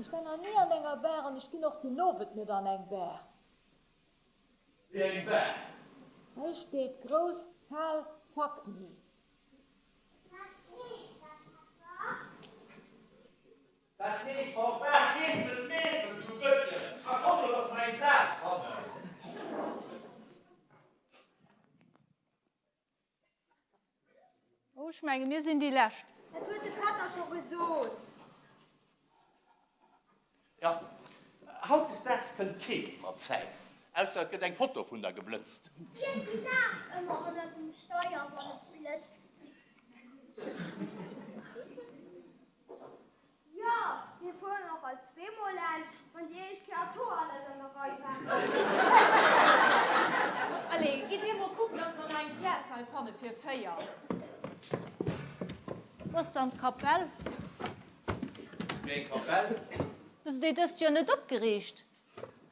Ech war nach ni an enger Bar an ech ginn och den Owend net an eng Bar. Wéi eng Bar? Hei steet grouss Hal Fuck me. Wat heescht dat, Papa? Dat heescht, Fanfare Keespelt Meespelt, du Bëttchen, a komm elo, dass mer eng Plaz fannen. Oh, ech menge mir sinn déi Lescht. Dat huet de Pätter scho gesot. Jo, hautdesdaags kënnt kee méi mat Zäit, ausser et gëtt eng Foto vun der geblëtzt. D'Dier laacht ëmmer hannert dem Steier, wann et blëtzt. Jo, mir fueren och alt zweemol laanscht, wann déi éischt Kéier d'Hoer net an der Rei waren. Allez, gitt dir mol kucken, dass mer nach eng Plaz hei fanne fir 4. Wou ass dann d'Kapell? Wéi eng Kapell? Hu se déi dëst Joer net opgeriicht?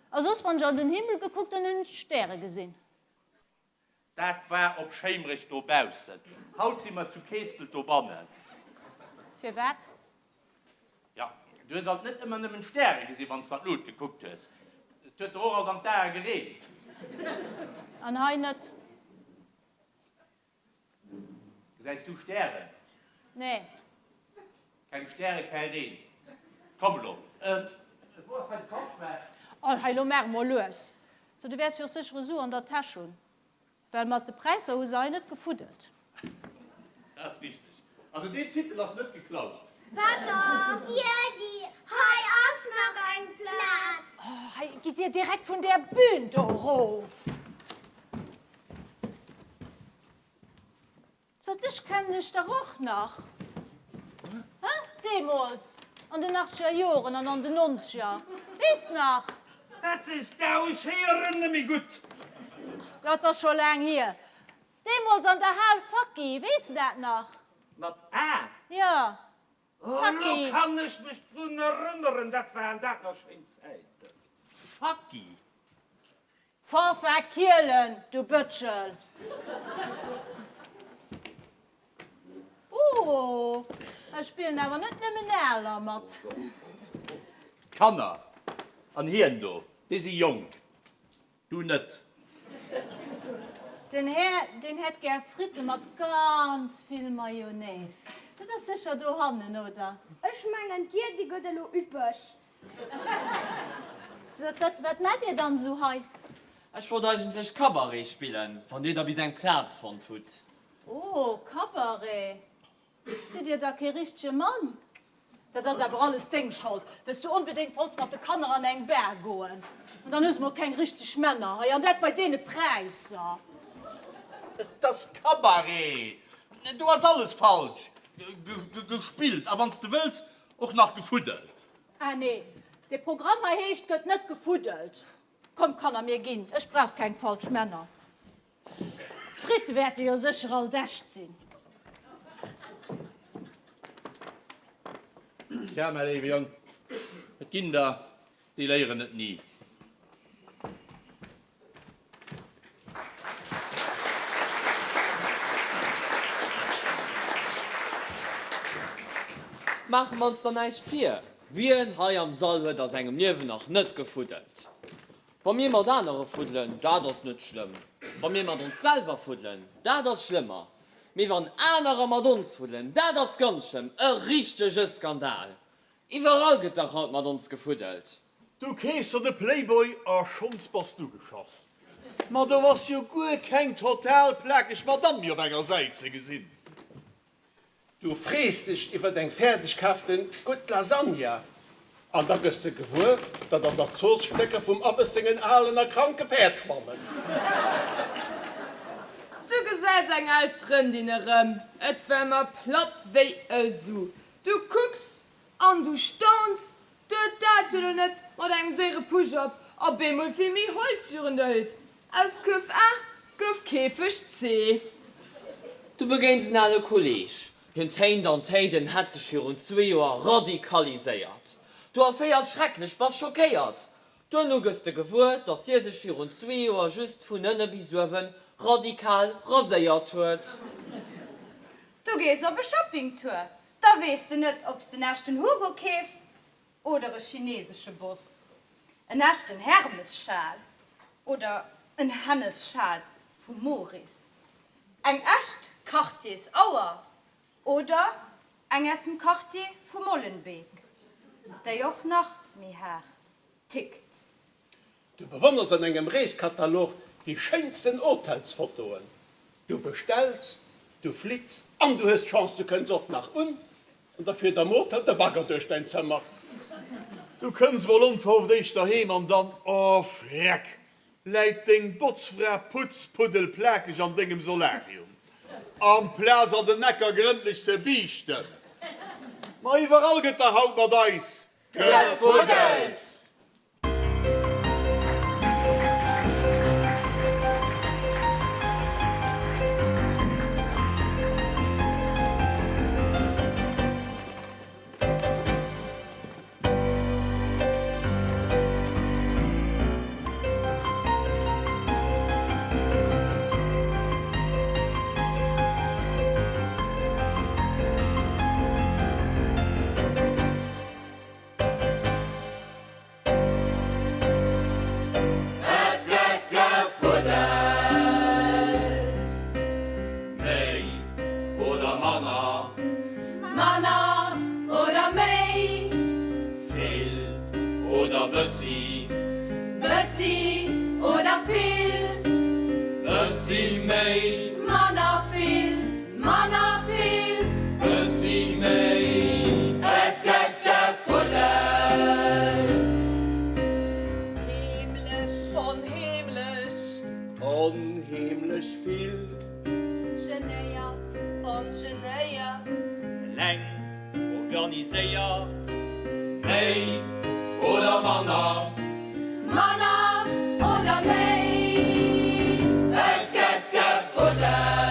A soss, wann ech an den Himmel gekuckt hunn, hunn ech d'Stäre gesinn. Dat war op Schéimrech dobaussen. Haut si mer zu Keespelt dobannen. Firwat? Jo, du hues alt net ëmmer nëmmen d'Stäre gesinn, wann s de an d'Lut gekuckt hues. Et huet der och alt an d'Ae gereent. An hei net? Gesäis du Stären? Nee. Keng Stäre, käi Reen. Komm elo. Wou ass hei de Comptoir? Oh, hei, lo maach emol lues. So, du wäers jo och sécher e Su an der Täsch hunn, well mat de Präisser hu se hei net gefuddelt. Dat ass richteg. Also deen Titel ass net geklaut. Pätter, Giedi, hei ass nach eng Plaz. Oh, hei gitt Dir direkt vun där Bühn do erof. So, dech kennen ech dach och nach, he? Deemools an den achtzeger Joren an an den nonzeger, weess nach? Wat sees dau? Ech héieren nemmi gutt. Jo, 't ass scho laang hier. Deemools an der Hal Facki, weess de dat nach? Mat A? Jo, Oh, elo kann ech mech drun erënneren, dat waren dat nach schéin Zäiten. Facki? Fanfare Kielen, du Bëtschel! Oh, hei spillen awer net nëmmen Aler mat. D'Kanner an hien do, déi si jonk, du net. Den Här, deen hätt gär Fritte mat ganz vill Mayonnaise. Dat ass sécher dohannen, oder? Ech mengen, d'Giedi gëtt elo üppeg. Wat maacht Dir dann esou hei? Ech wollt eigentlech Cabaret spillen, wann Dir da bis eng Plaz fonnt hutt. Oh, Cabaret? Sidd Dir da kee richtege Mann? Dat ass awer alles deng Schold, well s du onbedéngt wollts mat de Kanner an eng Bar goen. An dann hu se mol keng richteg Männer hei, an dat bei deene Präisser. Et ass Cabaret! Do ass alles falsch gespillt a wann s de wëlls, och nach gefuddelt. Ah nee, dee Programm hei heescht gëtt net gefuddelt. Kommt Kanner, mir ginn, ech brauch keng falsch Männer. D'Fritte wäerte jo sécher alt echt sinn. Tja, mäi léiwe Jong, et ginn der, déi léieren et ni. Maache mer ons der näischt vir, wien hei am Sall huet a sengem Liewen nach net gefuddelt? Wa mir mat anere fuddelen, dat ass net schlëmm. Wa mir mat ons selwer fuddelen, dat ass schlëmmer. Mee wann anerer mat ons fuddelen, dat ass ganz schlëmm, e richtege Skandal! Iwwerall gëtt dach haut mat ons gefuddelt. Du keefs der de Playboy a schonns bass du geschoss. Ma do ass jo guer keng total plakeg Madame méi op enger Säit ze gesinn. Du frees dech iwwert eng fäerdeg kaaften gutt Lasagne an da gëss de gewuer, datt an der Zooss Stécker vum Abbes sengen alen a kranke Päerd schwammen. Du gesäis eng al Frëndin erëm, et war mer platt wéi e Su. Du kucks an du stauns, Duet dat jo lo net mat engem séiere Push-Up a bemol vill méi Holz virun der Hütt. Aus Kuerf A gouf Käfeg C. Du begéins en ale Kolleeg. Hien téint an téint, en hätt sech virun zwee Joer radikaliséiert. Du erféiers schrecklech, bass schockéiert. Duerno gëss de gewuer, dass hie sech virun zwee Joer just vun ënne bis uewe radikal raséiert huet. Du gees op e Shoppingtour, da weess de net, ob s de en echten Hugo keefs. Oder e chinesesche Boss? En echten Hermes-Schal oder en Hennes-Schal vum Moris? Eng echt Cartiers-Auer oder eng aus dem Quartier vu Molenbeek, déi och nach méi haart tickt? Du bewonners an engem Reeskatalog déi schéinsten Hotelsfotoen. Du bestells, du flitts an du hues d'Chance, du kënns och nach un an da fiert am Hotel de Bagger duerch däin Zëmmer. Du kënns mol onverhofft éischter heem an dann, oh Freck, läit deng Botzfra putzpuddelplakeg an dengem Solarium, amplaz an den Äcker grëndlech ze biichten. Ma iwwerall gëtt dach haut mat eis gefuddelt! Et gëtt gefuddelt, méi oder manner. Manner oder méi. Vill oder bëssi. Bëssi oder vill. Bëssi méi. Manner vill. Manner vill. Bëssi méi. Et gëtt gefuddelt. Heemlech. Onheemlech. Onheemlech vill. Genéiert. Ongenéiert. Eleng. Organiséiert. Méi oder manner. Manner oder méi. Et gëtt gefuddelt.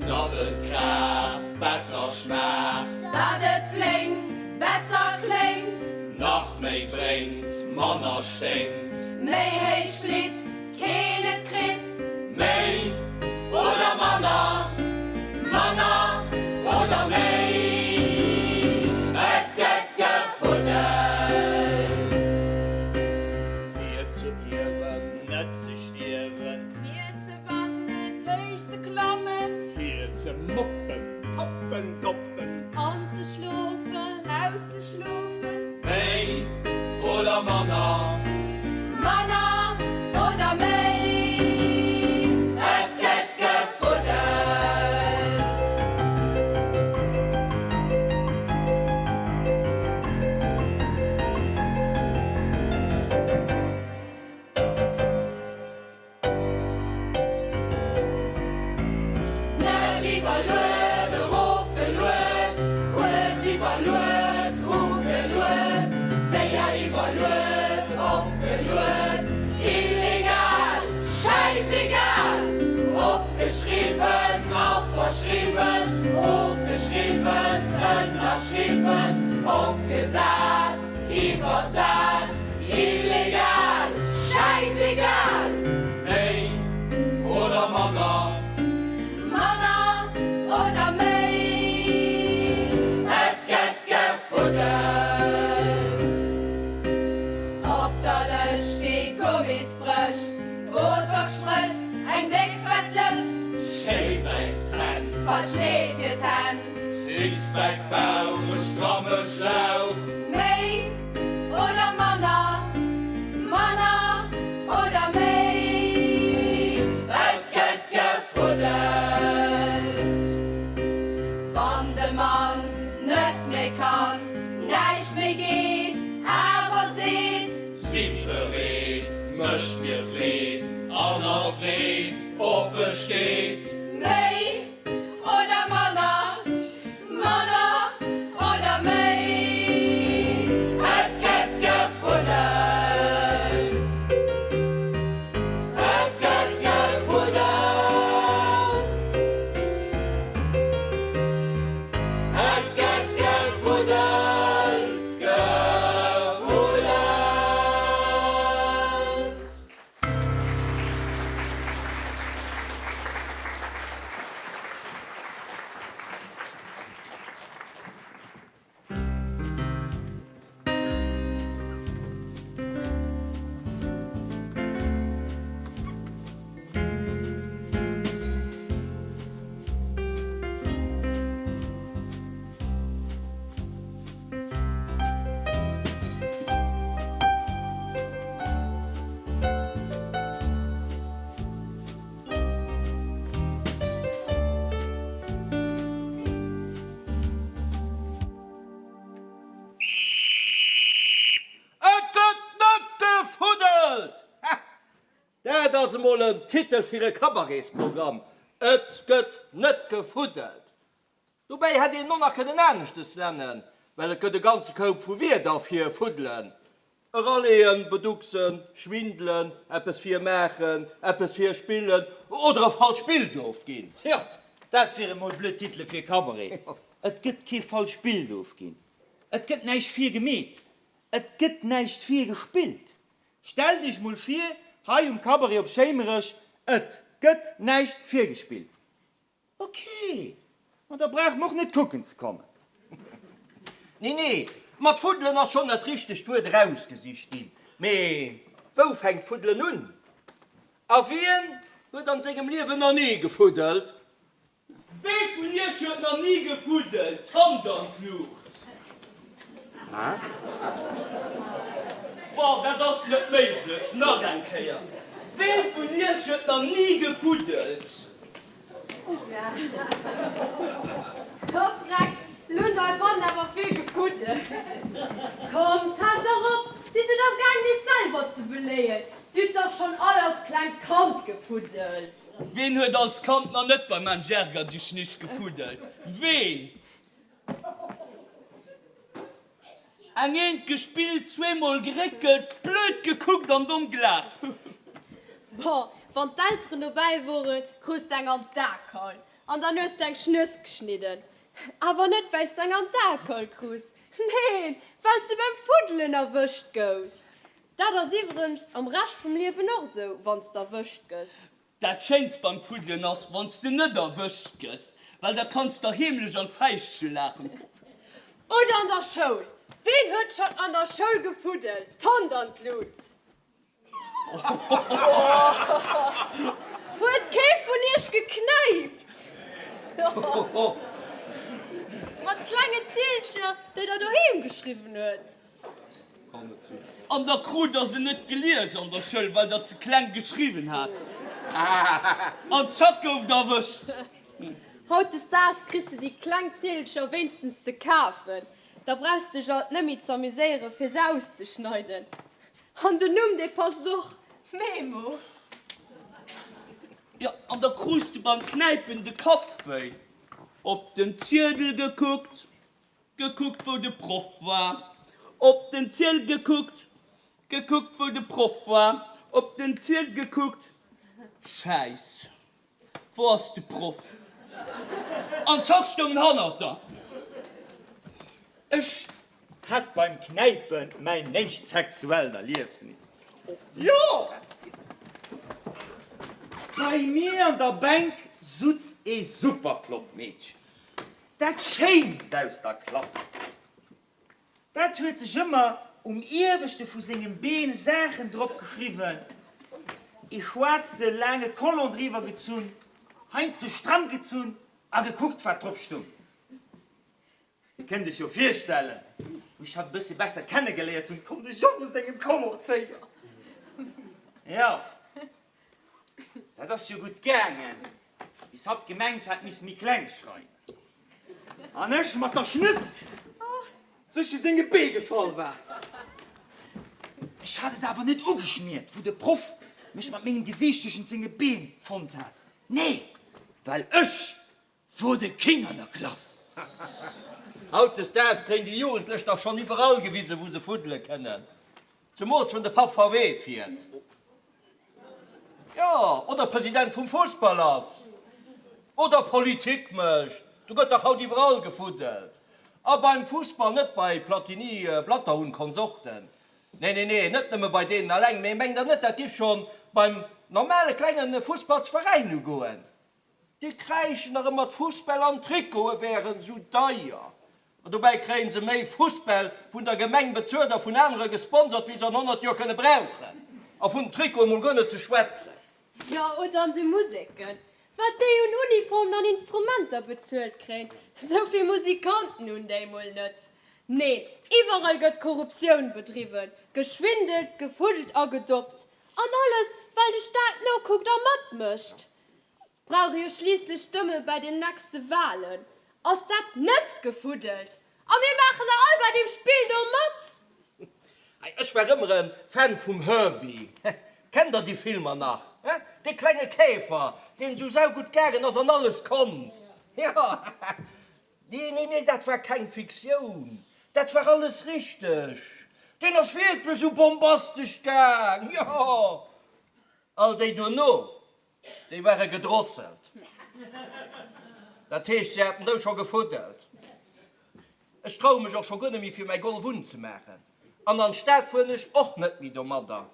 Datt et kraacht, besser schmaacht. Datt et blénkt, besser kléngt. Nach méi bréngt, manner sténkt. Méi héich flitt, Keen et kritt. Méi oder manner, manner oder méi, et gëtt gefuddelt. Fir ze ierwen, net ze stierwen. Fir ze wannen, héich ze klammen. Fir ze moppen, toppen, doppen. Anzeschlofen, auszeschlofen. Méi oder manner? Manner oder méi? Et gëtt gefuddelt. Net iwwerluet, erofgeluet, kuerz iwwerluet, ugeluet, séier iwwerluet, opgeluet, illegal, schäisegal, opgeschriwwen a verschriwwen, ofgeschriwwen, ënnerschriwwen, opgesat, iwwersat, illegal, schäisegal. Méi oder manner? Manner oder méi? Et gëtt gefuddelt. Op der Lëscht déi Gummis brécht, Botox-Sprëtz, eng déck fett Lëps. Schéi wäiss Zänn. Falsch Neel fir d'Hänn. Sixpack Bauch, e stramme Schlauch. Méi oder manner, manner oder méi, et gëtt gefuddelt. Wann de Mann net méi kann, näischt méi geet, awer seet. Si bereet, mécht mir Freed an a Freed oppe steet. Méi oder manner, manner oder méi, et gëtt gefuddelt, et gëtt gefuddelt, et gëtt gefuddelt, gefuddelt. ass emol en Titel fir e Cabaretsprogramm, Et gëtt net gefuddelt. Dobäi hätt een och nach kënnen aneschtes nennen, well et gëtt e ganze Koup vu Wierder fir fuddelen, eraleeën, beducksen, schwindelen, eppes virmaachen, eppes virspillen oder e falscht Bild ofginn. Jo, dat wiere mol blöd Titele fir e Cabaret. Et gëtt kee falscht Bild ofginn, et gëtt näischt virgemeet, et gëtt näischt virgespillt. Stellt iech mol vir, hei um Cabaret op Schéimerech, et gëtt näischt virgespillt. Ok, ma da brauche mer och net kucken ze kommen. Nee, nee, mat fuddelen ass schonn dat richtegt Wuert erausgesicht ginn. Mee wou fänkt Fuddelen un? A wien huet an sengem Liewen nach ni gefuddelt? Wee vun iech huet nach ni gefuddelt? D'Hand an d'Luucht! Boah, dat ass net méiglech! Nach eng Kéier, Wee vun iech huet nach ni gefuddelt? Oh Freck, lo hunn heibannen awer vill gefuddelt. Kommt, d'Hänn erop, dir sidd am Gaang iech selwer ze beléien. Dir hutt dach schonn all als klengt Kand gefuddelt. Ween huet als Kand nach net beim Mensch ärger dich nicht gefuddelt? Ween? Eng Eent gespillt, zweemol geréckelt, blöd gekuckt an domm gelaacht. Bon, wann d'Elteren dobäi woren, krus de eng an d'Akaul an dann hues de eng Schnëss geschnidden. Awer net well s de eng an d'Akaul krus, neen, well s de beim Fuddelen erwëscht gouss. Dat ass iwwregens am Rescht vum Liewen och esou, wann s de erwëscht gëss. Dat Schéinst beim Fuddelen ass, wann s de net erwëscht gëss, well da kanns der heemlech an d'Fäischtche laachen. Oder an der Schoul. Ween huet schonn an der Schoul gefuddelt? D'Hand an d'Lut! Huet kee vun iech geknäipt? Mat klengen Zielcher, déi der doheem geschriwwen huet? An da krut der se net gelies an der Schoul, well der ze kleng geschriwwen hat. An zack gouf der erwëscht. Hautdesdaags kriss de déi kleng Zielcher wéinstens ze kafen. Da brauchs de dech alt net méi z'amuséieren, fir se auszeschneiden. An den Numm, dee passt och, Memo. Jo, an da krus de beim Knäipen de Kapp wéi. Op den Ziedel gekuckt, Gekuckt wou de Proff war, op den Ziel gekuckt, gekuckt wou de Proff war, op den Ziel gekuckt, Schäiss, wou ass de Proff? An zack stoung en hannert der. Ech hat beim Knäipen mäin éischt sexuellt Erliefnis. Jo! Bei mir an der Bänk sutz ee superflott Meedchen. Dat Schéinst aus der Klass. Dat huet sech ëmmer um ieweschte vu sengem Been Saachen drop geschriwwen, ee schwaarze laange Collant driwwer gezunn, heiansdo stramm gezunn a gekuckt, wat drop stung. Dir kënnt iech jo virstellen, wou ech hatt e bëssche besser kennegeléiert hunn, konnt ech och u sengem Collant zéien. Jo. Dat ass jo gutt gaangen, bis hatt gemengt hat, misst méi kleng schreiwen. An ech mat der Schnëss zwësche senge Bee gefall war. Ech hat et awer net ugeschmiert, wou de Proff mech mat mengem Gesiicht tëschent senge Been fonnt hat. Nee, well ech Wor de King an der Klass. Hautdesdaags kréien déi Jugendlech dach schonn iwwerall gewisen, wou se fuddele kënnen. Zemools wann de Papp VW fiert. Jo, oder President vum Fussball ass. Oder Politik mécht. Do gëtt dach haut iwwerall gefuddelt. A beim Fussball, net bei Platini, Blatter und Konsorten. Nee, nee, nee, net nëmme bei deenen alleng. Mee mengt der net, dat giff schonn beim normale klenge Fussballsveräin ugoen? Déi kräischen nach ëmmer, d'Fussbäll an d'Trikote wären esou deier. An dobäi kréien se méi Fussbäll vun der Gemeng bezuelt a vun anere gesponsert, wéi se an 100 Joer kënne brauchen. A vun den Trikote mol guer net ze schwätzen. Jo, oder an de Museken, wat déi un Uniformen an Instrumenter bezuelt kréien, esou vill Musikanten hunn déi mol net. Neen, iwwerall gëtt Korruptioun bedriwwen, geschwindelt, gefuddelt a gedoppt. An alles, well de Staat nokuckt a matmécht. Brauche jo schliisslech Stëmme bei den nächste Wahlen. Ass dat net gefuddelt? A mir maachen nach all bei deem Spill do mat! Ech war ëmmer e Fan vum Herbie. Kennt der déi Filmer nach? He? Dee klenge Käfer, deen esou saugutt gaangen ass an alles konnt. Jo, nee, nee, nee, dat war keng Fiktioun, dat war alles richteg. Deen ass wierklech esou bombastesch gaang, jo. All déi duerno, déi ware gedrosselt. Dat heescht, se haten dou scho gefuddelt. Ech traue mech och scho guer net méi fir mäi Golf unzemaachen. An an d'Stad fueren ech och net méi domadder.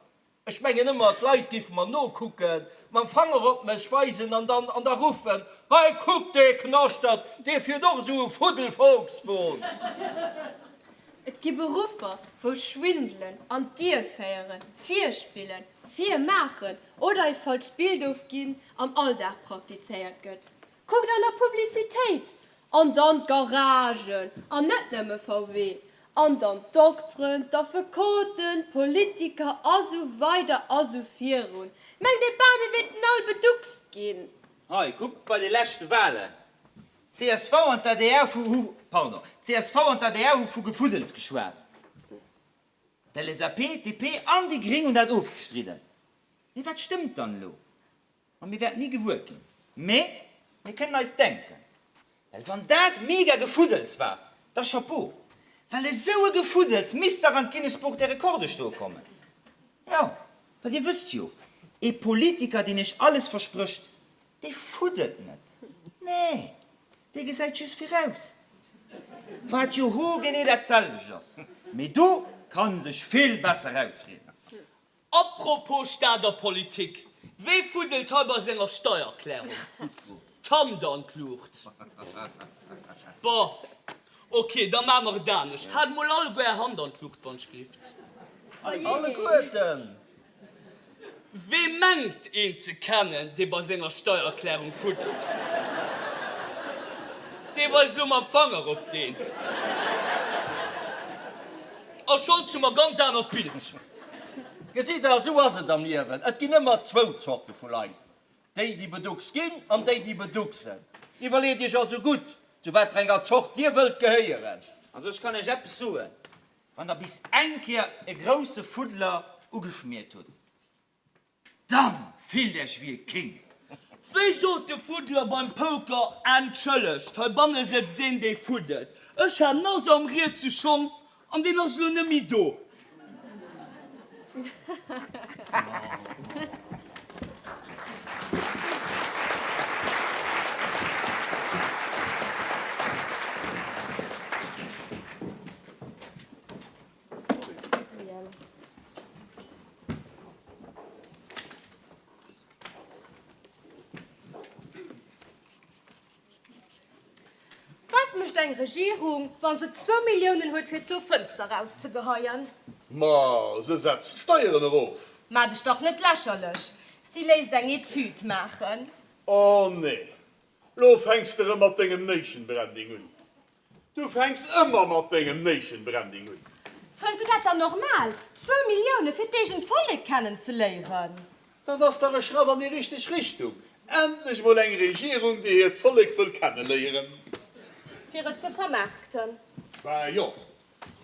Ech mengen ëmmer, d'Leit giffe mer nokucken, mam Fanger op mech weisen an dann an da ruffen, Hei kuck dee Knaschtert, dee fiert och esou e Fuddel-Volkswon! Et gi Beruffer, wou Schwindelen, an d'Dier féieren, virspillen, virmaachen oder e falscht Bild ofginn am Alldag praktizéiert gëtt. Kuckt an der Publicitéit! An dann d'Garagen, an net nëmme VW, an dann d'Dokteren, d'Affekoten, d'Politiker a sou weider a sou virun. Mengt ee bal, mir wéilten all beduckst ginn. Hei, kuckt bei de leschte Wahlen, D'CSV an d'ADR vu hu, pardon, d'CSV an d'ADR hu vu Gefuddels geschwat. D'LSAP, d'DP an déi Gréng hunn dat ofgestridden. Mee wat stëmmt dann elo? Ma mir wäerten ni gewuer ginn. Mee mir kënnen eis denken. Well wann dat mega Gefuddels war, da Chapeau. Well esou e Gefuddels misst dach an d'Guinness Buch der Rekorde stoe kommen. Jo, well Dir wësst jo, ee Politiker, deen Iech alles versprécht, dee fuddelt net. Nee, dee gesäit just viraus. Wat jo hoergenee dat selwecht ass. Mee do kann en sech vill besser ausrieden. Apropos Stater Politik, Wee fuddelt hei bei senger Steiererklärung d'Hand an d'Luucht? Bon, ok, da maache mer et anescht. Haalt mol alleguer är Hand an d'Luucht, wann ech gelift. Alleguerten! Wee mengt een ze kennen, dee bei senger Steiererklärung fuddelt, dee weist elo mam Fanger op deen. A schonns hu mer ganz anert Bild. Gesitt Der, esou ass et am Liewen, Et ginn ëmmer zwou Zorte vu Leit, déi, déi beduckst ginn, an déi, déi beducksen. Iwwerleet Iech also gutt, zu wat fir enger Zort Dir wëllt gehéieren. Also ech kann Iech eppes soen, Wann Der bis eng Kéier e grousse Fuddler ugeschmiert hutt, Dann fillt Äech wéi e King! Wéi sot de Fuddler beim Poker, Entschëllegt, heibanne sëtzt een, dee fuddelt. Ech hat nass am rietse Schong an deen ass elo net méi do. Wat mécht eng Regierung, wa se zwou Milliounen huet fir zur Fënster erauszegeheien? Ma se setzt d'Steieren erof. Maach dech dach net lächerlech, si léisst eng Etüd maachen. Oh nee, lo fänks de rëm mat dengem Nation Branding un. Du fänks ëmmer mat dengem Nation Branding un. Fënns du dat dann normal, zwou Millioune fir d'eegent Vollek kennen ze léieren? Dat ass dach e Schratt an déi richteg Richtung! Endlech mol eng Regierung, déi hiert Vollek wëll kenneléieren. Fir et ze vermaarkten. Bah jo,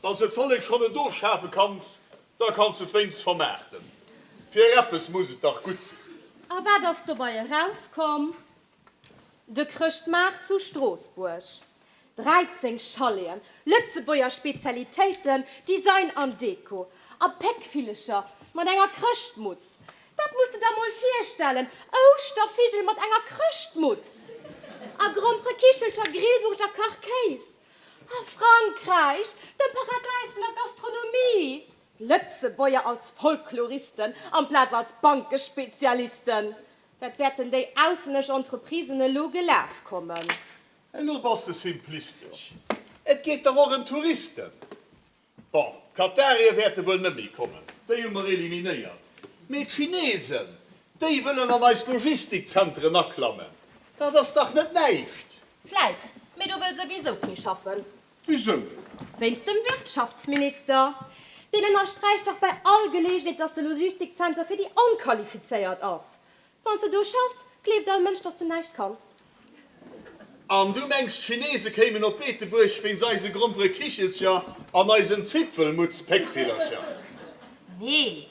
wann s de d'Vollek schonn net ofschafe kanns, da kanns de et wéinst vermaarten. Fir eppes muss et dach gutt sinn. A wat ass dobei erauskomm? De Chrëschtmaart zu Stroossbuerg, 13 Chaleten, Lëtzebuerger Spezialitéiten, Design an Deko a Péckvillecher mat enger Chrëschtmutz. Dat muss de der mol virstellen, Ouschtervigel mat enger Chrëschtmutz! A Gromperekichelcher, Grillwurscht a Kachkéis. A Frankräich, dem Paradäis vun der Gastronomie! D'Lëtzebuerger als Folkloristen amplaz als Bankespezialisten. Wat wäerten déi auslännesch Entreprisen elo gelaf kommen? Elo bass de simplistesch. Et geet dach och ëm Touristen. Bon, d'Katarier wäerte wuel net méi kommen, déi hu mer eliminéiert. Mee d'Chinesen, déi wëllen an eis Logistikzentren aklammen. Dat ass dach net näischt! Vläit, mee do wëll souwisou kee schaffen. Wisou? Wéinst dem Wirtschaftsminister. Deen ënnersträicht dach bei all Geleegenheet, dass de Logistikzenter fir déi Onqualifizéiert ass. Wann s de do schaffs, gleeft all Mënsch, dass du näischt kanns. An du mengs, d'Chinese kéimen op Beetebuerg wéinst eise Gromperekichelcher an eisen Zipfelmutz-Péckvillercher? Nee.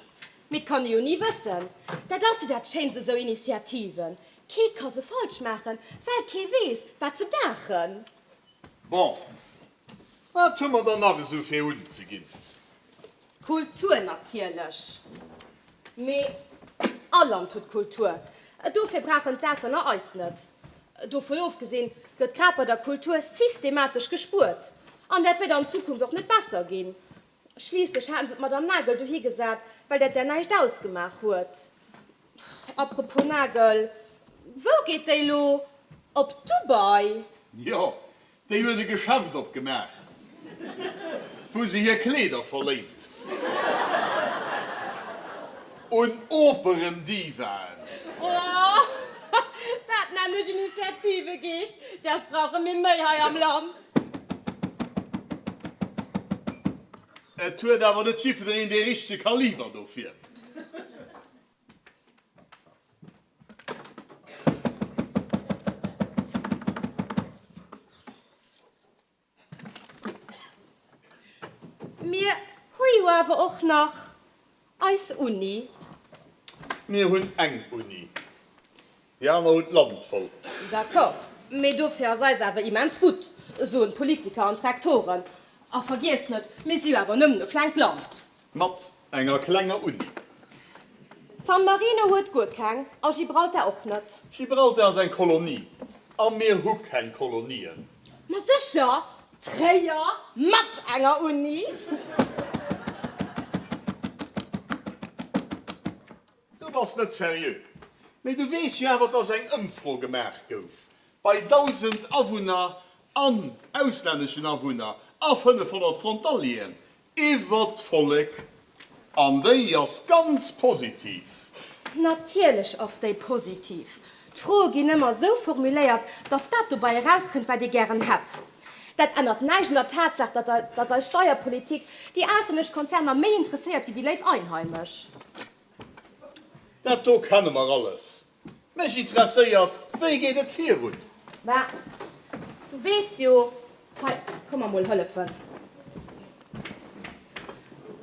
Mee 't kann ee jo ni wëssen. Dat ass jo dat Schéinst u sou Initiativen, kee ka se falsch maachen, well kee weess, wat se daachen. Bon, wat hu mer dann nach esou fir unzeginn? Kultur natierlech. Mee all Land huet Kultur. Dofir brauchen d'Auslänner eis net. Dovun ofgesinn gëtt grad bei der Kultur systematesch gespuert. An dat wäert an Zukunft och net besser ginn. Schliisslech haten se d'Madame Nagel dohi gesat, well dat där näischt ausgemaach huet. Apropos Nagel, wou geet déi lo? Op Dubai? Jo, déi huet e Geschäft opgemaach, wou se hir Kleeder verléint. Un Operendivaen. Oh, dat nennen ech Initiativegeescht! Däers brauche mir méi hei am Land. Et huet awer net jiffedereen dee richtege Kaliber dofir. Mir hu jo awer och nach eis Uni. Mir hunn eng Uni. Déi aner hunn d'Land voll. D'accord, mee dofir ass eis awer immens gutt, soen d'Politiker an d'Rektoren. A vergiess net, mir si jo awer nëmmen e klengt Land. Mat enger klenger Uni. San Marino huet guer keng a Gibraltar och net. Gibraltar ass eng Kolonie a mir hu keng Kolonien. Ma sécher, Tréier mat enger Uni. Du bass net seriö. Mee du weess jo awer, dass eng Ëmfro gemaach gouf bei 1.000 Awunner an auslänneschen Awunner a 500 Frontalieren iwwert d'Vollek. An déi ass ganz positiv. Natierlech ass déi positiv. D'Froe ginn ëmmer esou formuléiert, datt dat dobei erauskënnt, wat ee gären hätt. Dat ännert näischt un der Tatsaach, datt eis Steierpolitik déi auslännesch Konzerner méi interesséiert wéi déi léif Einheimesch. Dat do kenne mer alles. Mech interesséiert, wéi geet et virun? Mä du weess jo, hei, komm mer mol hëllefen,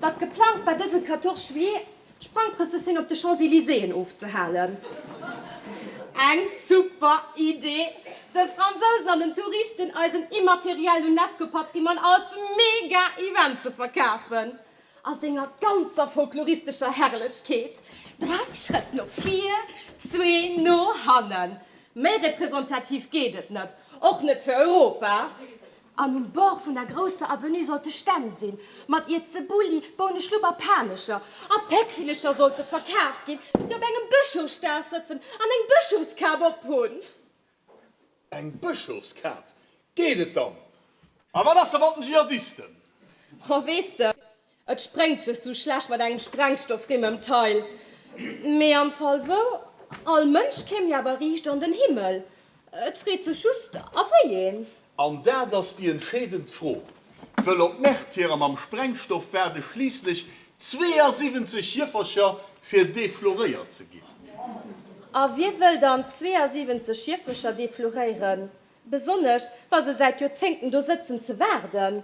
datt geplangt war, dëse 14 juillet d'Sprangprëssessioun op de Champs-Elyséeën ofzehalen. Eng super Idee, de Fransousen an den Touristen eisen immateriellen UNESCO-Patrimoine als Mega-Event ze verkafen. A senger ganzer folkloristescher Herrlechkeet. Dräi Schrëtt no vir, zwee no hannen. Méi representativ geet et net, och net fir Europa. An um Bord vun der grousser Avenue sollte Stänn sinn, mat Iertsebulli, Bouneschlupp a Panescher. A Péckvillecher sollte verkaf ginn, déi op engem Bëschofsdag sëtzen an eng Bëschofskap ophunn. Eng Bëschofskap? Geet et dann? A wat ass da mat den Dschihadisten? Oh, weess de, et spréngt sech sou schlecht mat engem Sprengstoffrimm ëm d'Teil. Mee am Fall wou, all Mënsch kéim jo awer riicht an den Himmel. Et freet sech just, a wéi een. An dat ass déi entscheedend Fro, wëll op Märtyrer mam Sprengstoff waarde schliisslech 72 Jëffercher fir defloréiert ze ginn. A wie wëll dann 72 Jëffercher defloréieren, besonnesch wa se säit Joerzéngten do sëtzen ze waarden?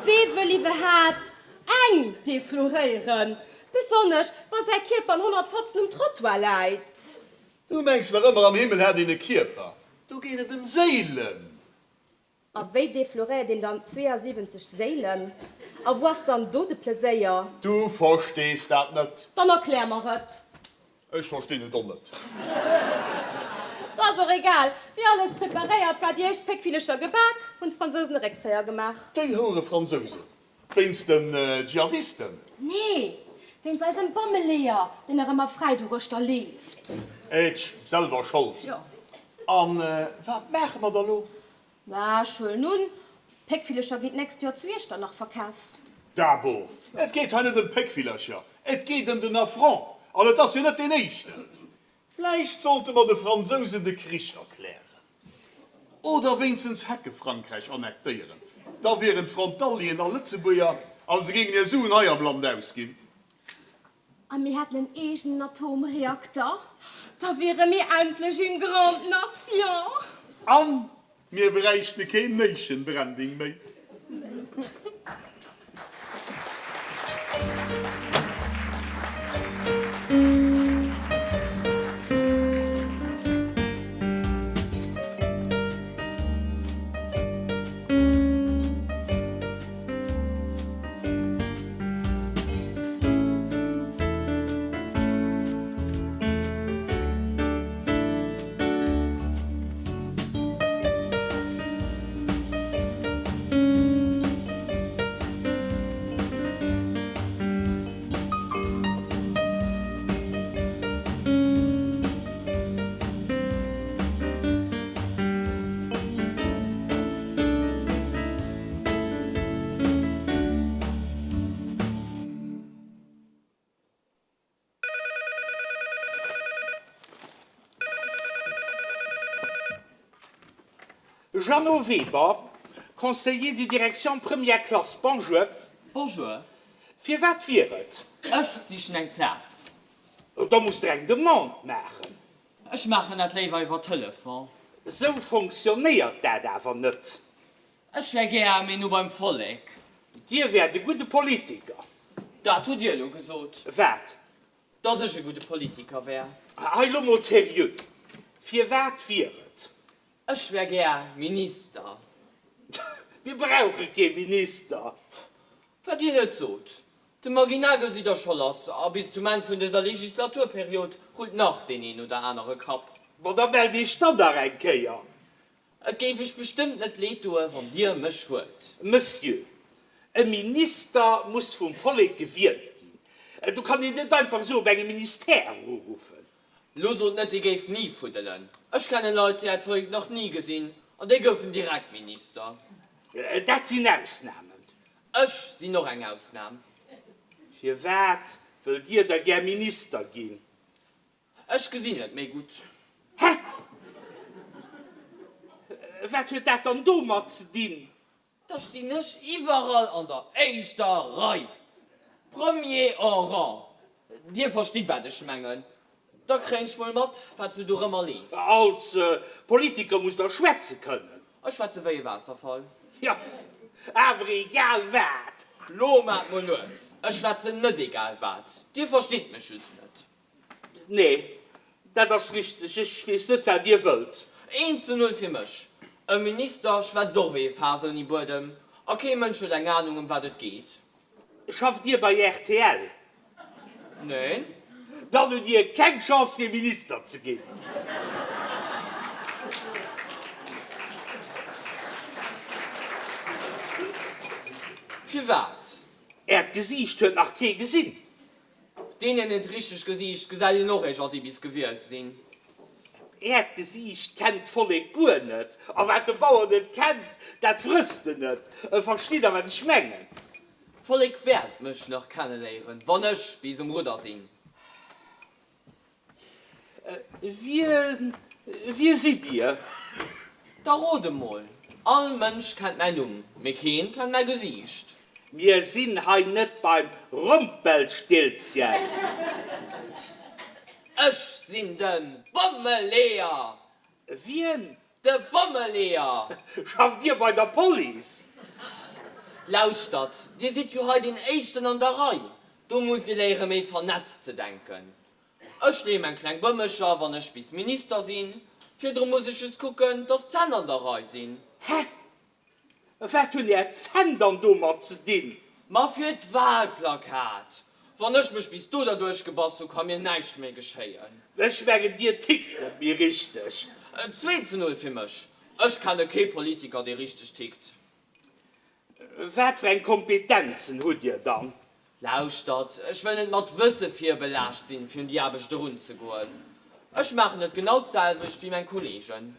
Wee wëll iwwerhaat eng defloréieren, besonnesch wa säi Kierper an 100 Fatzen um Trottoir läit? Du mengs nach ëmmer am Himmel hätt een e Kierper? Do geet et ëm Séilen! A wéi defloréiert een dann 72 Séilen? A wou ass dann do de Pleséier? Du verstees dat net. Dann erklär mer et! Ech verstinn et och net. 't ass och egal. Wéi alles preparéiert war, déi éischt Péckvillecher gebak, hunn d'Fransousen e Réckzéier gemaach. Déi houere Fransousen! Wéinst den Dschihadisten? Nee, wéinst eisem Bommeleeër, deen nach ëmmer fräi doruechter leeft. Ätsch, selwer Schold. Jo. An wat maache mer da lo? Mä ech huelen un, d'Péckvillercher ginn d'nächst Joer zu Iechternach verkaf. Dabo, et geet hei net ëm d'Péckvillercher, et geet ëm den Affront. An et ass jo net deen éischten. Vläicht sollte mer de Fransousen de Krich erklären. Oder wéinstens Hecke-Frankräich annektéieren. Da wieren d'Frontalieren all Lëtzebuerger a se géingen hir Suen hei am Land ausginn. A mir hätten en eegenen Atomreakter. Da wiere mir endlech une grande nation. A mir bräichte keen Nation-Branding méi. Jeannot Weber, Conseiller de direction première classe, Bonjour. Bonjour. Firwat wier et? Ech sichen eng Plaz. Da musst Der eng Demande maachen. Ech maachen dat léiwer iwwer Telefon. Sou fonctionnéiert dat awer net. Ech wär gär méi no beim Vollek. Dir wäert e gudde Politiker. Dat hutt Dir elo gesot. Wat? Dass ech e gudde Politiker wär. Hei lo mol seriö, firwat wier et? Ech wär gär Minister. Mir brauche kee Minister. Wat Dir net sot. De Maggy Nagel sidd Der scho lass a bis zum Enn vun dëser Legislaturperiod rullt nach deen een oder anere Kapp. Ma da mellt Iech dann nach eng Kéier. Et géif Iech bestëmmt net leed doe wann Dir mech huelt. Monsieur, e Minister muss vum Vollek gewielt ginn. Do kann een net einfach esou op engem Ministère uruffen. Lo sot net, Dir géift ni fuddelen. Ech kenne Leit, déi hat d'Vollek nach ni gesinn an déi goufen direkt Minister. Dat sinn Ausnamen. Ech sinn och eng Ausnam. Firwat wëllt Dir da gär Minister ginn? Ech gesinn net méi gutt. Hä? Wat huet dat dann domat ze dinn? Da stinn ech iwwerall an der éischter Rei, premier en rang. Dir verstitt, wat ech mengen. Da kréien ech mol mat, wat sou dorëmmer leeft. Als Politiker musst Der schwätze kënnen. Ech schwätze wéi e Waasserfall. Jo, awer egal wat. Lo maacht mol lues, ech schwätzen net egal wat. Dir verstitt mech just net. Nee, dat ass richteg. Ech weess net, wat Dir wëllt. Eent zu null fir mech. E Minister schwätzt och wéi e Faass ouni Buedem a kee Mënsch huet eng Anung ëm wat et geet. Schafft Dir bei rtl? Neen. Dann hutt Dir keng Chance fir Minister ze ginn. Firwat? Äert Gesiicht huet nach kee gesinn. Deenen hiert richtegt Gesiicht gesäit een och eréischt wa si bis gewielt sinn. Äert Gesiicht kennt d'Vollek guer net, a wat de Bauer net kennt, dat frësst en net. Verstitt Der, wat ech mengen? D'Vollek wäert mech nach kenneléieren, wann ech bis um Rudder sinn. Wie, wie sidd Dir? Da rot emol! All Mënsch kennt mäin Numm, mee keen kennt mäi Gesiicht. Mir sinn hei net beim Rumpelstilzchen. Ech sinn de Bommeleeër! Wien? De Bommeleeër! Schafft Dir bei der Police? Lauschtert, Dir sidd jo hei deen Éischten an der Rei. Do musst Dir léiere méi vernetzt ze denken. Ech leeë meng kleng Bëmmecher, wann ech bis Minister sinn. Virdru muss ech just kucken, dass d'Zänn an der Rei sinn. Hä? Wat hunn Är Zänn dann domat ze dinn? Ma fir d'Wahlplakat! Wann ech mech bis do derduerch gebass hu, ka mir näischt méi geschéien. Ech mengen, Dir tickt net méi richteg. 2 zu 0 fir mech. Ech kenne kee Politiker, dee richteg tickt. Wat fir eng Kompetenzen hutt Dir dann? Lauschtert, ech wëll net mat Wësse virbelaascht sinn, fir un déi Aarbecht erunzegoen. Ech maachen et genau d'selwecht wéi meng Kollegen.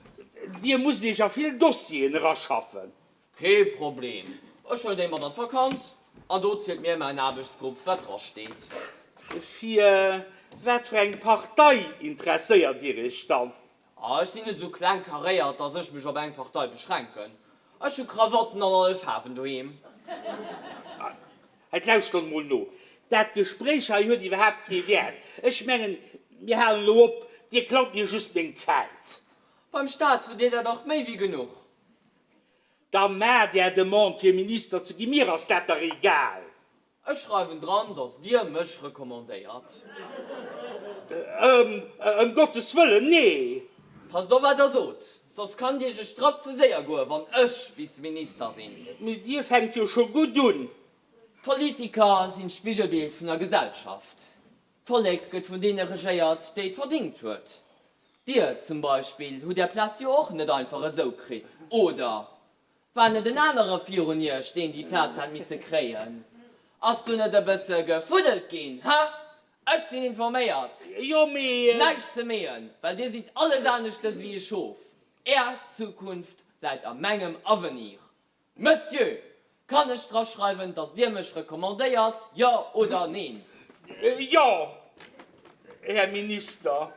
Dir musst Iech a vill Dossieren eraschaffen. Kee Problem, ech huelen déi mat an d'Vakanz an do zielt mir mäin Aarbechtsgrupp, wat drasteet. Fir wat fir eng Partei interesséiert Dir Iech dann? Ah, ech sinn net esou kleng karéiert, dass ech mech op eng Partei beschränken. Ech hu Krawatten an alle Faarwen doheem. Heit, lauschtert emol no, Dat Gespréich hei huet iwwerhaapt kee Wäert. Ech mengen, mir halen elo op. Dir klaut mir just meng Zäit. Beim Staat hutt Dir der dach méi wéi genuch. Da maacht Är Demande fir Minister ze ginn. Mir ass dat dach egal. Ech schreiwen dran, dass Dir mech recommandéiert. Ëm Gottes Wëllen, nee! Passt op wat Der sot, soss kann et Iech e Strapp ze séier goen, wann ech bis Minister sinn. Mee Dir fänkt jo scho gutt un. D'Politiker sinn d'Spigelbild vun der Gesellschaft. D'Vollek gëtt vun deene regéiert, déi et verdingt huet. Dir zum Beispill hutt Är Plaz jo och net einfach esou kritt, oder? War net en anere virun iech, deen déi Plaz hätt misse kréien? Ass do net e bësse gefuddelt ginn, hä? Ech sinn informéiert. Jo, mee. Näischt ze meeën, well dir sidd alles aneschtes wéi e Schof. Är Zukunft läit a mengem Avenir. Monsieur, kann ech draschreiwen, dass Dir mech recommandéiert, jo oder neen? Jo, Här Minister.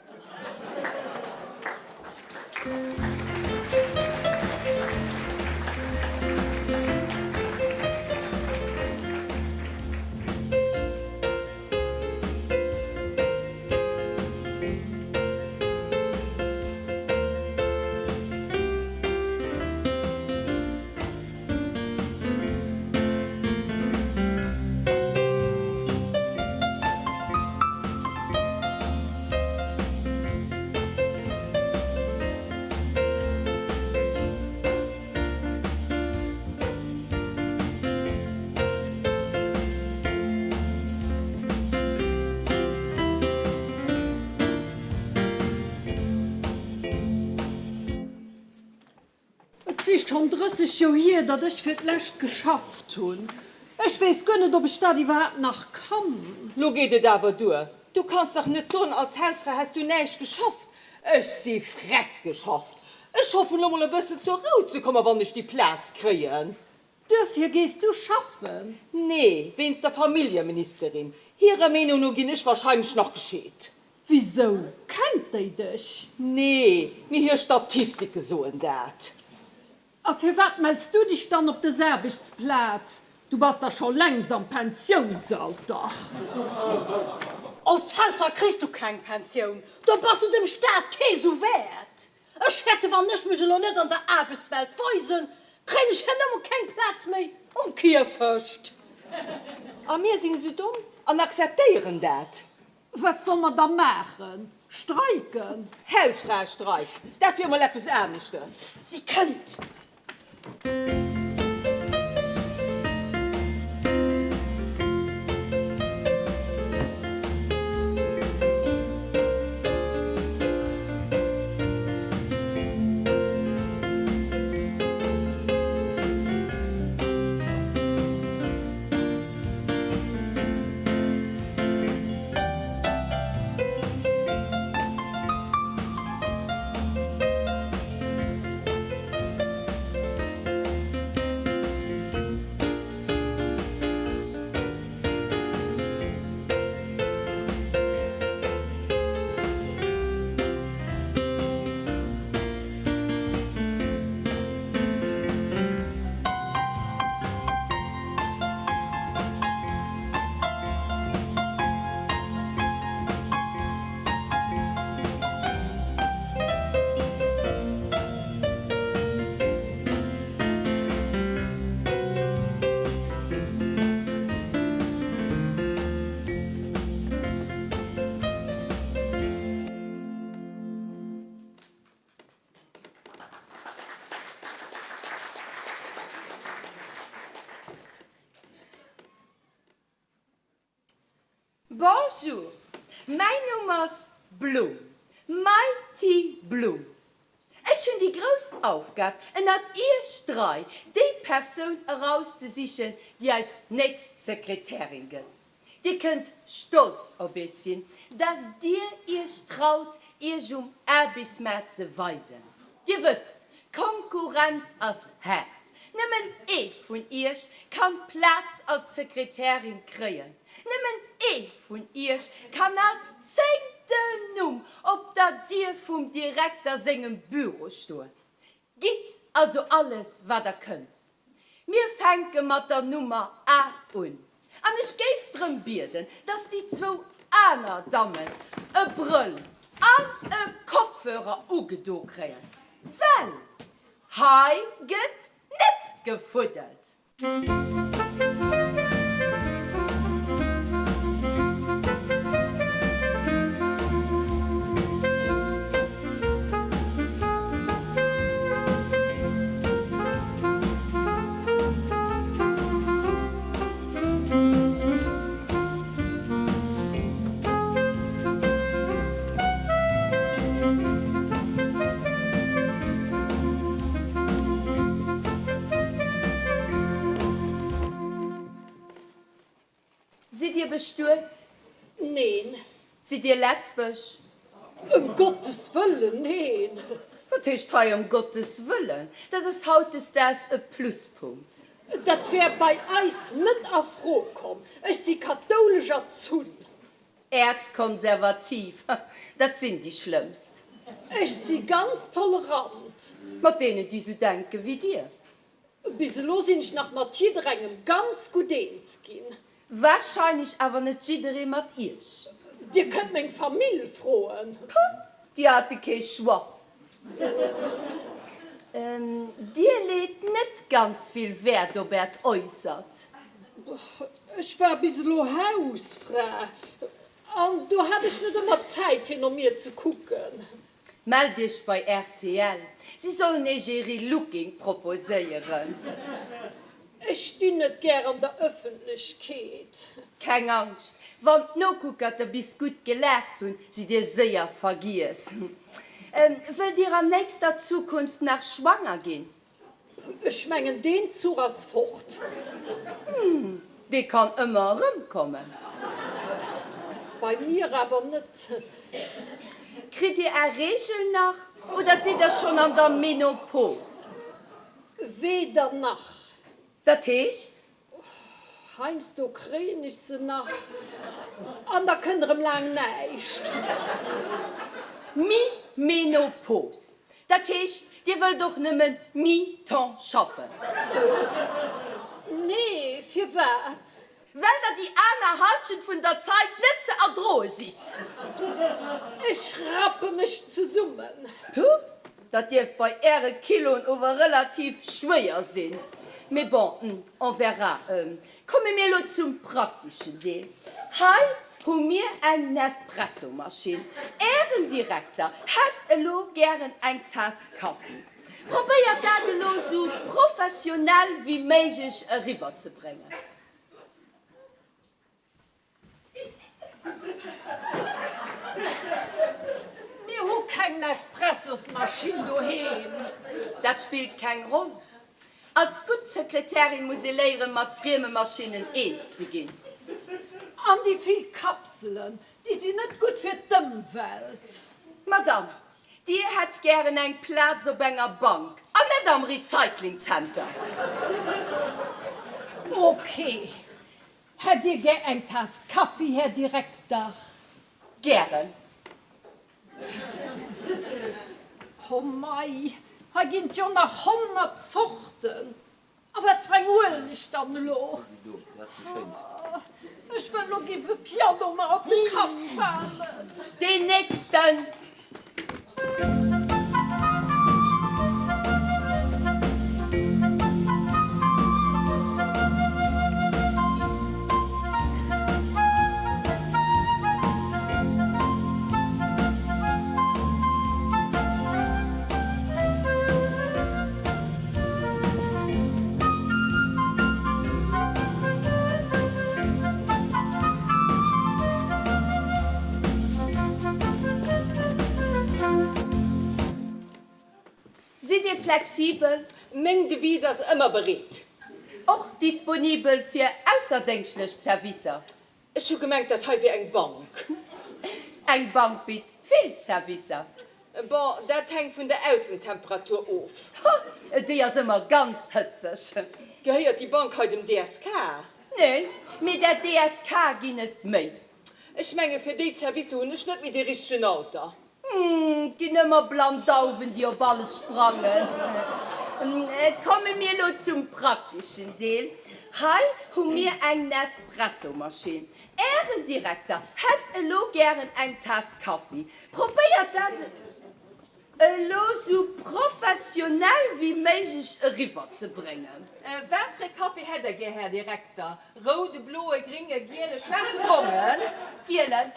si schonn 30 Joer hier, datt ech fir d'lescht geschafft hunn. Ech weess guer net, ob ech dat iwwerhaapt nach kann. Lo geet et awer duer. Du kanns dach net soen, als Hausfra häss du näischt geschafft. Ech si freck geschafft. Ech hoffen lo mol e bëssen zur Rou ze kommen, wann ech déi Plaz kréien. Duerfir gees du schaffen? Nee, wéinst der Familljeministerin. Hirer Meenung no ginn ech wahrscheinlech nach gescheet. Wisou, kennt déi dech? Nee, mee hir Statistike soen dat. A firwat mells du dech dann op dës Aarbechtsplaz? Du bass dach scho längst am Pensiounsalter. Als Hausfra kriss du keng Pensioun, do bass du dem Staat kee Su wäert. Ech fäerte wann ech mech elo net an der Aarbechtswelt weisen, kréien ech herno mol keng Plaz méi um Kierfecht. A mir sinn esou domm an akzeptéieren dat. Wat soll mer da maachen? Streiken? Hausfraestreik, dat wier mol eppes aneschters. Psst, si kënnt! Bonjour, mäin Numm ass Blum, Mighty Blum. Ech hunn déi grouss Aufgab, ënnert iech drai déi Persoun erauszesichen, déi eis nächst Sekretärin gëtt. Dir kënnt stolz op iech sinn, dass dir iech traut, iech um Aarbechtsmaart ze weisen. Dir wësst, d'Konkurrenz ass haart. Nëmmen ee vun iech kann d'Plaz als Sekretärin kréien. Nëmmen ee vun iech kann als zéngten Numm op der Dier vum Direkter sengem Büro stoen. Gitt also alles wat der kënnt. Mir fänke mat der Nummer A un. An ech géif drëm bieden, dass déi zwou aner Dammen e Brëll an e Kopfhörer ugedo kréien, well hei gëtt net gefuddelt. Sidd Dir bestuet? Neen. Sidd Dir lesbesch? Ëm Gottes Wëllen, neen! Wat heescht hei ëm Gottes Wëllen? Dat ass hautdesdaags e Pluspunkt. Dat wär bei eis net a Fro komm. Ech si kathoulesch erzunn. Äerzkonservativ, dat sinn déi schlëmmst. Ech si ganz tolerant. Mat deenen, déi sou denke wéi Dir. Bis elo sinn ech nach mat jidderengem ganz gutt eens ginn. Warscheinlech awer net jidderee mat Iech. Dir kënnt meng Famill froen. Puh, déi hate kee Choix. Dir leet net ganz vill Wäert op Äert Äussert. Ech war bis elo Hausfra an do hat ech net ëmmer Zäit fir no mir ze kucken. Mellt Iech bei rtl, si sollen Iech ee Relooking proposéieren. Ech stinn net gär an der Ëffentlechkeet. Keng Angscht, wann d'Nokuckerte bis gutt gelaacht hunn, sidd Dir séier vergiess. Wëllt Dir an nächster Zukunft nach schwanger ginn? Ech mengen, deen Zuch ass fort. Hm, dee kann ëmmer erëmkommen. Bei mir awer net. Kritt Dir Är Reegel nach oder sidd Der schonn an der Menopos? Weder nach. Dat heescht? Heiansdo kréien ech se nach an da kënnt erëm laang näischt. Mi-Menopos. Dat heescht, Dir wëllt och nëmme mi-temps schaffen? Nee, firwat? Well Der déi aner Halschent vun der Zait net ze erdroe sidd. Ech rappe mech zesummen. Puh, Dat dierft bei äre Kiloen ower relativ schwéier sinn. Mee bon, on verra. Komme mir elo zum prakteschen Deel. Hei hu mir eng Nespresso-Maschinn. Ären Direkter hätt elo gären eng Taass Kaffi. Probéiert dat elo sou professionell wéi méiglech eriwwerzebréngen. Mir hu keng Nespressosmaschinn doheem. Dat spillt keng Roll. Als gutt Sekretärin muss ee léieren, mat frieme Maschinnen eens ze ginn. An déi vill Kapselen, déi sinn net gutt fir d'Ëmwelt. Madame, Dir hätt gären eng Plaz op enger Bank an net am Recyclingzenter. Ok. Hätt Dir gär eng Taass Kaffi, Här Direkter? Gären. Oh mei, hei ginn et jo nach 100 Zorten. A wat fir eng huelen ech dann elo? Ech wëll elo giff e Piano mer op de Kapp falen. Deen nächsten! Sidd Dir flexibel? Meng Devise ass ëmmer bereet. Och disponibel fir ausserdéngschtlech Zerwisser? Ech hu gemengt, dat hei wier eng Bank. Eng Bank bitt vill Zerwisser. Bon, dat hänkt vun der Aussentemperatur of. Ha, déi ass ëmmer ganz hëtzeg. Gehéiert déi Bank hei dem DSK? Neen, mee der DSK ginn et méi. Ech menge fir déi Zerwisser hunn ech net méi dee richtegen Alter. Et ginn ëmmer blann Dauwen, déi op alles sprangen. Komme mir elo zum prakteschen Deel. Hei hu mir eng Nespresso-Maschinn. Ären Direkter hätt elo gären eng Taass Kaffi. Probéiert dat elo sou professionell wéi méiglech eriwwerzebréngen. Wat fir e Kaffi hätt Der gär, Här Direkter? Roude, bloe, gringe, giele, schwaarze, brongen? Gielen.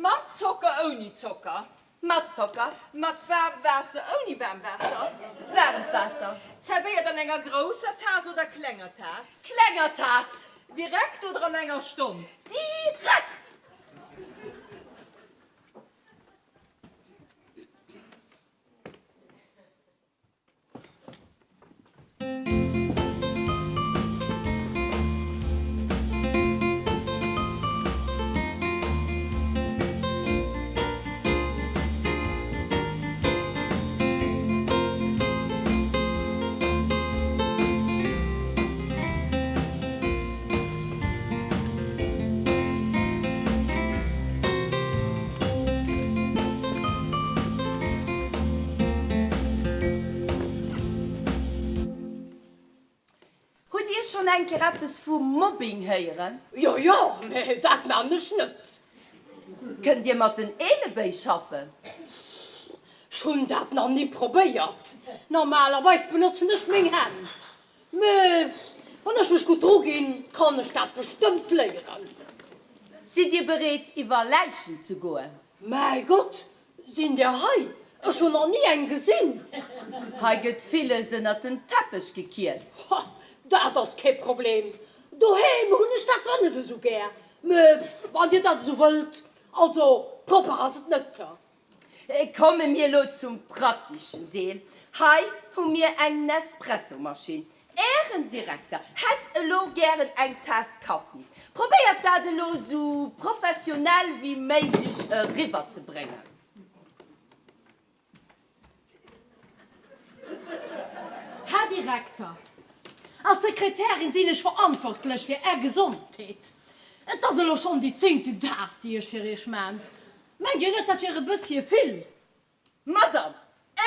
Mat Zocker, ouni Zocker? Mat Zocker. Mat waarm Waasser, ouni waarm Waasser? Waarmt Waasser. Zerwéiert an enger grousser Taass oder klenger Taass? Klenger Taass. Direkt oder an enger Stonn? Direkt! Hutt Dir schonn eng Kéier eppes vu Mobbing héieren? Jo, jo, mee dat man ech net. Kënnt Dir mat den Eelebéi schaffen? Ech hunn dat nach ni probéiert. Normalerweis benotzen ech meng Hänn. Mee wann ech mech gutt druginn, kann ech dat bestëmmt léieren. Sidd Dir bereet iwwer Läichen ze goen? Mäi Gott, sinn der hei? Ech hunn nach ni eng gesinn. Hei gëtt villes ënnert den Teppech gekiert. Ha, dat ass kee Problem. Doheem hunn ech dat zwar net esou gär, mee wann Dir dat esou wëllt, also propper ass et net. Komme mir elo zum prakteschen Deel. Hei hu mir eng Nespresso-Maschinn. Ären Direkter hätt elo gären eng Taass Kaffi. Probéiert dat elo sou professionell wéi méiglech eriwwer ze bréngen. Här Direkter, als Sekretärin sinn ech verantwortlech fir Är Gesondheet. Et ass elo schonn déi zéngten Taass, déi ech fir Iech man. Mengt Dir net, dat wier e bëssche vill? Madame,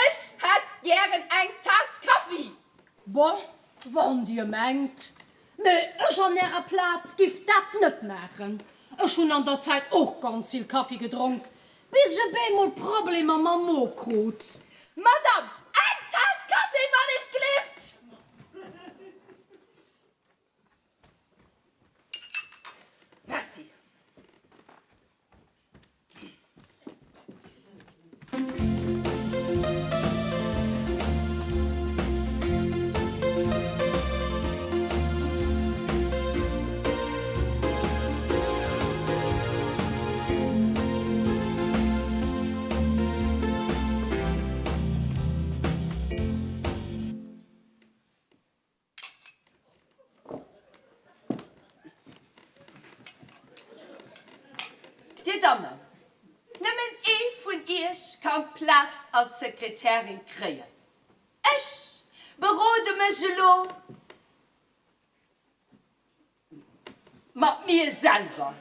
ech hätt gären eng Taass Kaffi! Bon, wann Dir mengt. Mee ech an Ärer Plaz giff dat net maachen. Ech hunn an der Zäit och ganz vill Kaffi gedronk, bis ech e bemol Problemer mam Mo krut. Madame, eng Taass Kaffi, wann ech glift! Merci. Dir Dammen, nëmmen ee vun Iech kann d'Plaz als Sekretärin kréien. Ech berode mech elo mat mir selwer,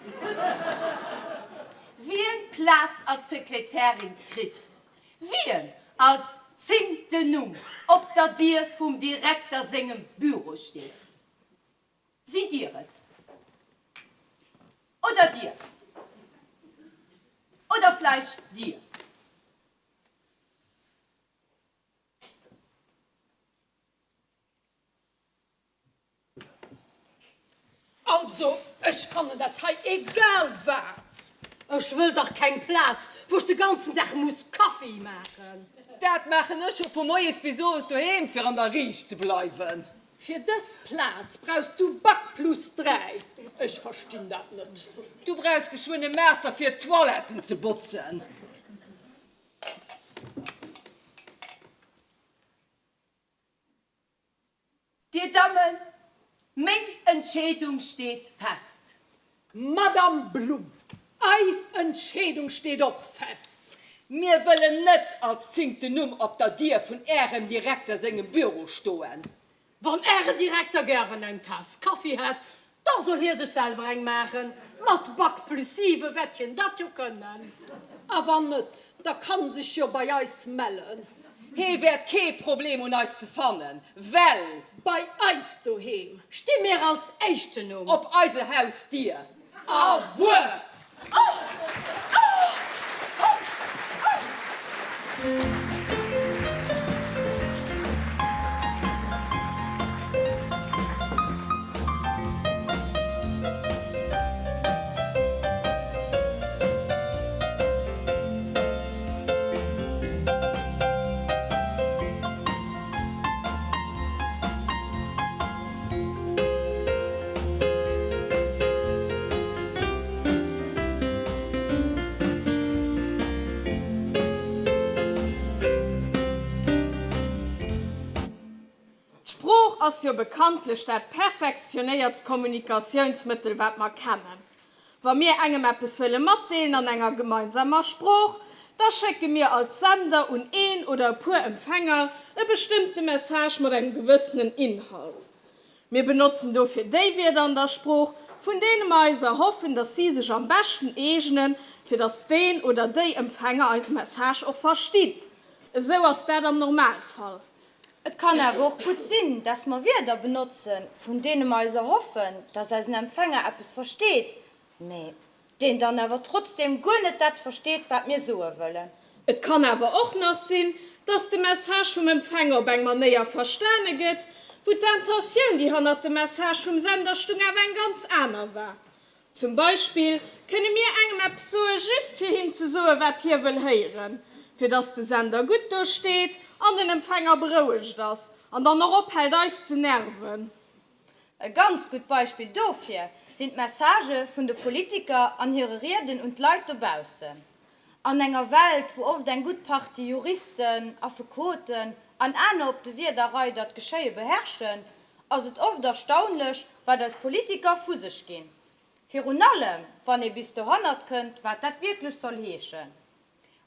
wien d'Plaz als Sekretärin kritt, wien als zéngten Numm op der Dier vum Direkter sengem Büro steet. Sidd Dir et? Oder Dir? Oder vläicht Dir? Also, ech fannen dat hei egal wat! Ech wëll dach keng Plaz, wou ech de ganzen Dag muss Kaffi maachen. Dat maachen ech jo vu moies bis owes doheem, fir an der Riicht ze bleiwen. Fir dës Plaz brauchs du Bac plus 3. Ech verstinn dat net. Du brauchs geschwënn e Master fir d'Toiletten ze botzen. Dir Dammen, meng Entscheedung steet fest. Madame Blum, eis Entscheedung steet och fest. Mir wëllen net als zéngten Numm op der Dier vun Ärem Direkter sengem Büro stoen. Wann Ären Direkter gären eng Taass Kaffi hätt, Da soll hie sech selwer eng maachen, mat Bac plus 7 wäert hien dat jo kënnen. A wann net, da kann sech jo bei eis mellen. Hee wäert kee Problem hunn eis ze fannen, well. Bei eis doheem sti mir als éischten um. Op eiser Hausdier. A wuer! D'Sprooch ass jo bekanntlech dat perfektionéiertst Kommunikatiounsmëttel, wat mer kennen. Wa mir engem eppes wëlle matdeelen an enger gemeinsamer Sprooch, da schécke mir als Sender un een oder e puer Empfänger e bestëmmte Message mat engem gewëssenen Inhalt. Mir benotzen dofir déi Wierder an der Sprooch, vun deene mer eis erhoffen, dass si sech am beschten eegnen, fir dass deen oder déi Empfänger eise Message och verstinn. Esou ass dat am Normalfall. Et kann awer och gutt sinn, dass mer Wierder benotzen, vun deene mer eis erhoffen, dass eisen Empfänger eppes versteet, mee deen dann awer trotzdeem guer net dat versteet, wat mir soe wëllen. Et kann awer och nach sinn, dass de Message vum Empfänger op eng Manéier verstane gëtt, wou d'Intentioun, déi hannert dem Message vum Sender stung, awer eng ganz aner war. Zum Beispill kënne mir engem eppes soe just fir him ze soe wat hie wëll héieren, fir dass de Sender gutt do steet an den Empfänger berouegt ass an dann och ophält eis ze nerven. E ganz gutt Beispill dofir sinn d'Messagë vun de Politiker an hire Rieden un d'Leit dobaussen. An enger Welt, wou oft eng gutt Partie Juristen, Affekoten. an aner op de Wierder Reider d'Geschéie beherrschen, ass et oft erstaunlech, wat eis Politiker vu sech ginn. Virun allem, wann ee bis dohannert kënnt, wat dat wierklech soll heeschen.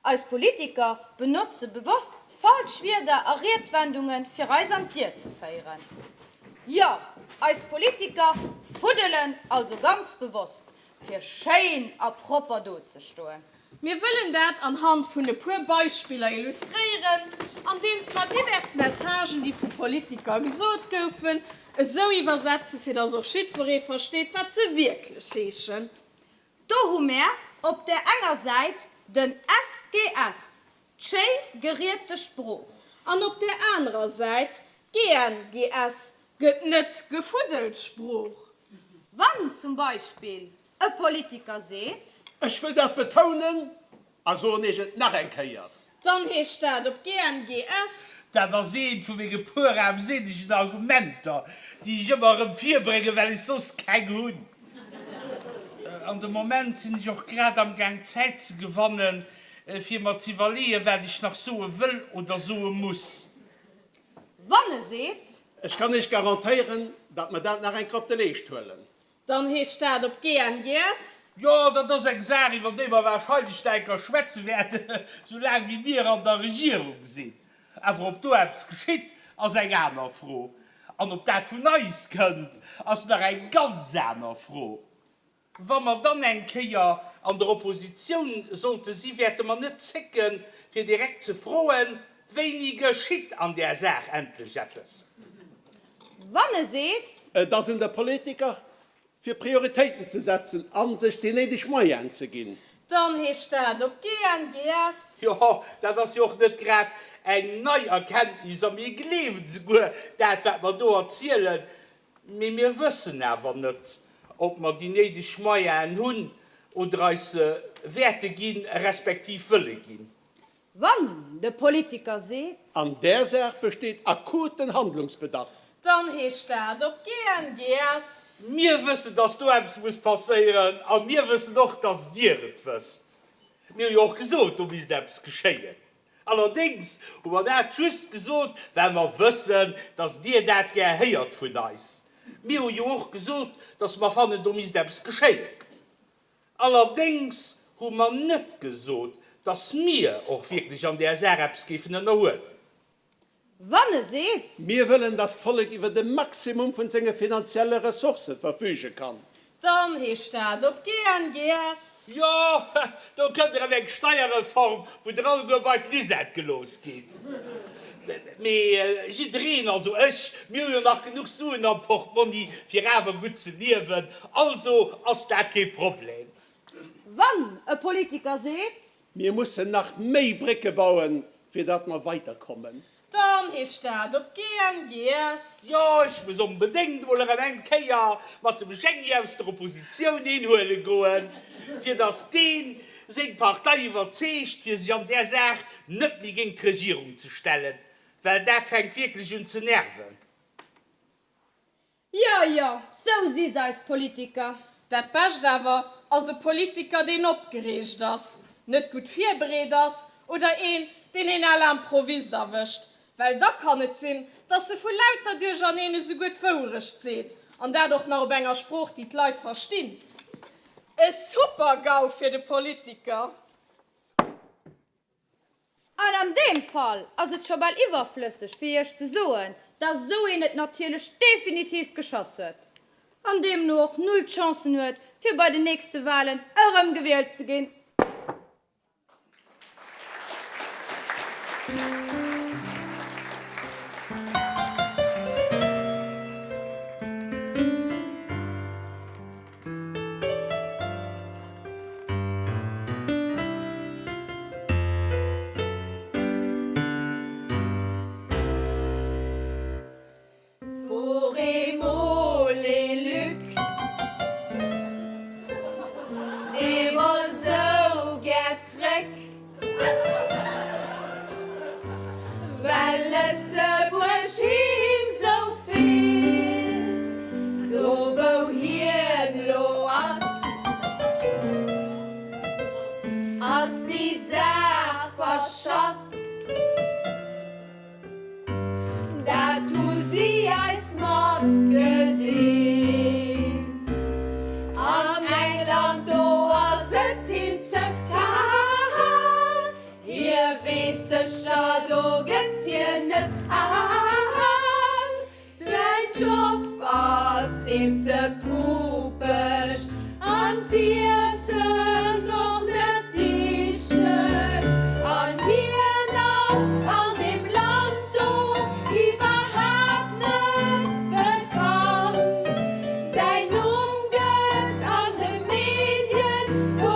Eis Politiker benotze bewosst falsch Wierder a Riedwendungen, fir eis an d'Ier ze féieren. Jo, eis Politiker fuddelen also ganz bewosst, fir schéin a propper dozestoen. Mir wëllen dat anhand vun e puer Beispiller illustréieren, andeems mer divers Messagen, déi vu Politiker gesot goufen, esou iwwersetzen, fir dass och jiddweree versteet, wat se wierklech heeschen. Do hu mär op där enger Säit den SGS, d'schéi geriete Sprooch. An op där anerer Säit d'GNGS, gëtt net gefuddelt Sprooch. Wann zum Beispill e Politiker seet. Ech wëll dat betounen a soen Iech et nach eng Kéier. Dann heescht dat op GNGS. Dat ass eent vu menge puer aarmséinegen Argumenter, déi ech ëmmer erëm virbréngen, well ech soss keng hunn. An de Moment sinn ech och grad amgaang Zäit ze gewannen, fir mer z'iwwerleeën, wat ech nach soe wëll oder soe muss. Wann e seet. Ech kann Iech garantéieren, datt mer dat nach eng Kéier op de Leescht huelen. Dann heescht dat op GNGS. Jo, dat ass eng Saach, iwwer déi mer wahrscheinlech nach eng Kéier schwätze wäerten, soulaang wéi mir an der Regierung sinn. Awer ob do eppes geschitt, ass eng aner Fro. An ob dat vun eis kënnt, ass nach eng ganz aner Fro. Wa mer dann eng Kéier an der Oppositioun sollte si, wäerte mer net zécken, fir direkt ze froen, Wéini geschitt an där Saach endlech eppes? Wann e seet. Et ass un de Politiker, fir Prioritéiten ze setzen a sech déi néideg Moyenen ze ginn. Dann heescht dat op GNGS. Jo, dat ass jo och net grad eng nei Erkenntnis a mir gleewen souguer dat, wat mer do erzielen. Mee mir wëssen awer net, ob mer déi néideg Moyenen hunn oder eis se wäerte ginn, respektiv wëlle ginn. Wann de Politiker seet. An där Saach besteet akuten Handlungsbedarf. Dann heescht dat op GNGS. Mir wëssen, dass do eppes muss passéieren a mir wëssen och, dass Dir et wësst. Mir hu jo och gesot, do misst eppes geschéien. Allerdéngs hu mer dat just gesot, well mer wëssen, dass Dir dat gär héiert vun eis. Mir hu jo och gesot, dass mer fannen, do misst eppes geschéien. Allerdéngs hu mer net gesot, dass mir och wierklech an där Saach eppes géifen ënnerhuelen. Wann e seet. Mir wëllen, dass d'Vollek iwwert e Maximum vun senge finanzielle Ressourcë verfüge kann. Dann heescht dat op GNGS. Jo, do kënnt erëm eng Steierreform, wou der alleguer bei d'Lisette gelooss gitt. Mee jiddereen, also ech, mir hu jo nach genuch Suen am Portmonni, fir awer gutt ze liewen, also ass dat kee Problem. Wann e Politiker seet. Mir mussen nach méi Brécke bauen, fir datt mer weiderkommen. Dann heescht dat op GNGS. Jo, ech muss onbedéngt emol erëm eng Kéier mat dem Jengi aus der Oppositioun een huele goen, fir datt deen seng Partei iwwerzeegt, fir sech an där Saach net méi géint d'Regierung ze stellen, well dat fänkt wierklech un ze nerven. Jo, jo, sou si se, eis Politiker. Dat Bescht awer ass e Politiker, deen opgereegt ass, net gutt virbereet ass oder een, deen een à l'improviste erwëscht. Well da kann et sinn, dass e vu lauter Duercherneen esouguer d'Wouerecht seet, an dat och nach op enger Sprooch, déi d'Leit verstinn. E Super-GAU fir de Politiker! An an deem Fall ass et scho bal iwwerflësseg fir Iech ze soen, dass esou een et natierlech definitiv geschass huet an deemno och null Chancen huet, fir bei den nächste Wahlen erëm gewielt ze ginn. Wor emol ee Luc, dee wollt sou gär. Dat hu si eis matgedeelt. An England, do ass et him ze kal. Hie weess sécher, do gëtt hien net al. Säin Job ass him ze pupeg an d'Iessen och net dichteg. An hien ass an deem Land do iwwerhaapt net bekannt. Säin Numm gëtt an de Medien do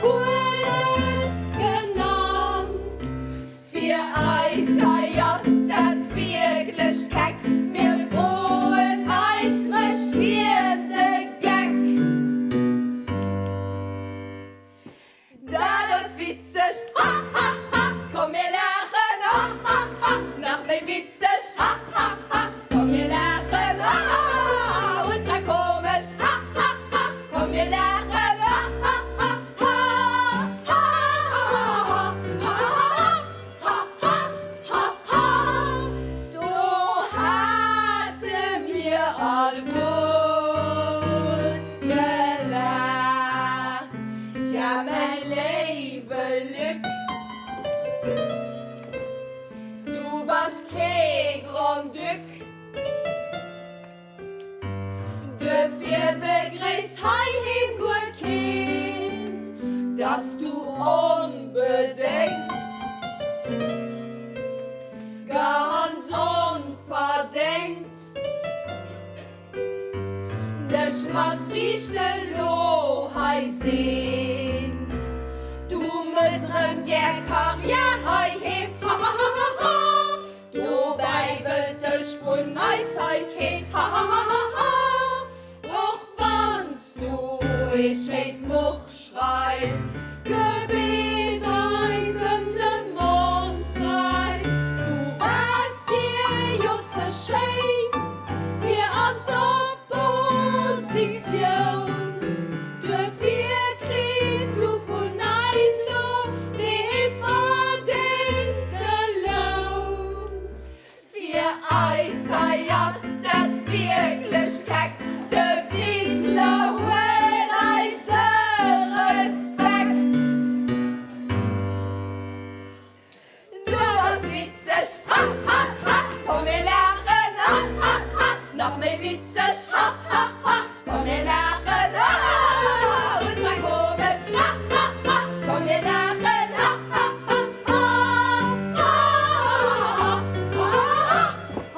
guer net genannt. Fir eis hei ass dat wierklech keck, mir froen eis, mécht hien de Geck? Dat ass witzeg, ha ha ha, komm mir laachen, ha ha ha, nach méi witzeg, ha ha ha, komm mir laachen, ha ha ha, ultra komesch, ha ha ha, komm mir laachen, ha ha ha. Do hate mir all gutt gelaacht, Tja, mäi léiwe Luc, du bass kee Grand-Duc. Duerfir begréisst heiheem guer keen, dass du onbedéngt, ganz onverdéngt, dech mat Friichten lo hei seens. Du mëss rëm gär Karriär heiheem, hahahaha. Dobäi wëllt dech vun eis hei keen, hahahaha. Och wann s du ee schéint Buch schreifs, Gebeess eis ëm de Mond reifs. Du waars dir jo ze schéin fir an d'Oppositioun, duerfir kriss du vun eis lo dee verdéngte Loun. Fir eis hei ass dat wierklech keck, de Wiseler huet eise Respekt. Du bass witzeg, ha ha ha, komm mir laachen, ha ha ha, nach méi witzeg, ha ha ha, komm mir laachen, ha ha ha, ultra komesch, ha ha ha, komm mir laachen, ha ha ha, ha ha ha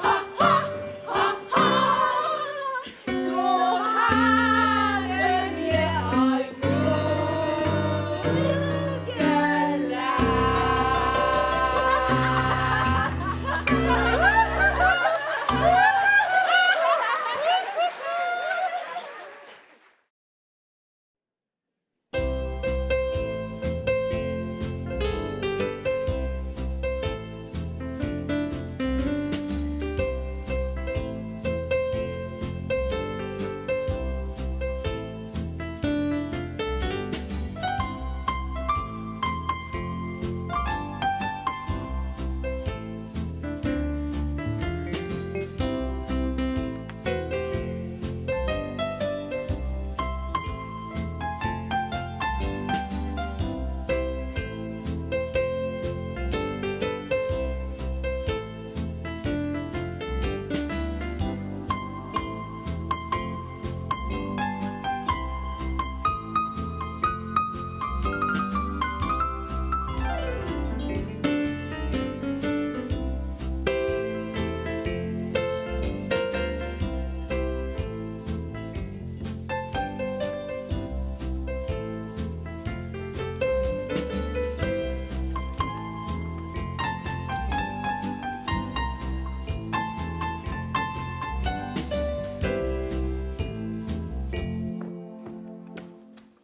ha ha ha ha, do hate mir all gutt gelaacht.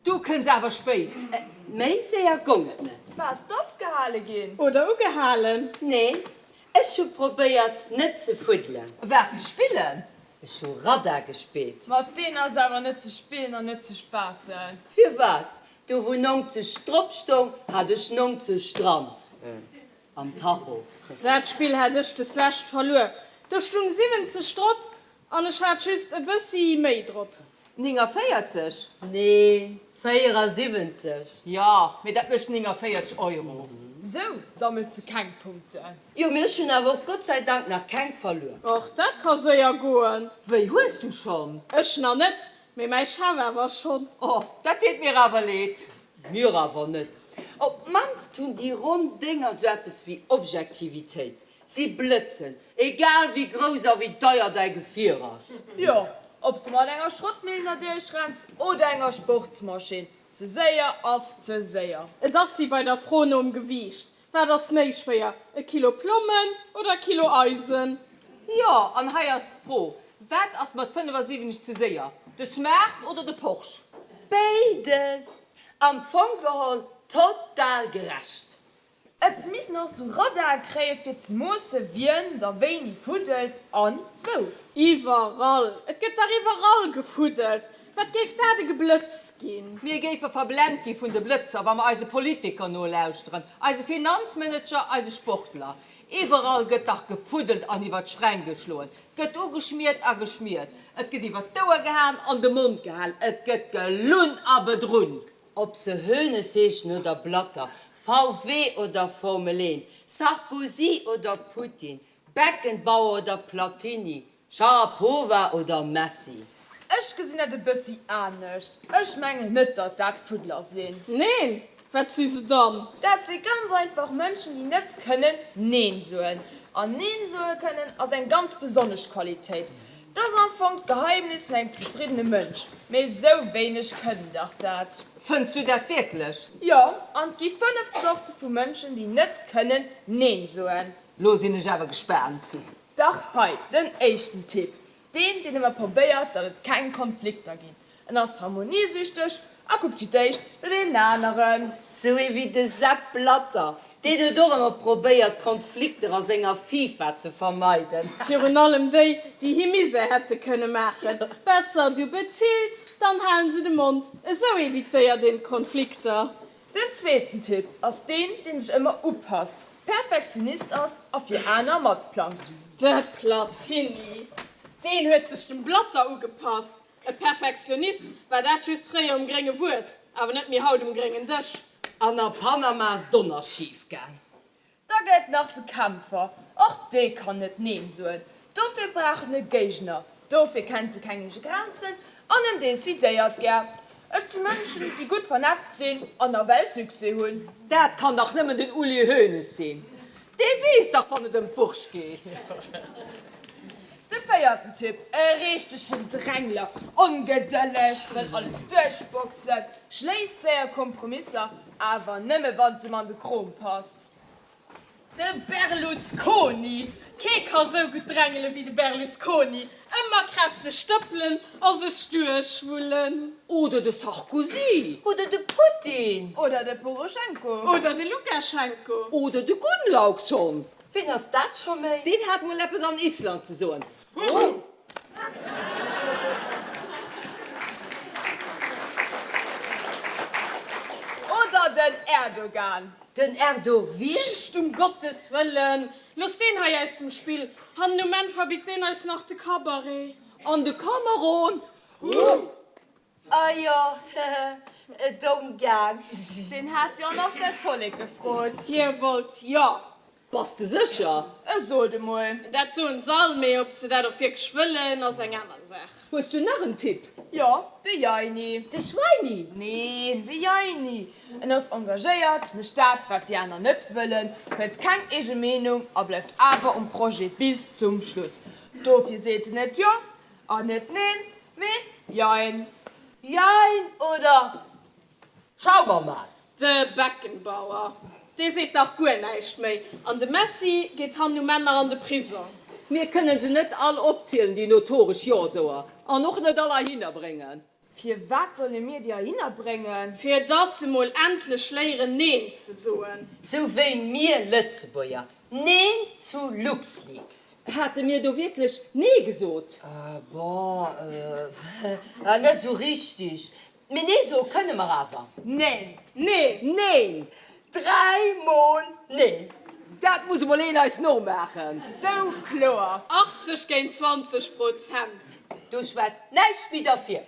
Du kënns awer spéit. Méi séier gong et net. Waars d'opgehale ginn? Oder ugehalen? Nee, ech hu probéiert net ze fuddelen. Waars de spillen? Ech hu Radar gespillt. Mat deen ass awer net ze spillen an net ze spaassen. Firwat? Do wou 90 drop stong, hat ech 90 dran. Am Tacho. Dat Spill hat ech deslescht verluer. Do stung 70 drop an ech hat just e bëssi méi drop. 49? Nee, 74. Jo, mee dat mécht 49 Euro. Sou sammels de keng Punkten. Jo, mee ech hunn awer och Gott sei Dank nach keng verluer. Och dat ka séier goen. Wéi, hues du schonn? Ech nach net, mee mäi Chef awer schonn. Oh, dat deet mir awer leed. Mir awer net. Op d'mannst hunn déi ronn Dénger sou eppes wéi Objektivitéit. Si blëtzen, egal wéi grouss a wéi deier däi Gefier ass. Jo, ob s de mat enger Schrottmillen erduerch renns oder enger Sportsmaschinn, ze séier ass ze séier. Et ass wéi bei der Fro nom Gewiicht, Wat ass méi schwéier, e Kilo Plommen oder e Kilo Eisen? Jo, an hei ass d'Fro, Wat ass mat 75 ze séier, de Smart oder de Porsche? Béides! Am Fong geholl total gerecht. Et misst en och sou Radare kréie fir ze moosse wien da wéini fuddelt an wou. Iwwerall! Et gëtt dach iwwerall gefuddelt! Wat géif dat e Geblëtz ginn! Mir géife verblent gi vun de Blëtzer, wa mer eise Politiker nolauschteren, eise Finanzmanager, eise Sportler. Iwwerall gëtt dach gefuddelt an iwwer d'Sträng geschloen, 't gëtt ugeschmiert a geschmiert, et gëtt iwwer d'Ouer gehaen an de Mond gehal, et gëtt gelunn a bedrunn. Ob se Hoeneß heeschen oder Blatter, VW oder Formel 1, Sarkozy oder Putin, Beckenbauer oder Platini, Sharapova oder Messi. Ech gesinn dat e bëssi anescht. Ech mengen net, datt dat Fuddler sinn. Neen, wat si se dann? Dat si ganz einfach Mënschen, déi net kënnen Neen soen. An Neen soe kënnen ass eng ganz besonnesch Qualitéit. 't ass am Fong d'Geheimnis vun engem zefriddene Mënsch. Mee esou wéineg kënnen dach dat. Fënns du dat wierklech? Jo, an 't gi 5 Zorte vu Mënschen, déi net kënnen Neen soen. Lo sinn ech awer gespaant. Dach hei den éischten Typ, deen, deen ëmmer probéiert, datt et keng Konflikter ginn. En ass harmoniesüchteg a kuckt fir d'éischt no deenen aneren. Sou ee wéi de Sepp Blatter, deen huet och ëmmer probéiert, Konflikter a senger FIFA ze vermeiden. Virun allem déi, déi him Misär hätte kënne maachen. Besser du bezills, dann halen se de Mond. Esou evitéiert een Konflikter. Den zweeten Typ ass deen, deen sech ëmmer upasst, Perfektionist ass a fir aner matplangt. De Platini, deen huet sech dem Blatter ugepasst. E Perfektionist war dat just fréier um grénge Wues, awer net méi haut um gréngen Dësch. An a Panama ass Donner schif gaang. Da gëtt nach de Kämpfer, och dee kann net Neen soen, dofir brauch en e Géigner, dofir kennt e keng eege Grenzen an en decidéiert gär. Et si Mënschen, déi gutt vernetzt sinn an nawell Succès hunn. Dat kann dach nëmmen den Uli Hoeneß sinn. Dee weess dach, wann et ëm d'Wurscht geet. De véierten Typ, e richtegen Drängler, ongedëlleg, wëll alles duerchboxen, schléisst séier Kompromisser, awer nëmme wann et em an de Krom passt. De Berlusconi! Kee ka sou gutt drängele wéi de Berlusconi. Ëmmer kräfteg stëppelen a sech duerchwullen. Oder de Sarkozy. Oder de Putin. Oder de Poroschenko. Oder de Lukaschenko. Oder de Gunnlaugsson. Ween ass dat scho méi? Deen hat mol eppes an Island ze soen. Huh! Oder den Erdogan. Den Erdo wien? Pscht, um Gottes Wëllen, looss deen hei aus dem Spill, hannen um Enn verbitt deen eis nach de Cabaret. An de Cameron? Huh! Ah jo, hehe, domm gaang. Deen hat jo nach säi Vollek gefrot. Hie wollt jo. Bass de sécher? E sot emol. Dat soen se all, mee ob se dat och wierklech wëllen, ass eng aner Saach. Hues du nach en Tipp? Jo, de Jeini. De Schweini? Neen, de Jeini. En ass engagéiert, mécht dat, wat déi aner net wëllen, huet keng eege Meenung a bleift awer um Projet bis zum Schluss. Dofir seet en net jo an net neen, mee jein. Jein oder schau mer mal. De Beckenbauer, dee seet dach guer näischt méi, an de Messi geet hannen um Enn nach an de Prisong. Mir kënnen se net all opzielen, déi notoresch Jo-Soer, an och net all heihinner bréngen. Firwat solle mir déi heihinner bréngen? Fir dass se mol endlech léieren Neen ze soen. Sou wéi mir Lëtzebuerger Neen zu LuxLeaks. Hate mir do wierklech Nee gesot? Bon, net sou richtig. Mee nee soe kënne mer awer. Neen! Neen! Neen! Dräimol neen! Dat muss emol een eis nomaachen. Sou kloer, 80 géint 20 Prozent. Do schwätzt näischt méi derfir.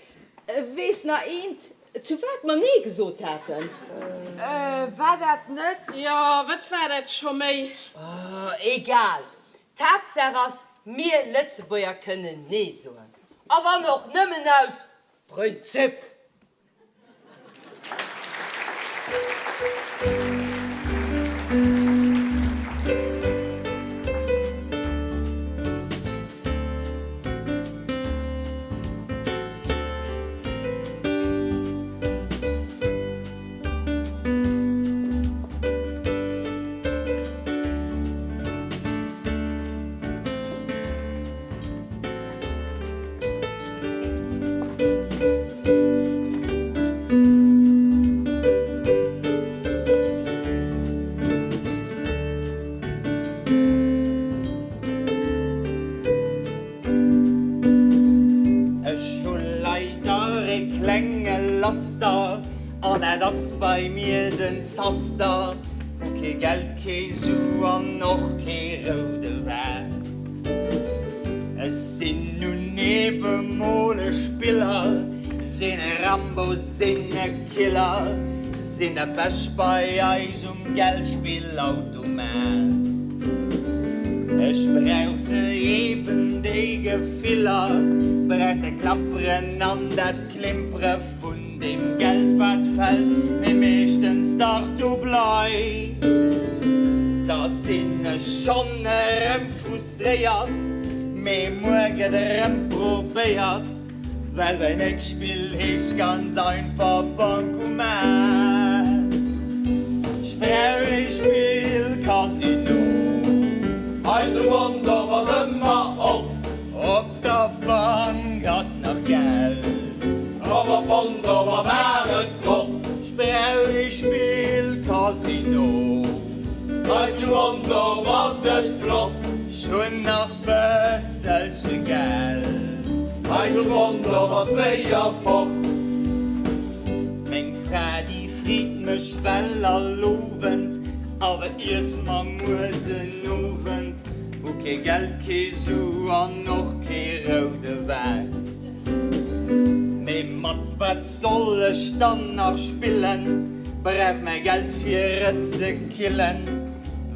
Weess nach eent, zu wat mer Nee gesot haten? War dat net. Jo, wat war dat scho méi? Egal, d'Haaptsaach ass, mir Lëtzebuerger kënnen Nee soen. A wann och nëmmen aus Prinzip! Ech hu leider e klenge Laster, an dat ass bei mir den Zaster. Hu kee Geld, kee Su an och kee roude Wäin. Ech sinn nun ebe mol e Spiller, sinn e Rambo, sinn e Killer, sinn der Bescht bei eis um Geldspillautomat. Ech brauch se eben déi Gefiller, brauch dat Klapperen an dat Klimpere vun deem Geld wat fällt, mee meeschtens dach do bleift. Da sinn ech schonn erëm frustréiert, mee muer gëtt erëm probéiert, well mäin nächst Spill heescht ganz einfach Bancomat. Ech brauch ee Spill Casino. Eise Mondorf ass ëmmer op. Op der Bank ass nach Geld. Komm op Mondorf a maach et drop. Ech brauch ee Spill Casino. Hei zu Mondorf ass et flott. Ech hunn nach bësselche Geld. Hei zu Mondorf ass séier fort. Meng Fra déi freet mech well all Owend, A wat iesse mer muer den Owend? Hu kee Geld, kee Su an och kee roude Wäin. Mee mat wat soll ech dann nach spillen? Brauch mäi Geld fir et ze killen,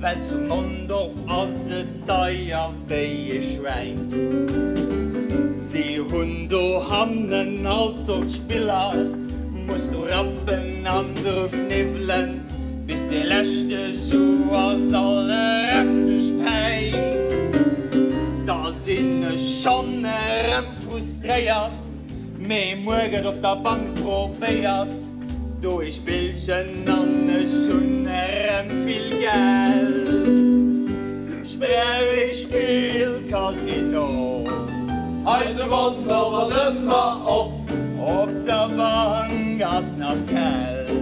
well zu Mondorf ass et deier wéi e Schwäin. Si hunn dohannen all Zort Spiller, muss du rappen an dru kniwwelen, bis dee leschte Su ass all erëm duerch Päif. Da sinn ech schonn erëm frustréiert, mee muer gëtt op der Bank probéiert. Do ee Spillchen an ech hunn erëm vill Geld. Ech brauch ee Spill Casino. Eise Mondorf ass ëmmer op. Op der Bank ass nach Geld.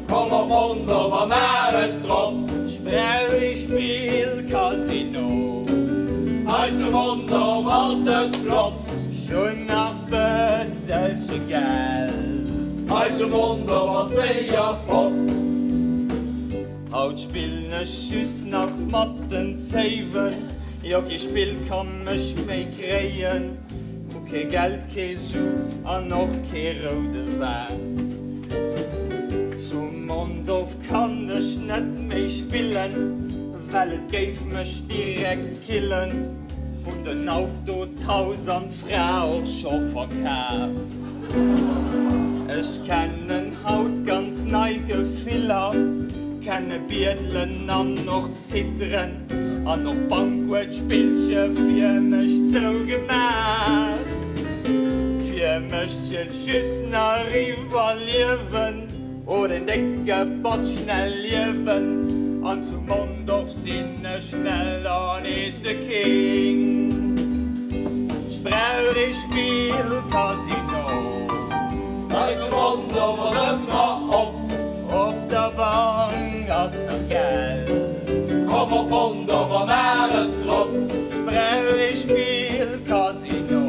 Komm op Mondorf a maach et drop. Ech brauch ee Spill Casino. Hei zu Mondorf ass et flott. Ech hunn nach bësselche Geld. Hei zu Mondorf ass séier fort. Haut spillen ech just nach mat den Zéiwen, jo kee Spill ka mech méi kréien, hu kee Geld, kee Su an och kee roude Wäin. Zu Mondorf kann ech net méi spillen, well et géif mech direkt killen. Hun den Auto, d'Haus an d'Fra och scho verkaf. Ech kennen haut ganz nei Gefiller, kenne biedelen an och zidderen, an och d'Bank huet d'Spillche fir mech zougemaach. Fir mech zielt just nach iwwerliewen. Oh den décke Batz schnell liewen an zu Mondorf sinn ech schnell an nees de King. Ech brauch ee Spill Casino. Hei zu Mondorf ass ëmmer op. Op der Bank ass nach Geld. Komm op Mondorf a maach et drop. Ech brauch ee Spill Casino.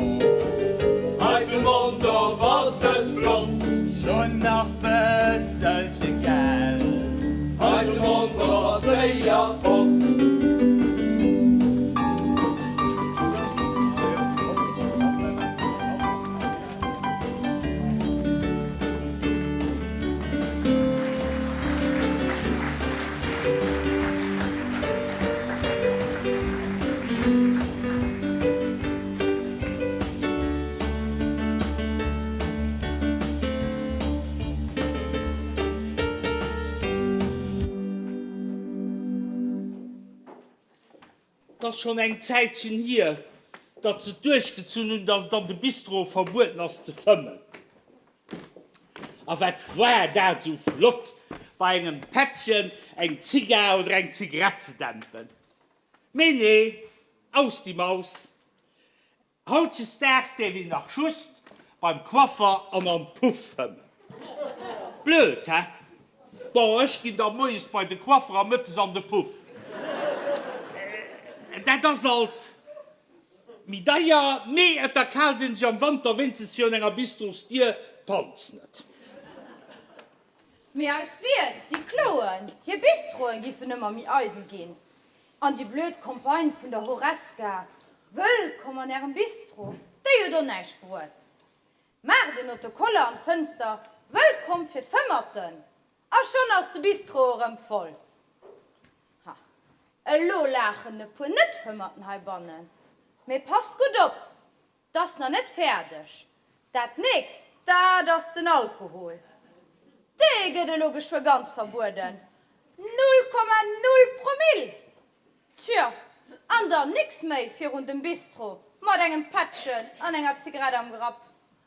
Hei zu Mondorf ass et flott. Schon nach bësselche Geld. Hei zu Mondorf ass séier fort. Et ass schonn eng Zäitchen hier, datt se et duerchgezunn hunn, datt et an de Bistroe verbueden ass ze fëmmen. A wat war dat esou flott, bei engem Pättchen eng Zigar oder eng Zigarett ze dämpen. Mee nee, aus die Maus. Hautdesdaags däerf een nach just beim Coiffer an am Puff fëmmen. Blöd, he? Bon, ech ginn da moies bei de Coiffer a mëttes an de Puff. Dat ass alt méi deier, mee et erkaalt een sech am Wanter wéinstens virun enger Bistrosdier d'Panz net. Mee eis Wiert, déi kloen, hir Bistroen giffen ëmmer méi eidel ginn. An déi blöd Campagne vun der Horesca, Wëllkomm an ärem Bistro, déi huet och näischt bruet. Maacht en Autocollant an d'Fënster, Wëllkomm fir d'Fëmmerten, a schonn ass de Bistro erëm voll. Ha, elo laachen e puer Net-Fëmmerten heibannen, mee passt gutt op, 't ass nach net fäerdeg. Dat nächst, dat ass den Alkohol. Dee gëtt elo geschwë ganz verbueden. 0,0 Promill! Tjo, an dann nix méi virun dem Bistro mat engem Pättchen an enger Zigarett am Grapp.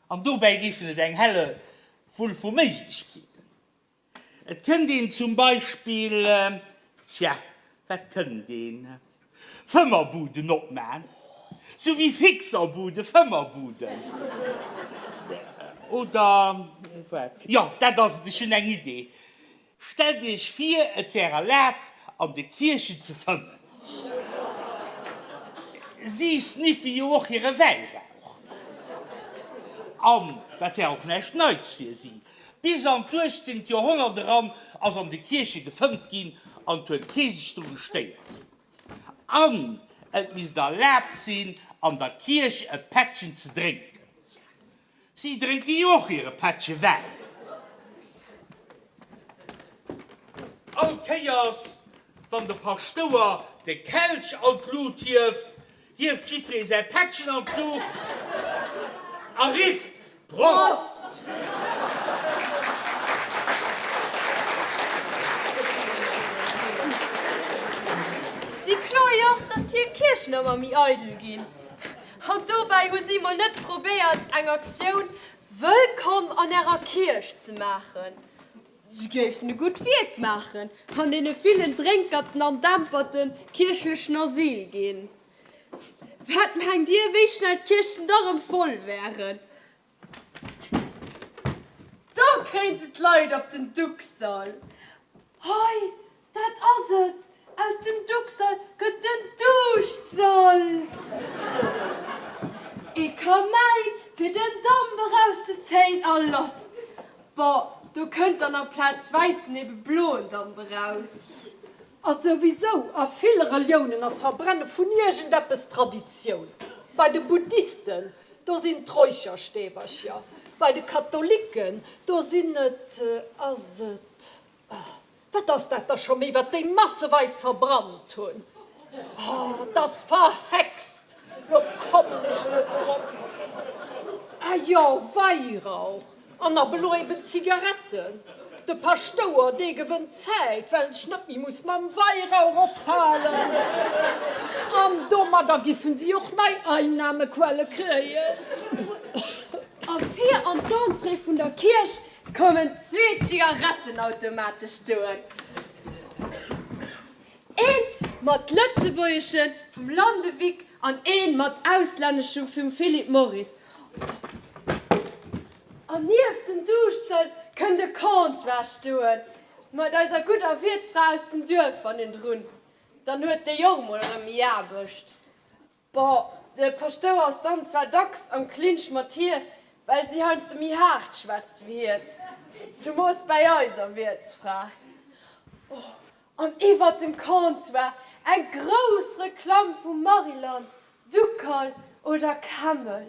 An dobäi géifen et eng helle Wull vu Méiglechkeeten. Et kënnt een zum Beispill, tja, wat kënnt een? Fëmmerbuden opman, sou wéi Fixerbuden, Fëmmerbuden. Oder wat? Jo, dat ass et, ech hunn eng Idee. Stellt Iech vir, et wär erlaabt, an de Kierchen ze fëmmen. Si sniffe jo och hire Wäirauch. An dat wär och näischt Neits fir si. Bis an d'uechtzéngt Joerhonnert eran ass an de Kierche gefëmmt ginn an et huet kee sech dru gestéiert. An et misst erlaabt sinn, an der Kierch e Pättchen ze drénken. Si drénke jo och hire Pättche Wäin. All Kéiers, wann de Paschtouer de Kelch an d'Lut hieft, Hieft jiddweree säi Pättchen an d'Luucht a rifft, Prost! Si kloe jo och, dass hir Kierchen ëmmer méi eidel ginn. An dobäi hu si mol net probéiert, eng Aktioun Wëllkomm an ärer Kierch ze maachen. Si géifen e gutt Wierk maachen an deene villen Drénkerten an Dämperten kierchlechen Asyl ginn. Wat mengt Dir, wéi schnell d'Kierchen da rëm voll wären? Do kréien se d'Leit op den Duxall. Hei, Dat ass et! Aus dem Duxall gëtt den Duuschtsall! Ee Kamäin fir den Damp erauszezéien a lass! Bon, do kënnt dann amplaz wäissen ebe bloen Damp eraus. A souwisou, a ville Reliounen ass Verbrenne vun iergendeppes Traditioun. Bei de Buddhisten, do sinn d'Räucherstäbercher, bei de Katholiken, do sinn et, ass et, oh, Wat ass dat da scho méi, wat déi masseweis verbrannt hunn? Oh, 't ass verhext! Lo kommen ech net drop. Ah jo, Weihrauch an ab elo eben Zigaretten. De Paschtouer, dee gewënnt Zäit, well en sech net méi muss mam Weihrauch ophalen. An domadder giffen si och nei Einnahmequelle kréien. A fir an d'Entrée vun der Kierch kommen zwee Zigarettenautomate stoen. Een mat lëtzebuergesche vum Landewyck an een mat auslänneschem vum Philip Morris. An nieft den Duuschtsoll kënnt e Comptoir stoen, mat eiser gudder Wiertsfra aus dem Duerf hannendrun. Dann huet déi och mol erëm méi Aarbecht. Bon, de Paschtouer ass dann zwar dacks am Clinch mat hir, well si heiansdo méi haart schwätzt wéi hien, zumoos bäi eiser Wiertsfra. Oh, an iwwert dem Comptoir eng grouss Reklamm vu Maryland, Ducal oder Camel.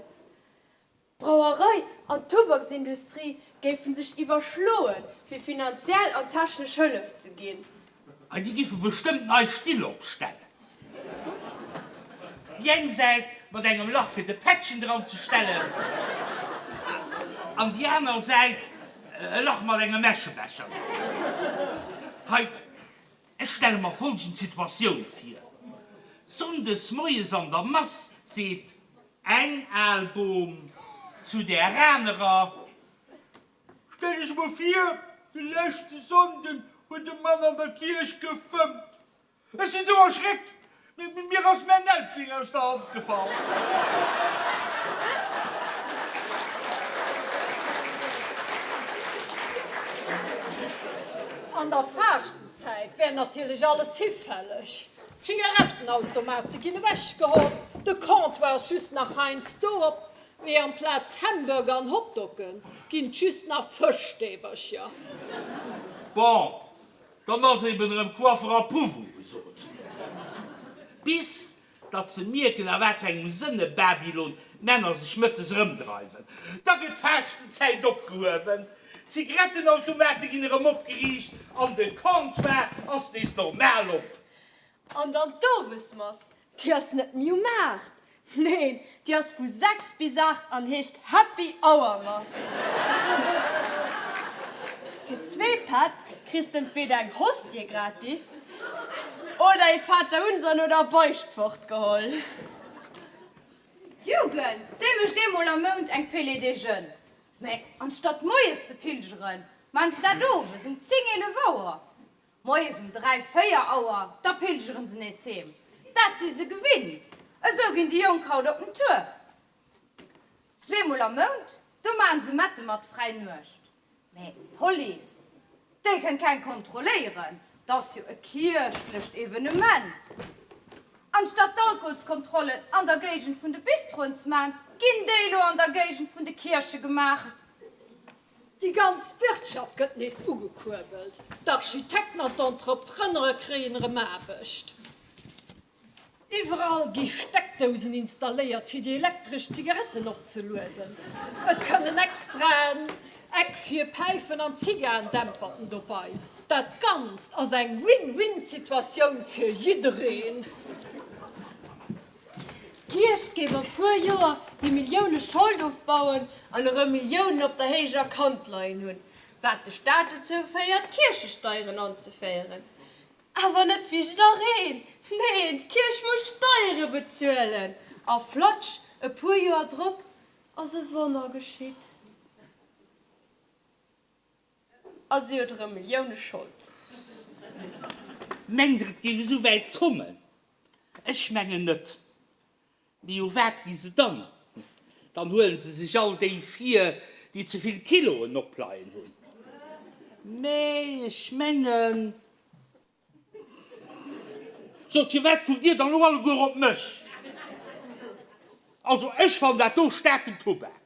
D'Brauerei an d'Tubaksindustrie géife sech iwwerschloen, fir finanziell an technesch Hëllef ze ginn. Hei, déi giffe bestëmmt nei Still opstellen. Déi eng Säit mat engem Lach fir de Pättchen dran ze stellen an déi aner Säit e Lach mat engem Äschebecher. Hei, ech stelle mer folgend Situatioun vir. Sonndes moies an der Mass seet eng al Bom zu där anerer, Stell dech emol vir, de leschte Sonnden huet e Mann an der Kierch gefëmmt. Ech sinn esou erschréckt, mir ass mäin Elbling aus der Hand gefall. An der Faaschtenzäit wär natierlech alles hifälleg. D'Zigarettenautomate ginn ewechgeholl, de Comptoir ass just nach heiansdo op, mee amplaz Hamburger an Hotdoggen ginn 't just nach Fëschstäbercher. Bon, dann ass eben erëm Coiffer a Puff ugesot. Bis datt se mierken, a wat fir engem Sënne-Babylon d'Männer sech mëttes erëmdreiwen. Da gëtt d'Faaschtenzäit opgehuewen, d'Zigarettenautomate ginn erëm opgeriicht an de Comptoir ass nees normal op. An dann d'Owesmass, déi ass net méi um 8, neen, déi ass vu 6 bis 8 an heescht Happy Hour Mass. Fir zwee Pätt kriss de entweder eng Hostie gratis oder ee Vaterunser no der Beicht fortgeholl. D'Jugend, déi mécht eemol am Mount eng Pélée des Jeunes. Mä anstatt moies ze pilgeren, maan se dat owes um 10, 11 Auer. Moies um 3, 4 Auer, da pilgeren se nees heem. Dat si se gewinnt. Esou ginn déi Jonk haut op den Tour. Zweemol am Mount, do maachen se Mette mat fräi Nuecht. Mä d'Police, déi kënnt keng kontrolléieren, 't ass jo e kierchlecht Evenement. Anstatt d'Alkoholskontrollen an der Géigend vun de Bistroen ze maachen, ginn déi elo an der Géigend vun de Kierche gemaach. Déi ganz Wirtschaft gëtt nees ugekuerbelt, d'Architekten an d'Entrepreneure kréien erëm Aarbecht. Iwwerall gi Steckdousen installéiert, fir déi elektresch Zigaretten opzelueden. Et kënn en extraen Eck fir Päifen an Zigarendämperten dobei. Dat Ganzt ass eng Win-Win-Situatioun fir jiddereen. D'Kierch géif a puer Joer hir Millioune Schold ofbauen an erëm Milliounen op der héijer Kant leien hunn, wat de Staat dozou féiert, Kierchesteieren anzeféieren. Awer net fir jiddereen, neen, d'Kierch muss Steiere bezuelen! A flatsch, e puer Joer drop ass e Wonner geschitt. A si huet erëm Millioune Schold. Mengt Der, et géif esou wäit kommen? Ech mengen net. Mee u wat gi se dann? Dann huele se sech all déi vir, déi ze vill Kiloen opleien hunn. Mee ech mengen. Sot, Firwat kuckt Dir dann elo alleguer op mech? Also ech fannen dat do staarken Tubak.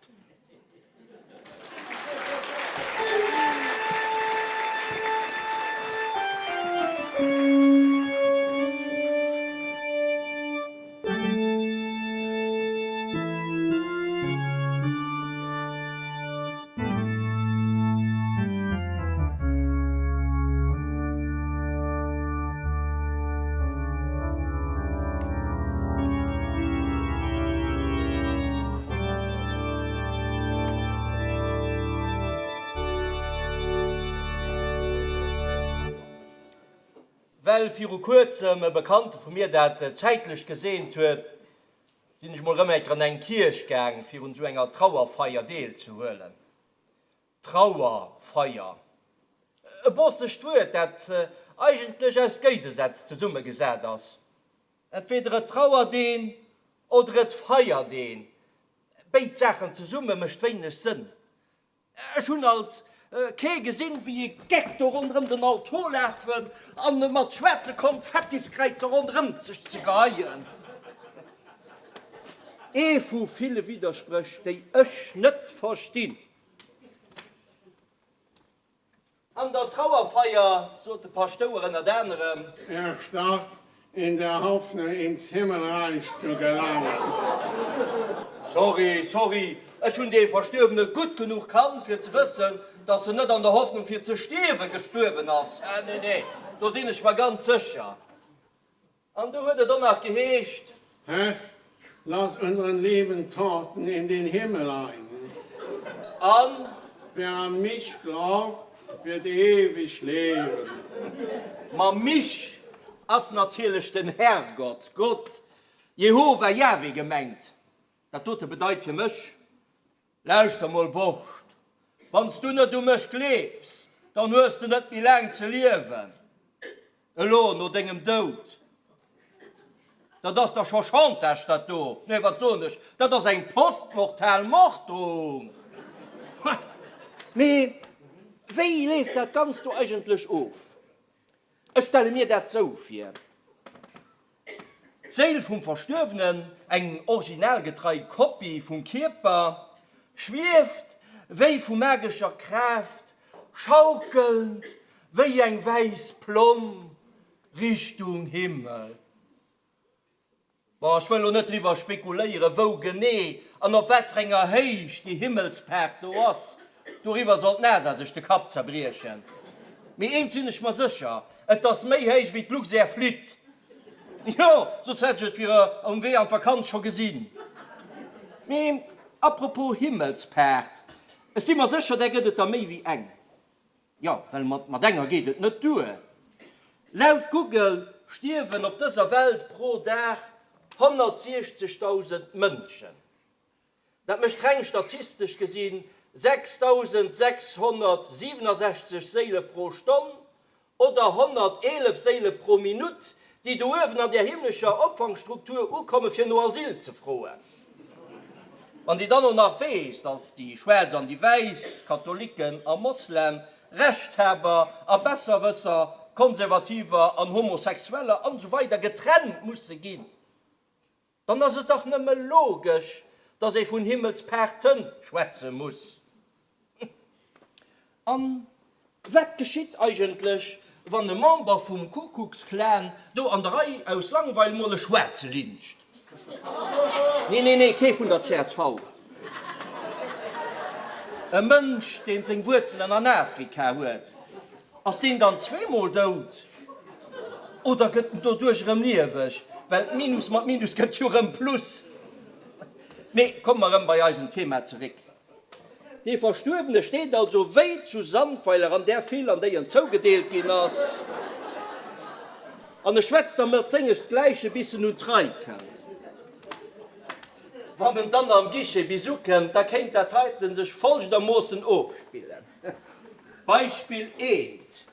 Well viru kuerzem e Bekannte vu mir dat zäitlech geseent huet, sinn ech mol rëm enker an eng Kierch gaang fir un esou enger Trauerfeier deelzehuelen. Trauerfeier, e bossegt Wuert, dat eigentlech aus Géigesätz zesummegesat ass. Entweder et trauert een oder et feiert een. Béid Saachen zesumme mécht wéineg Sënn. Ech hunn alt kee gesinn, wéi e Geck do ronderëm den Altor lafen an mat schwaarze Konfettiskräizer ronderëm sech ze geheien. Ee vu ville Widderspréch, déi ech net verstinn. An der Trauerfeier sot de Paschtouer ënnert anerem. Er starb in der Hoffnung ins Himmelreich zu gelangen. Sorry, sorry, ech hunn dee Verstuerwene gutt genuch kannt fir ze wëssen, dass en net an der Hoffnung fir ze stierwe gestuerwen ass. Nee, nee, do sinn ech mer ganz sécher. An du huet et och nach geheescht. Herr, lass unseren lieben Torten in den Himmel ein. An. Wer an mich glaubt, wird ewig leben. Mam mich. Ass natierlech den Herrgott, Gott, Jehova, Jahwe gemengt. Dat dote bedeit fir mech, Lauschter mol Borscht, wann s du net u mech gleefs, dann hues de net méi laang ze liewen, elo no dengem Doud. Dat ass da scho Chantage dat do, nee wat soen ech, dat ass eng postmortal Morddrohung. Mee wéi leeft dat Ganzt do eigentlech of? Ech stelle mir dat sou vir, D'Séil vum Verstuerwenen, eng originalgetrei Kopie vum Kierper, schwieft wéi vu magescher Kraaft, schaukelnd wéi eng wäiss Plomm Richtung Himmel. Bon, ech wëll elo net driwwer spekuléieren, wou genee an op wat fir enger Héicht déi Himmelspaart do ass. Doriwwer soll d'NASA sech de Kapp zerbriechen. Mee eent sinn ech mer sécher, Et ass méi héich wéi d'Luxair flitt. Jo, soss hätt ech et fir um Wee an d'Vakanz scho gesinn. Mee apropos Himmelspaart, ech si mer sécher, där gëtt et der méi wéi eng. Jo, well mat mat enger geet et net duer. Laut Google stierwen op dëser Welt pro Dag 160.000 Mënschen. Dat mécht reng statistesch gesinn 6.667 Séile pro Stonn oder 111 Séile pro Minutt, déi do uewen an där himmlescher Opfangstruktur ukommen, fir no Asyl ze froen. Wann déi dann och nach weess, datt déi Schwaarz an déi Wäiss, Katholiken a Moslem, Rechthaber a Besserwësser, Konservativer an Homosexueller an esou weider getrennt musse ginn, Dann ass et dach nëmme logesch, dass ee vun Himmelspaarten schwätze muss. An wat geschitt eigentlech, wann e Member vum Ku-Klux-Klan do an der Rei aus Langweil mol e Schwaarze lyncht? Nee, nee, nee, kee vun der csv. E Mënsch, deen seng Wuerzelen an Afrika huet. Ass deen dann zweemol dout oder gëtt en doduerch erëm lieweg? Well Minus mat Minus gëtt jo erëm Plus. Mee komme mer erëm bei eisen Thema zeréck. Dee Verstuerwene steet also wéi zu Sandweiler an där Fil, an déi en zougedeelt ginn ass, an e schwätzt da mat sengesgläiche bis en un d'Rei kënnt. Wann en dann am Guichet bis ukënnt, da kéint dat heiten sech folgendermoossen ofspillen. Beispill eent.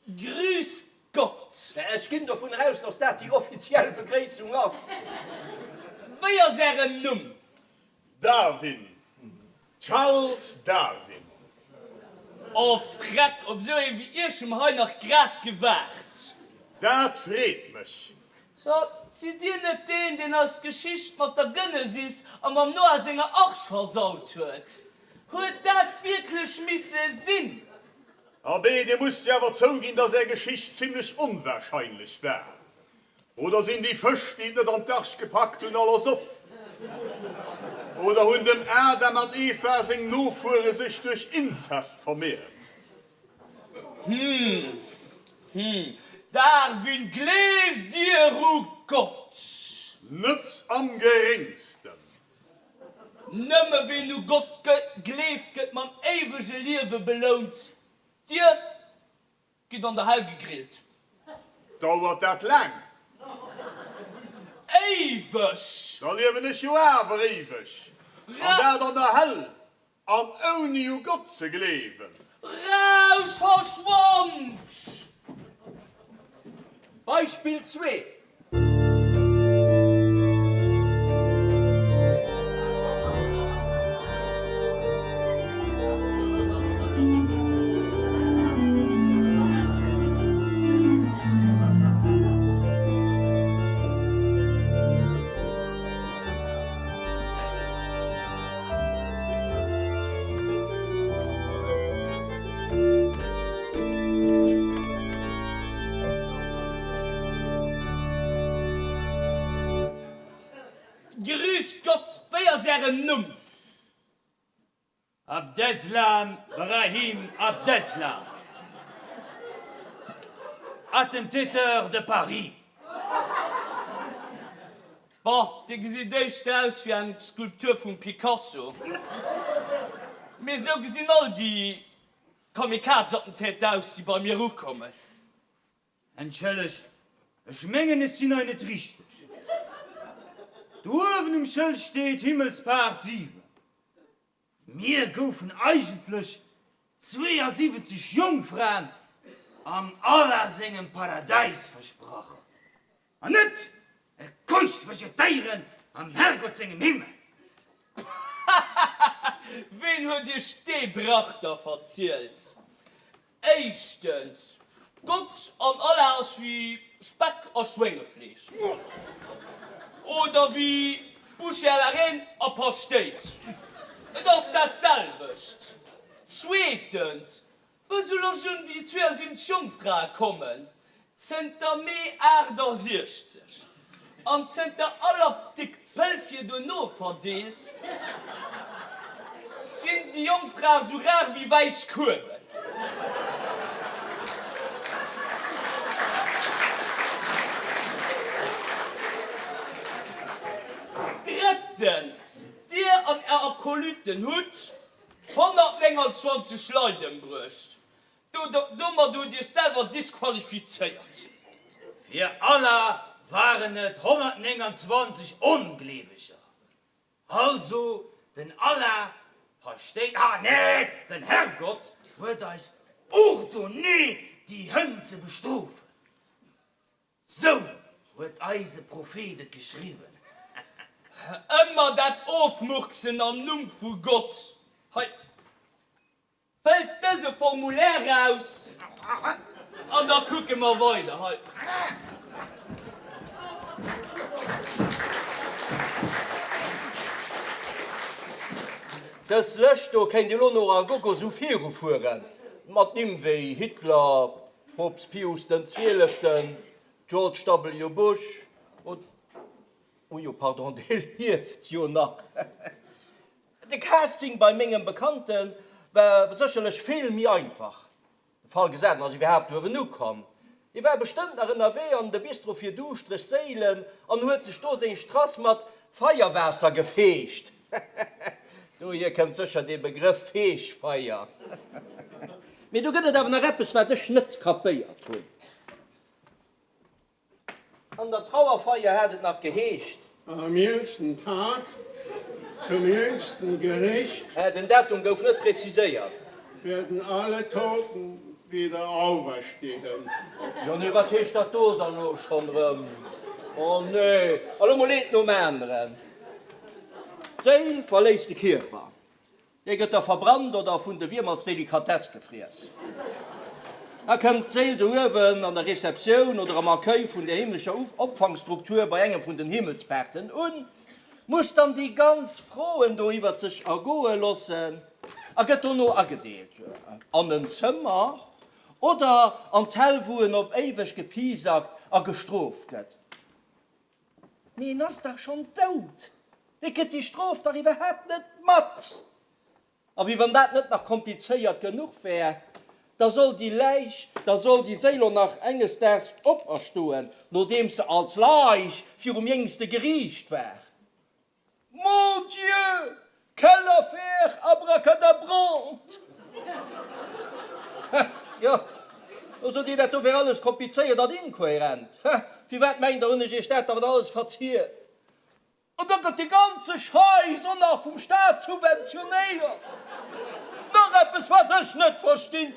Grüß Gott! Ech ginn dovun aus, dass dat déi offiziell Begréissung ass. Wéi ass Ären Numm? Darwin. Charles Darwin. Oh Freck, op esou ee wéi Iech hu mer hei nach grad gewaart. Dat freet mech. So, sidd Dir net deen, deen eis d'Geschicht mat der Genesis a mam Noah senger Arch versaut huet? Huet dat wierklech misse sinn? Abee, Dir musst jo awer zouginn, dass Är Geschicht zimlech onwahrscheinlech war. Oder sinn déi Fësch, déi et net an d'Arch gepackt hunn, all ersoff? Oder hunn dem Adam an Eva seng Nofuere sech duerch Inzest vermeert? Hm, hm, Darwin, gleeft Dir u Gott? Net am geréngsten. Nëmme ween u Gott gleeft, gëtt mam éiwege Liewe belount. Dir gitt an der Hell gegrillt. Dauert dat laang? Éiweg! Da liewen ech jo awer éiweg, an dat an der Hell, an ouni u Gott ze gleewen. Raus! Verschwannt! Beispill zwee. Grüß Gott, wéi ass Ären Numm? Abdeslam Brahim Abdeslam, Attentäter de Paris. Bon, dee gesitt éischter aus wéi eng Skulptur vum Picasso. Mee esou gesinn all déi Kamikaze-Attentäter aus, déi bei mir ukommen. Entschëllegt, ech mengen ech sinn hei net richteg. Do uewen um Schëld steet Himmelspaart 7. Mir goufen eigentlech 72 Jongfraen am Allah sengem Paradäis versprach, an net e Keucht Vegetéieren am Herrgott sengem Himmel. Hahaha, ween huet iech dee Brach da verzielt? Éischtens, Gott an Allah ass wéi Speck a Schwéngefleesch. Oder wéi Bouchée à la reine a Paschtéit. Et ass dat selwecht. Zweetens, wou soll ech un déi 72 Jongfrae kommen? Zënter Mee 68 an zënter all Apdikt d'Pëll fir dono verdeelt, sinn déi Jongfrae sou rar wéi wäiss Kueben. Drëttens, Dir an Är Akolyten hutt 129 Leit ëmbruecht. Domat hutt Iech selwer disqualifizéiert. Fir Allah waren et 129 Ongleeweger. Also den Allah verstéit, ah nee, den Herrgott huet eis ordonné déi Hënn ze bestrofen. Sou huet eise Prophet et geschriwwen. Ëmmer dat Ofmurksen am Numm vu Gott. Hei. Fëllt dëse Formulaire aus an da kucke mer weider. Hei. Dës Lëscht do kéint elo no a gogo sou virufueren, mat Nimm wéi Hitler, Poopst Pius den Zwieleften, George W. Bush od. Oh jo, pardon, dee lieft jo nach. De Casting bei mengem Bekannte war sécherlech vill méi einfach. De Fall gesat, en ass iwwerhaapt uewen ukomm. Hie war bestëmmt nach ënnerwee an de Bistro fir duuschtereg Séilen an huet sech do seng Strass mat Feierwaasser gefeegt. Dohier kënnt sécher dee Begrëff Feegfeier. Mee do gëtt et awer nach eppes, wat ech net kapéiert hunn. An der Trauerfeier hat et nach geheescht. Am jüngsten Tag zum jüngsten Gericht. Den Datum gouf net präziséiert. Werden alle Toten wieder auferstehen. Jo nee, wat heescht dat do dann elo schonn erëm? Oh nee, a lo mol eent nom aneren. D'Séil verléisst de Kierper. Dee gëtt da verbrannt oder vun de Wierm als Delikatess gefriess. Da kënnt d'Séil do uewen an der Receptioun oder am Accueil vun der himmlescher Opfangstruktur bei engem vun den Himmelspaarten un, muss dann déi ganz Froen do iwwert sech ergoe loossen a gëtt dono agedeelt an en Zëmmer oder an d'Häll, wou en op éiweg gepiesackt a gestrooft gëtt. Mee en ass dach schonn dout, dee kritt déi Strof dach iwwerhaapt net mat. A wéi wann dat net nach komplizéiert genuch wär, da soll déi Läich, da soll déi Séil och nach enges Daags operstoen, nodeems se als Laich virum jéngste Geriicht war. Mon Dieu, quelle affaire abracadabrante! Jo, lo sot Dir, dat do wär alles komplizéiert an inkohärent. Firwat mengt Der, hunn ech Iech dat dann alles verzielt? An da gëtt dee ganze Scheiss och nach vum Staat subventionéiert. Nach eppes, wat ech net verstinn.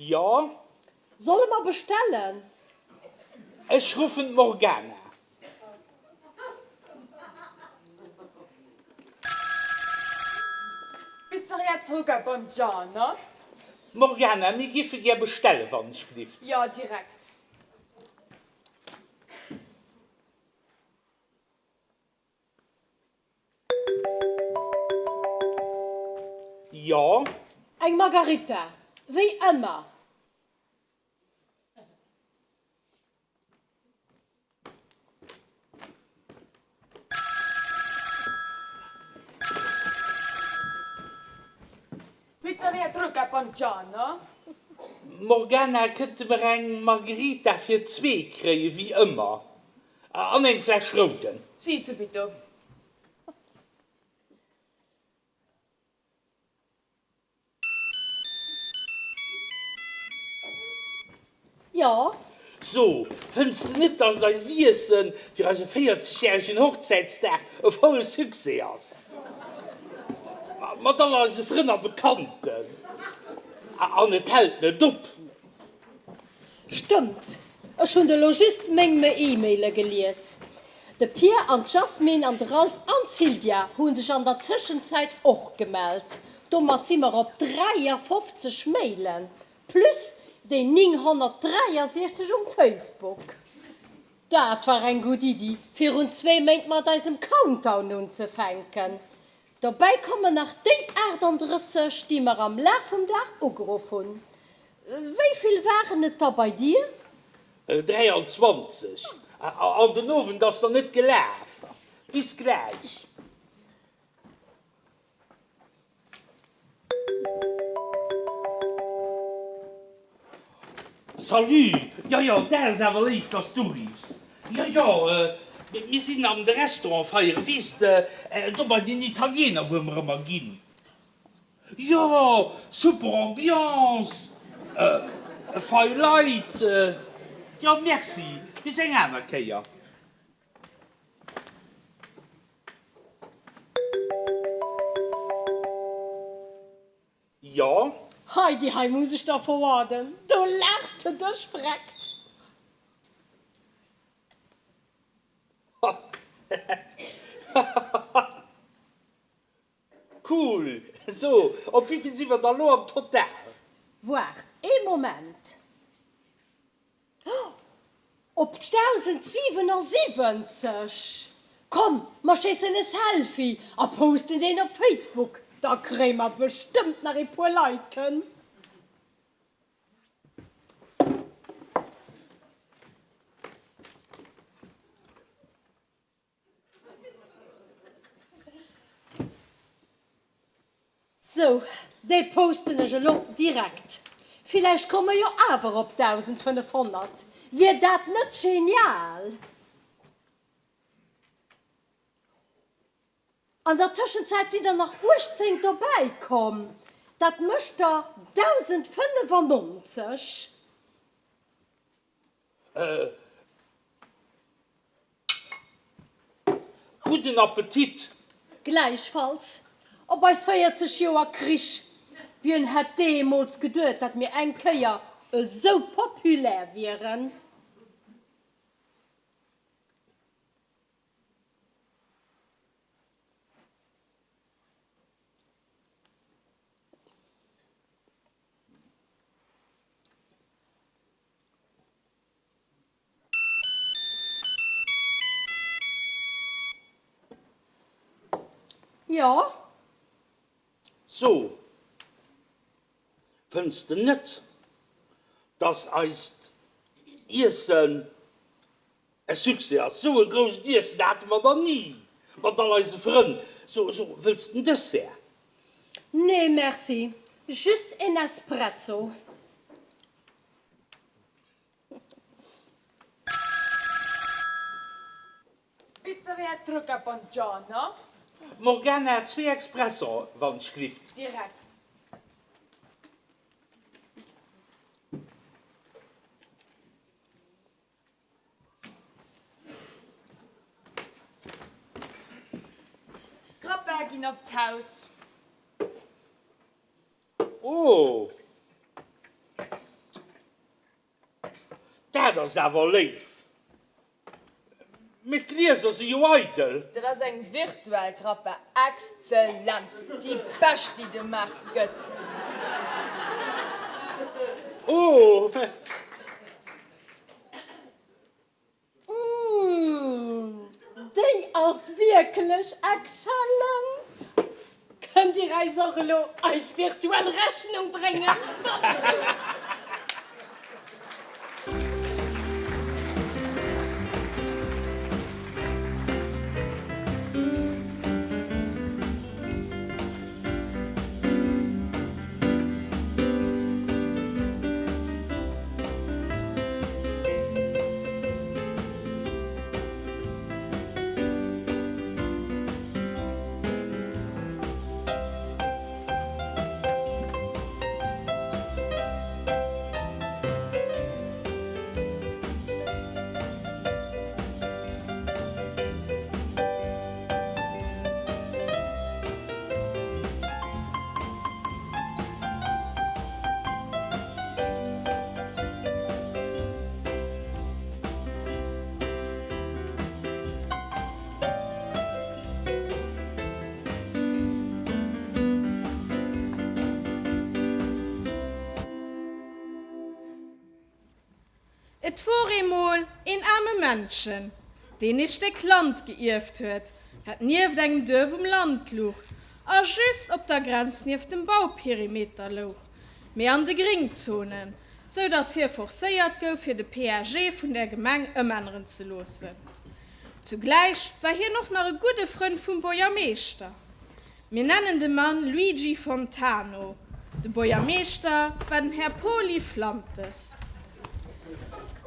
Jo. Solle mer bestellen? Ech ruffen d'Morgana. Pizzeria Trucca, buongiorno. Morgana, mir giffe gär bestellen, wann ech glift. Jo, direkt. Jo. Eng Margarita, wéi ëmmer. Pizzeria Trucca, buongiorno. Morgana, kënnte mer eng Margherita fir zwee kréien, wéi ëmmer? An eng Fläsch Rouden. Si, subito. Jo. So, fënns de net, dass eis Iessen fir eise 40 järegen Hochzäitsdag e volle Succès ass? Mat all eise Frënn a Bekannten. An et hält net op. Stëmmt, ech hunn elo just meng E-Maile gelies. De Pir an d'Jasmine an de Ralph an d'Sylvia hu sech an der Tëschenzäit och gemellt. Domat si mer op 53 Mailen, plus déi 963 um Facebook. Dat war eng gutt Iddi, virun zwéi Méint mat eisem Countdown unzefänken. Dobäi kommen nach déi 38, déi mer am Laf vum Dag ugeruff hunn. Wéi vill waren et der bei dir? 23, An den Owend ass der net gelaf. Bis gläich. Salut! Jo, jo, dat ass awer léif, dass du riffs. Jo, jo, mir sinn an de Restaurant feieren, weess de, do bei den Italiener, wou mer ëmmer ginn. Jo, super Ambiance, fei Leit. Jo, merci, bis eng aner Kéier. Jo. Hei, déi hei muss ech der forwarden, do laachs de dech vreckt. Cool! So, op wéivill si mer da lo am Total? Waart ee Moment. Op 1077! Komm, mer schéissen e Selfie a posten deen op Facebook, da kréie mer bestëmmt nach ee puer Liken. Sou, déi posten ech elo direkt. Villäicht komme mer jo awer op 1.500. Wier dat net genial? An der Tëschenzäit sinn der nach 18 dobäi komm. Dat mécht der 1.095. Gudden Appetit! Gläichfalls. Op eis 40 Joer Krich! Wien hätt deemools geduet, datt mir eng Kéier esou populär wieren? Jo. So, fënns de net, dass eist Iessen e Succès ass? Sou e grousst Iessen hate mer der ni mat all eise Frënn. So, so, wëlls de en Dessert? Nee, merci, just en Espresso. Pizzeria Trucca, buongiorno. Morgana, zwee Expresso, wann 't glift. Direkt. D'Grappae ginn op d'Haus. Oh! Dat ass awer léif. Mee d'Glieser si jo eidel. Dat ass eng virtuell Grappa, exzellent, déi bescht déi de Maart gëtt. Oh! Mmh, déi ass wierklech exzellent! Kënnt Dir eis och elo eis virtuell Rechnung bréngen? Et wor eemol een aarme Männchen, deen ee Stéck Land geierft huet, wat nieft engem Duerf um Land luch a just op der Grenz nieft dem Bauperimeter louch, mee an de Gringzonen, sou dass hie forcéiert gouf, fir de PAG vun der Gemeng ëmänneren ze loossen. Zugläich war hien och nach e gudde Frënd vum Buergermeeschter. Mir nennen de Mann Luigi Fontano, de Buergermeeschter war den Här Poli Flantes.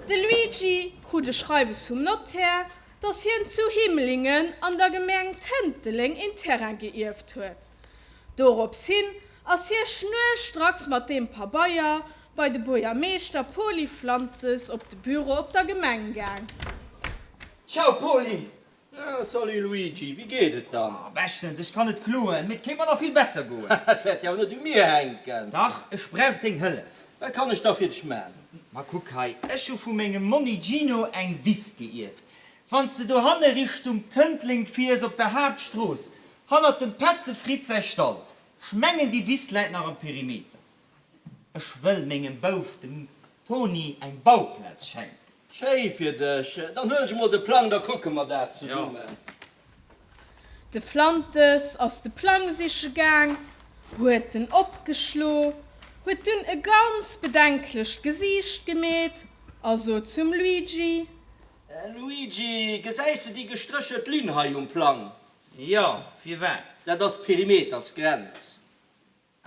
De Luigi krut e Schreiwes vum Nottär, dass hien zu Himmlingen an der Gemeng Tënteleng een Terrain geierft huet. Dorops hin ass hie schnurstracks mat deem Pabeier bei de Buergermeeschter Poli Flantes op de Büro op der Gemeng gaang. Ciao Poli! Ah, salut Luigi, wéi geet et dann? Oh, beschtens, ech kann net kloen, mee et kéint mer nach vill besser goen. Et wäert jo awer net u mir hänken. Dach, ech brauch deng Hëllef. Wat kann ech da fir dech man? Ma kuck hei, ech hu vu mengem Monni Gino eng Wiss geierft. Wann s de dohanne Richtung Tëntleng fiers, op der Haaptstrooss, hannert dem Petze Fritz säi Stall, ech mengen déi Wiss läit nach am Perimeter. Ech wëll mengem Bouf, dem Toni, eng Bauplaz schenken. Schéi fir dech. Dann huelen ech emol de Plang, da kucke mer dat zesummen. De Flantes ass de Plang siche gaang, huet en opgeschlo, huet dunn e ganz bedenklecht Gesiicht gemeet a sot zum Luigi. Luigi, gesäis de déi gestréchelt Linn hei um Plang? Jo, firwat? Dat ass d'Perimetersgrenz.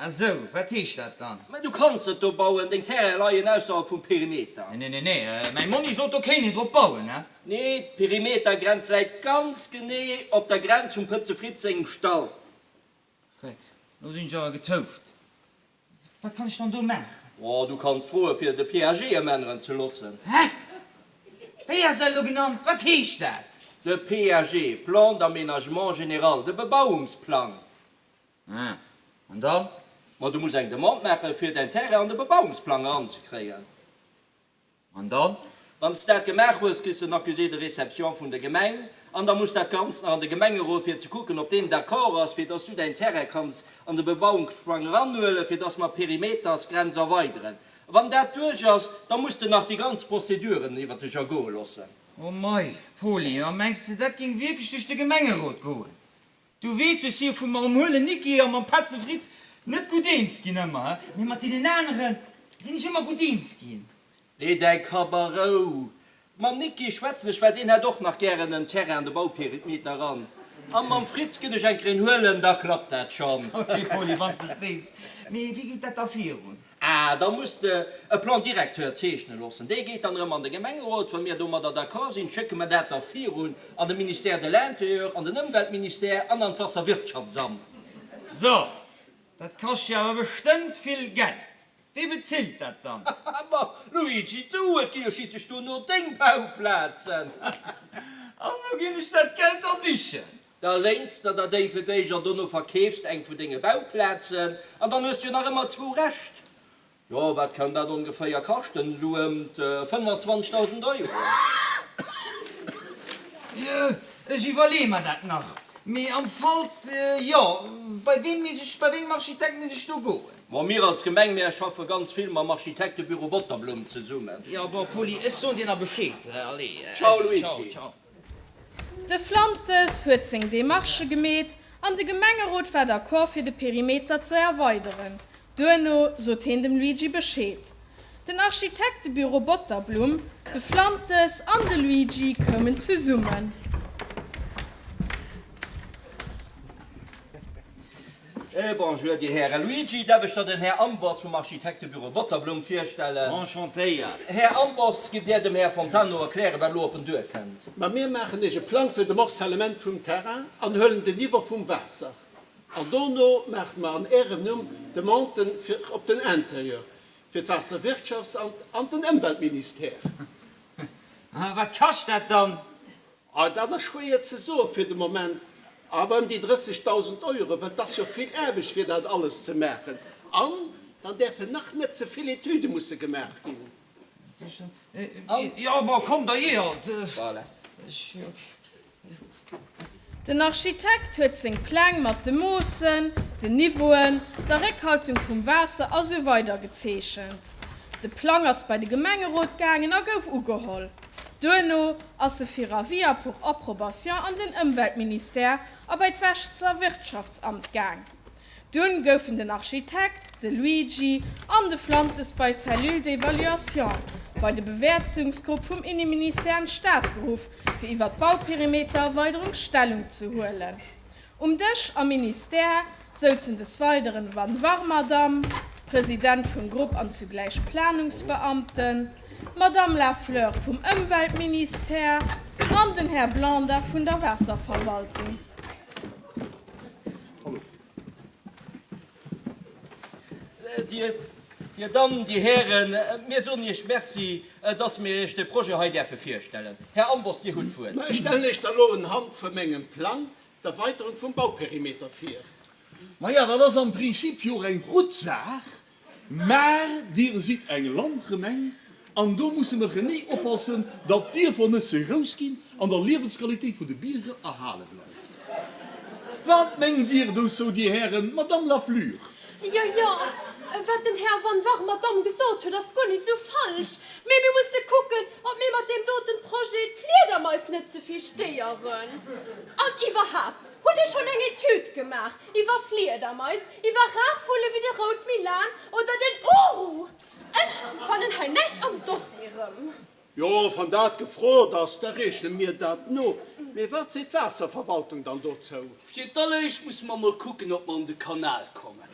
Ah sou, wat heescht dat dann? Mä du kanns net do bauen, deng Terraine leien ausserhalb vum Perimeter. Nee, nee, nee, mäi Monni sot, do kéint een drop bauen, he? Nee, d'Perimetergrenz läit ganz genee op der Grenz vum Pëtze Fritz sengem Stall. Freck, lo sinn ech awer getouft. Wat kann ech dann do maachen? Oh, du kanns froe fir de PAG ëmänneren ze loossen. Hä? Wéi ass dat elo genannt? Wat heescht dat? De PAG, Plan d'aménagement général, de Bebauungsplang. Ah, an dann? Ma du muss eng Demande maachen, fir däin Terrain an de Bebauungsplang eranzekréien. An dann? Wann s de dat gemaach hues, kriss de en Accusé de réception vun der Gemeng an da muss dat Ganzt nach an de Gemengerot, fir ze kucken, ob deen d'accord ass, fir dass du däin Terrain kanns an de Bebauungsplang eranhuelen, fir dass mer d'Perimetersgrenz erweideren. Wann dat duerch ass, da muss de nach déi ganz Prozeduren iwwer dech ergoe loossen. Oh mei, Poli, a mengs de, dat géing wierklech duerch de Gemengerot goen? Du weess, ech si jo vu mam Huelen Nicki a mam Petze Fritz net gutt eens ginn ëmmer, mee mat deenen anere sinn ech ëmmer gutt eens ginn. Lee däi Kapp a Rou. Mam Nicki schwätzen ech, well deen hätt och nach gären en Terrain an de Bauperimeter eran. A mam Fritz ginn ech eng Kéier een huelen, da klappt dat schonn. Ok, Poly, wann s de et sees. Mee wéi geet dat da virun? Ah, da muss de e Plan directeur zeechne loossen. Dee geet dann erëm an de Gemengerot. Wa mir domadder d'accord sinn, schécke mer dat da virun an de Ministère de l'Intérieur, an den Ëmweltministère an an d'Wasserwirtschaftsamt. So, dat kascht jo awer bestëmmt vill Geld. Wee bezilt dat dann? Ma Luigi, du, et gi jo schliisslech dono deng Bauplazen. A wou ginn ech dat Geld da sichen? Da léins de der déi fir d'éischt an dono verkeefs de eng vun denge Bauplazen an dann hues de jo nach ëmmer zwou Rescht. Jo, wat kann dat ongeféier kaschten? Esou ëm 25.000 Euro. Ech iwwerleeë mer dat nach. Mee am Falls jo, bei weem misst ech, bei wéngem Architekt misst ech do goen? Bon, mir als Gemeng, mär schaffe ganz vill mam Architektebüro Botterblum zesummen. Jo, bon, Poli, ech soen dir nach Bescheed. Allez, Ciao, Äddi, Luigi. ciao, ciao. De Flantes huet seng Demarchë gemeet an de Gemengerot war d'accord fir de Perimeter ze erweideren. Duerno sot heen dem Luigi Bescheed. Den Architektebüro Botterblum, de Flantes an de Luigi koumen zesummen. Bonjour, Dir Hären. Luigi, däerf ech der den Här Amboss vum Architektebüro Botterblum virstellen? Enchantéiert. Här Amboss, gitt Dir dem Här Fontano erklären, wat elo op en duerkënnt? Ma mir maachen Iech e Plang fir de Morcellement vum Terrain an huelen den Niveau vum Waasser. An dono maache mer an Ärem Numm Demanden fir op den Interieur, fir d'Waasserwirtschaftsamt an den Ëmweltministère. Wat kascht dat dann? Ah, dat ass schwéier ze soe fir de Moment, awer ëm déi 30.000 Euro, well et ass jo vill Aarbecht fir dat alles ze maachen. An dann däerfen nach net ze vill Etüde musse gemaach ginn. Jo, bon, komm, da jee halt. Voilà. Den Architekt huet seng Pläng mat de Moossen, den Niveauen, der Réckhaltung vum Waasser a sou weider gezeechent. De Plang ass bei de Gemengerot gaangen a gouf ugeholl. Duerno ass e fir Avis a pour approbation an den Ëmweltministère a bei d'Wässerwirtschaftsamt gaang. Dunn goufen den Architekt, de Luigi an de Flantes bei d'Cellule d'évaluation, bei de Bewäertungsgrupp vum Inneministère an d'Stad geruff, fir iwwer d'Bauperimetererweiderung Stellung ze huelen. Um Dësch am Ministère souzen des Weideren Van Warmerdam, President vum Grupp an zugläich Planungsbeamten, d'Madame Lafleur vum Ëmweltministère an den Här Blanda vun der Waasserverwaltung. Dir Dammen, Dir Hären, mir soen Iech Merci, dass mir Iech de Projet hei däerfe virstellen. Här Amboss, Dir hutt d'Wuert. Mä ech stellen Iech da elo unhand vu mengem Plang d'Erweiterung vum Bauperimeter vir. Maja, dat ass am Prinzip jo och eng gutt Saach, mä Dir sidd eng Landgemeng an do musse mer genee oppassen, datt d'Dierfer net ze grouss ginn an der Liewensqualitéit vun de Bierger erhale bleift. Wat mengt Dir dozou, Dir Hären? Madamm Laflure. Jo, jo, wat den Här Van Warmerdam gesot huet, ass guer nit esou falsch. Mee mir musse kucken, ob mir mat deem doten Projet d'Fliedermais net ze vill stéieren. An iwwerhaapt, hutt Dir schonn eng Etüd gemaach iwwer Fliedermais, iwwer Rarvulle wéi de Routmilan oder den Uhu? Ech fannen hei näischt am Dossier erëm. Jo, wann dat gefrot ass, da reeche mir dat no. Mee wat seet d'Waasserverwaltung dann dozou? Fir d'alleréischt musse mer mol kucken, ob mer an de Kanal kommen.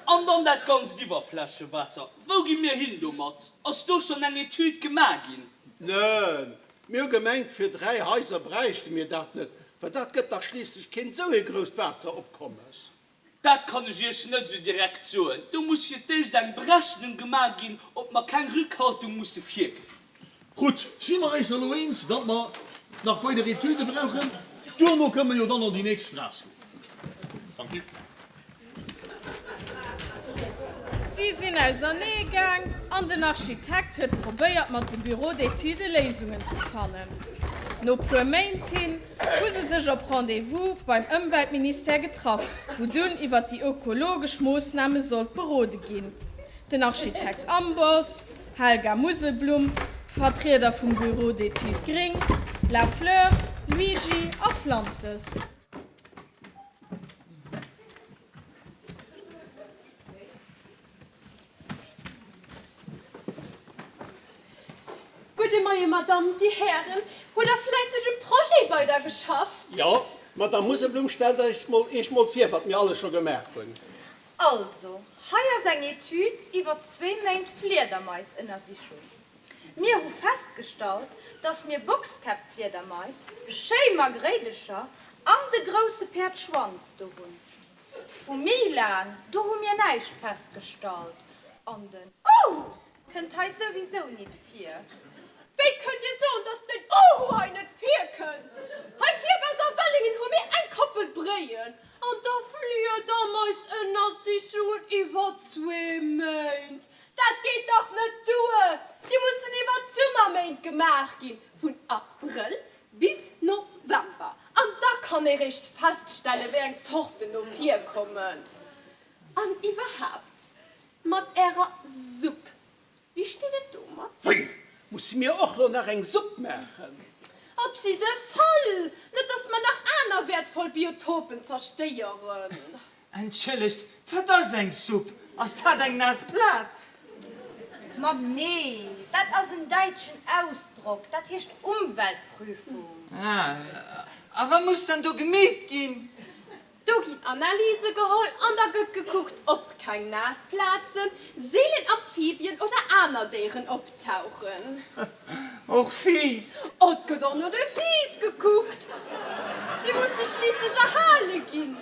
An dann dat ganzt Iwwerflächewaasser, wou gi mir hin domat? Ass do schonn eng Etüd gemaach ginn? Neen, mir hu gemengt, fir 3 Haiser bräichte mir dat net, well dat gëtt dach schliisslech keen esou ee grousst Waasseropkommes. Dat kann ech Iech net esou direkt soen. Do muss fir d'éischt eng Berechnung gemaach ginn, ob mer keng Rückhaltung musse virgesinn. Gutt, si mer eis elo eens, datt mer nach weider Etüde brauchen? Duerno kënne mer jo dann an déi nächst Phras goen. Danke. Si sinn ausernee gaang an den Architekt huet probéiert mat de Bureaux d'études Léisungen ze fannen. No puer Méint hin hu se sech op Rendez-vous beim Ëmweltministère getraff, wou dunn iwwer déi ökologesch Moossname sollt berode ginn. Den Architekt Amboss, Helga Muselblum, Vertrieder vum Bureau d'études Gring, Lafleur, Luigi a Flantes. Gudde Moie Madamm, Dir Hären, hutt Der fläisseg um Projet weidergeschafft? Jo, Madamm Muselblum, stellt eis mol Iech mol vir, wat mir alles scho gemaach hunn. Also, hei ass eng Etüd iwwer zwee Méint Fliedermaisënnersichung. Mir hu festgestallt, dass mir Boxkäppfliedermais, schéi Magréidecher an de grousse Päerdschwanz do hunn. Vu Milan, do hu mir näischt festgestallt an den Uhu kënnt hei souwisou nit vir. Wéi kënnt Dir soen, dass den Uhu hei net virkënnt? Hei vir bei Saarwellingen hu mir eng Koppel Bréien an da Fliedermaisënnersichungen iwwer zwee Méint. gemaach ginn, vun Abrëll bis November. An da kann ee réischt feststellen, wéi eng Zorten do virkommen. An iwwerhaapt, mat ärer Supp, wéi steet et domat? Wéi? Musse mir och lo nach eng Supp maachen? Op jidde Fall! Net dass mer nach aner wäertvoll Biotopen zerstéieren. Entschëllegt, wat ass eng Supp? Ass dat eng naass Plaz? Ma nee, dat ass en däitschen Ausdrock, dat heescht Umweltprüfung. Ah, a wat muss dann do gemeet ginn? Do ginn Analyse geholl an da gëtt gekuckt, ob keng naass Plazen, seelen Amphibien oder aner Déieren optauchen. Och Fiiss? Oh, et gëtt och no de Fiiss gekuckt. Déi musse schliisslech erhale ginn.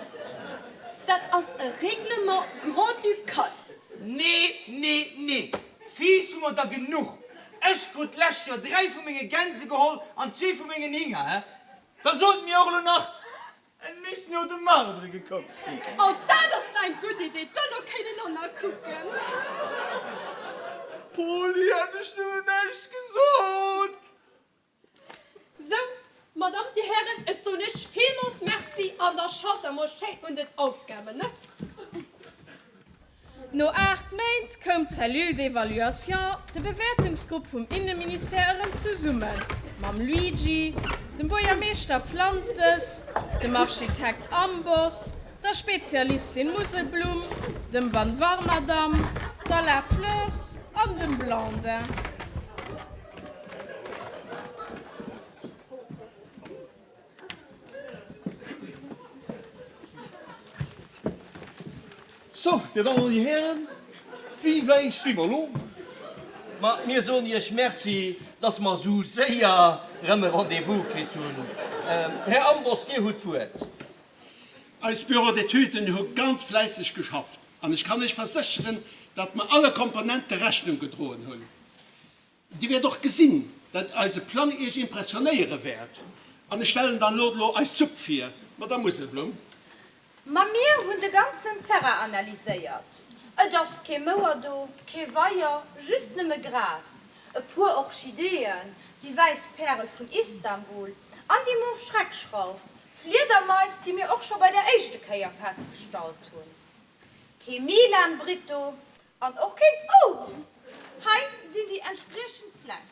Dat ass e Règlement grand-ducal. Nee, nee, nee! Fiiss hu mer der genuch. Ech krut d'lescht Joer 3 vu menge Gänse geholl an zwee vu mengen Hinger, hä? Da sollt mir och elo nach En misst no dem Mardre gekuckt ginn. Oh, dat ass eng gutt Idee, dono kéint een och nach kucken. Poly, hätt ech nëmmen näischt gesot. Sou, Madame, Dir Hären, ech soen Iech villmools Merci an da schafft der mol schéin un den Aufgaben, ne? No 8 Méint koum d'Cellule d'évaluation, de Bewäertungsgrupp vum Inneministère erëm zesummen, mam Luigi, dem Buergermeeschter Flantes, dem Architekt Amboss, der Spezialistin Muselblumm, dem Van Warmerdam, der Lafleurs an dem Blandin. So, Dir Dammen an Dir Hären, wéi wäit si mer elo? Ma mir soen Iech Merci, dass mer esou séier erëm e Rendez-vous kritt hunn. Här Amboss, Dir hutt d'Wuert. Eis Bureaux d'étuden hu ganz fläisseg geschafft an ech kann Iech versécheren, datt mer alle Komponente Rechnung gedroen hunn. Dir wäert och gesinn, dat eise Plang Iech impressionéiere wäert. An ech stellen dann elo elo eis Supp vir, Madame Muselblum. Ma mir hunn de ganzen Terrain analyséiert. Et ass kee Mouer do, kee Weier, just nëmme Gras, e puer Orchideeën, déi wäiss Pärel vun Istanbul an déi mof Schreckschrauf, Fliedermais, déi mir och scho bei der éischte Kéier festgestallt hunn. Kee Milan Brito, An och keen Oh! Hei sinn déi entspriechend Pläng.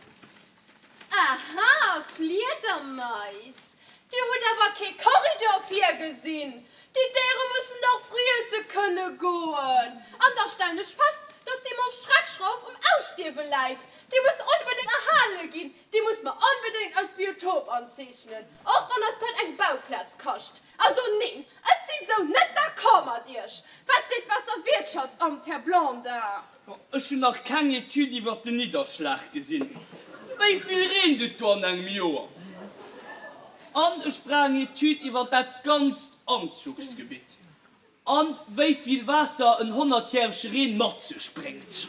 Aha, Fliedermais! Dir hutt awer kee Korridor virgesinn! Déi Déiere mussen dach friesse kënne goen! An da stellen ech fest, dass déi mof Schreckschrauf um Ausstierwe läit. Déi muss onbedéngt erhale ginn! Déi muss mer onbedéngt als Biotop anzeechnen, och wann eis dat eng Bauplaz kascht. Also neen, Ech sinn sou net d'accord mat Iech. Wat seet d'Waasserwirtschaftsamt, Här Blondin? Ech hunn nach keng Etüd iwwert den Nidderschlag gesinn. Wéi vill reent et do an engem Joer? An ech brauch eng Etüd iwwert dat ganzt Anzuchsgebitt. An wéi vill Waasser en honnertjärege Reen mat sech bréngt.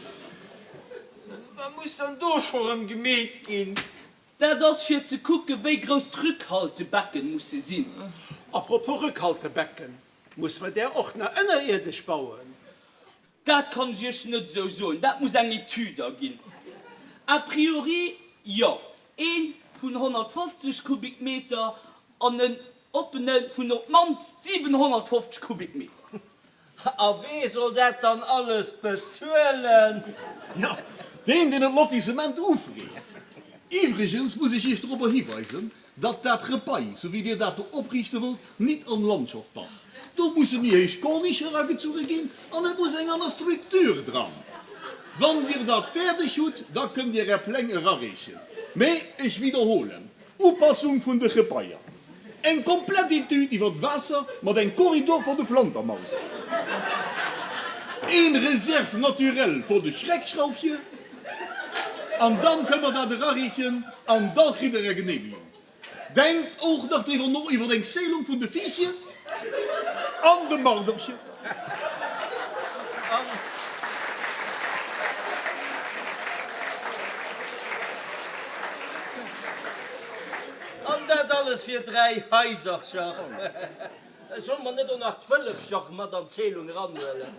Wat muss dann do scho rëm gemeet ginn? Dat ass fir ze kucken, wéi grouss d'Rückhaltebecken musse sinn. A propos Rückhaltebecken, muss mer där och nach ënnerierdesch bauen? Dat kann ech Iech net esou soen, dat muss eng Etüd erginn. A priori jo, ee vun 150 Kubikmeter an en oppene vun op d'mannst 750 Kubikmeter. A wee soll dat dann alles bezuelen? Jo, deen, deen et Lotissement ufreet. Iwwregens muss ech Iech dorobber hiweisen, datt dat Repai, sou wéi Dir dat do opriichte wëllt, nit an Landschaft passt. Do musse méi héich Corniche eragezuche ginn an et muss eng aner Structure dran. Wann Dir dat fäerdeg hutt, da kënnt Dir Är Pläng erareechen. Mee ech widderholen, Upassung vun de Gebaier, eng komplett Etüd iwwer d'Waasser mat engem Korridor vor de Flantermausen, een Réserve naturelle vor de Schreckschraufje, an dann kënne mer dat erareechen an da kritt der Är Genehmigung. Denkt och nach driwwer no iwwer eng Zählung vun de Fiisschen an de Marderchen. An dat alles fir 3 Haisercher. Solle mer net och nach d'Wëllefcher mat an d'Zählung eranhuelen?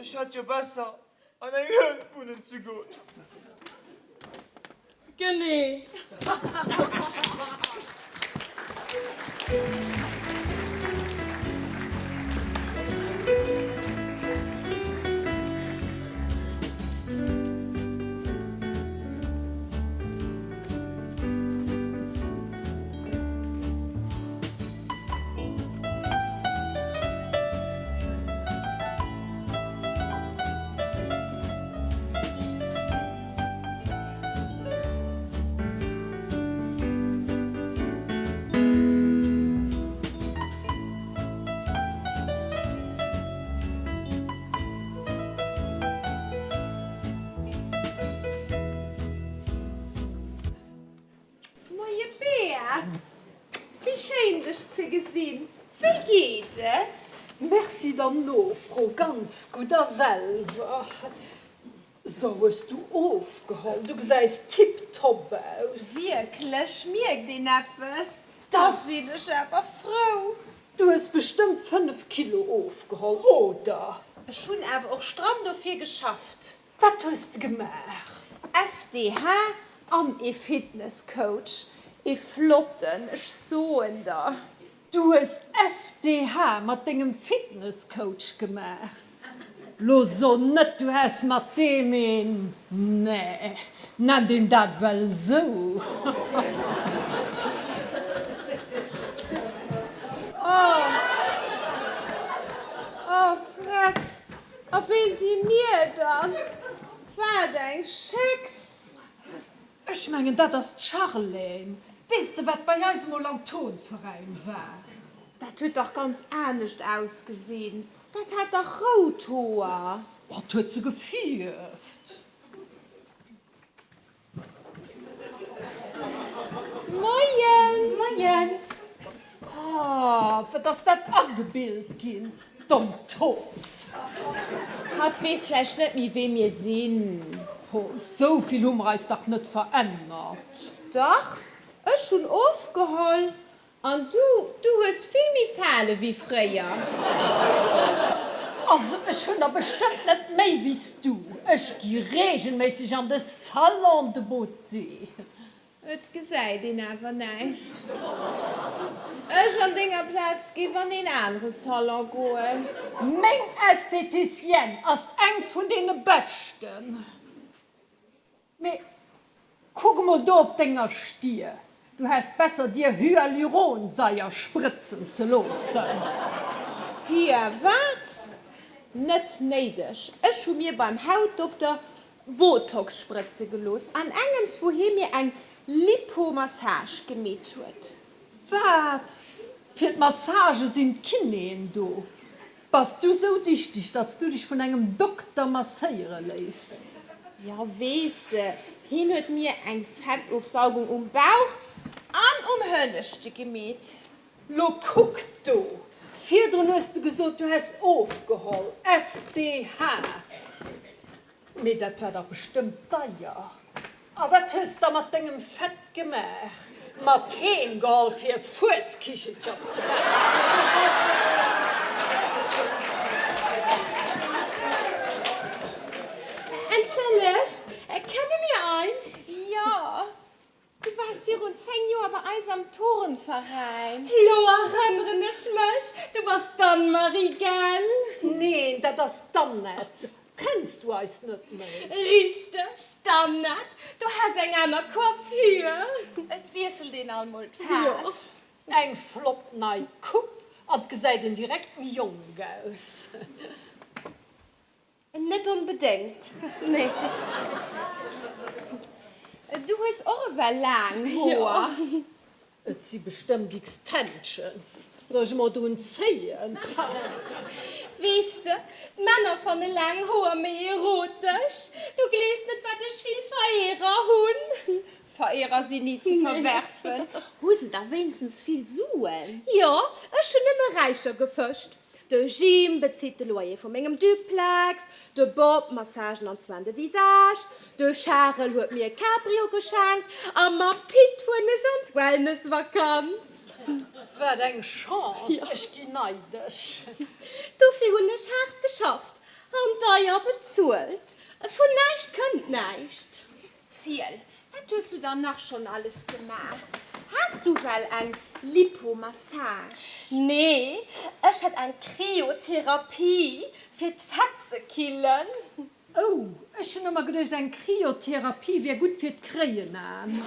Ech hätt jo besser an eng Höhl wunnen ze goen. Genee. Moie Bea, wéi schéin dech ze gesinn. Wéi geet et? Merci der Nofro, ganz gutt a selwer? So, hues du ofgeholl? Du gesäis tiptop aus. Wierklech, mierkt een eppes? Da sinn ech awer frou. Du hues bestëmmt 5 Kilo ofgeholl, oder? Ech hunn awer och stramm dofir geschafft. Wat hues de gemaach? FDH an ee Fitnesscoach, ee flotten, ech soen der. Du hues FDH mat dengem Fitnesscoach gemaach? Lo so net du häss mat deem een, nee, nennt een dat well esou? Oh, oh Freck, a wéi si mir dann? Wat eng Schécks! Ech mengen dat ass d'Charlène. Weess de wat bei eis emol am Turnveräin war? Dat huet dach ganz anescht ausgesinn. Dat hat dach rout Hoer. Oh, 't huet se gefierft. Moien! Moien! Oh, wat ass dat agebilt ginn, domm Toos! Hatt weess vläicht net méi, wee mir sinn. Ho, sou vill hu mer eis dach net verännert. Dach, ech hunn ofgeholl an du, du hues vill méi Fale wéi fréier. Also, ech hunn der bestëmmt net méi wéi s du. Ech gi reegelméisseg an de Salon de beauté. Et gesäit een awer näischt. Ech an denger Plaz géif an een anere Salon goen. Meng Esthéticienne ass eng vun deene beschten. Mee kuck emol do op denger Stier, du häss besser dir Hyaluronsaier sprëtzen ze loossen. Hya wat? Net néideg, ech hu mir beim Hautdokter Botox sprëtze gelooss an engems wou hie mir eng Lipomassage gemeet huet. Wat? Fir d'Massage sinn d'Kinéen do. Bass du sou dichteg, datt s du dech vun engem Dokter masséiere léiss? Jo, weess de, hien huet mir eng Fettofsaugung um Bauch an um Hënneschte gemeet. Lo kuck do! Virdrun hues de gesot, du häss ofgeholl, FDH. Mee dat war dach bestëmmt deier. A wat hues da mat dengem Fett gemaach? Mat heem geholl fir Fueskichelcher ze baken? Entschëllegt, kenne mir eis? Jo. Du waars virun 10 Joer bei eis am Turnveräin. Lo erënneren ech mech, du bass d'Anne-Marie, gell? Neen, dat ass d'Annette. Kenns du eis net méi? Richteg, d'Annette. Du has eng aner Coiffure. Et wiesselt een alt mol d'Faarf. Eng flott nei Coupe an 't gesäit een direkt méi jonk aus. Net onbedéngt, nee. Du hues och ewell laang Hoer. Et si bestëmmt Extensions. Soll ech emol drun zéien? Weess de, d'Männer fanne laang Hoer méi erotesch. Du gleefs net, wat ech vill Verehrer hunn. Verehrer sinn ni ze verwerfen. Hu se da wéinstens vill Suen? Jo, ech hunn nëmme Räicher gefëscht. De Jim bezitt de Loyer vu mengem Duplex, de Bob Massagen an Soins de visage, de Charel huet mir e Cabrio geschenkt a mam Pit fueren ech an d'Wellnessvakanz. Wat eng Chance, ech ginn neidesch. Dofir hunn ech haart geschafft. An deier bezuelt. Vun näischt kënnt näischt. Ziel, wat hues du dann nach schonn alles gemaach? Has du well eng Lipomassage? Nee, ech hat eng Kryotherapie fir d'Fett ze killen. Oh, ech hunn ëmmer geduecht eng Kryotherapie wär gutt fir d'Kréienaen.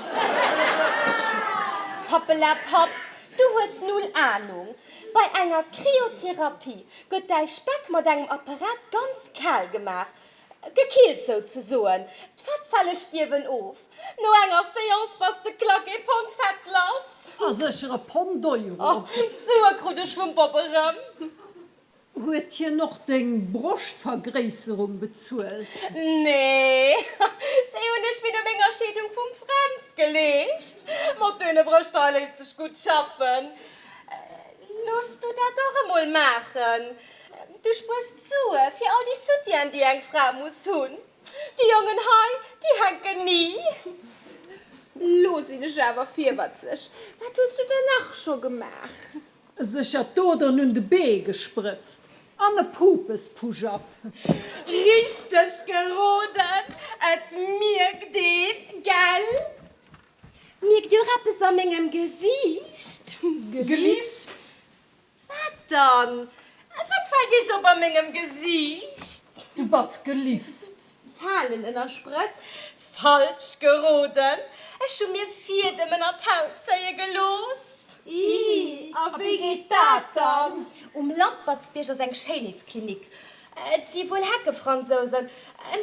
Pappelapapp, du hues null Ahnung. Bei enger Kryotherapie gëtt däi Speck mat engem Apparat ganz kal gemaach, gekillt souzesoen. D'Fettzelle stierwen of. No enger Seance bass de klack ee Pond Fett lass. A sécher e Pond Euro. D'Sue krut ech vum Bob erëm. Huet hien och deng Broschtvergréisserung bezuelt? Nee, déi hunn ech mir no menger Scheedung vum Fränz geleescht. Mat deene Brëscht hei léisst sech gutt schaffen. Looss du dat och emol maachen. Du spuers d'Sue fir all déi Soutien, déi eng Fra muss hunn. Déi Jongen hei, déi hänken ni. Lo sinn ech awer virwatzeg. Wat hues du dann nach scho gemaach? Sécher d'Oderen un de Bee gesprëtzt an e Pupes-Push-Up. Richteg geroden, et mierkt een, gell? Mierkt dir och eppes a mengem Gesiicht? Gelift. Wat dann? Wat fällt iech op a mengem Gesiicht? Du bass gelift. Falen ënnersprëtzt. Falsch geroden, ech hu mir Fiedem ënner d'Haut zéie gelooss. Ih, a wéi geet dat dann? Um Lampertsbierg ass eng Schéinheetsklinik. Et si wuel Heckefransousen,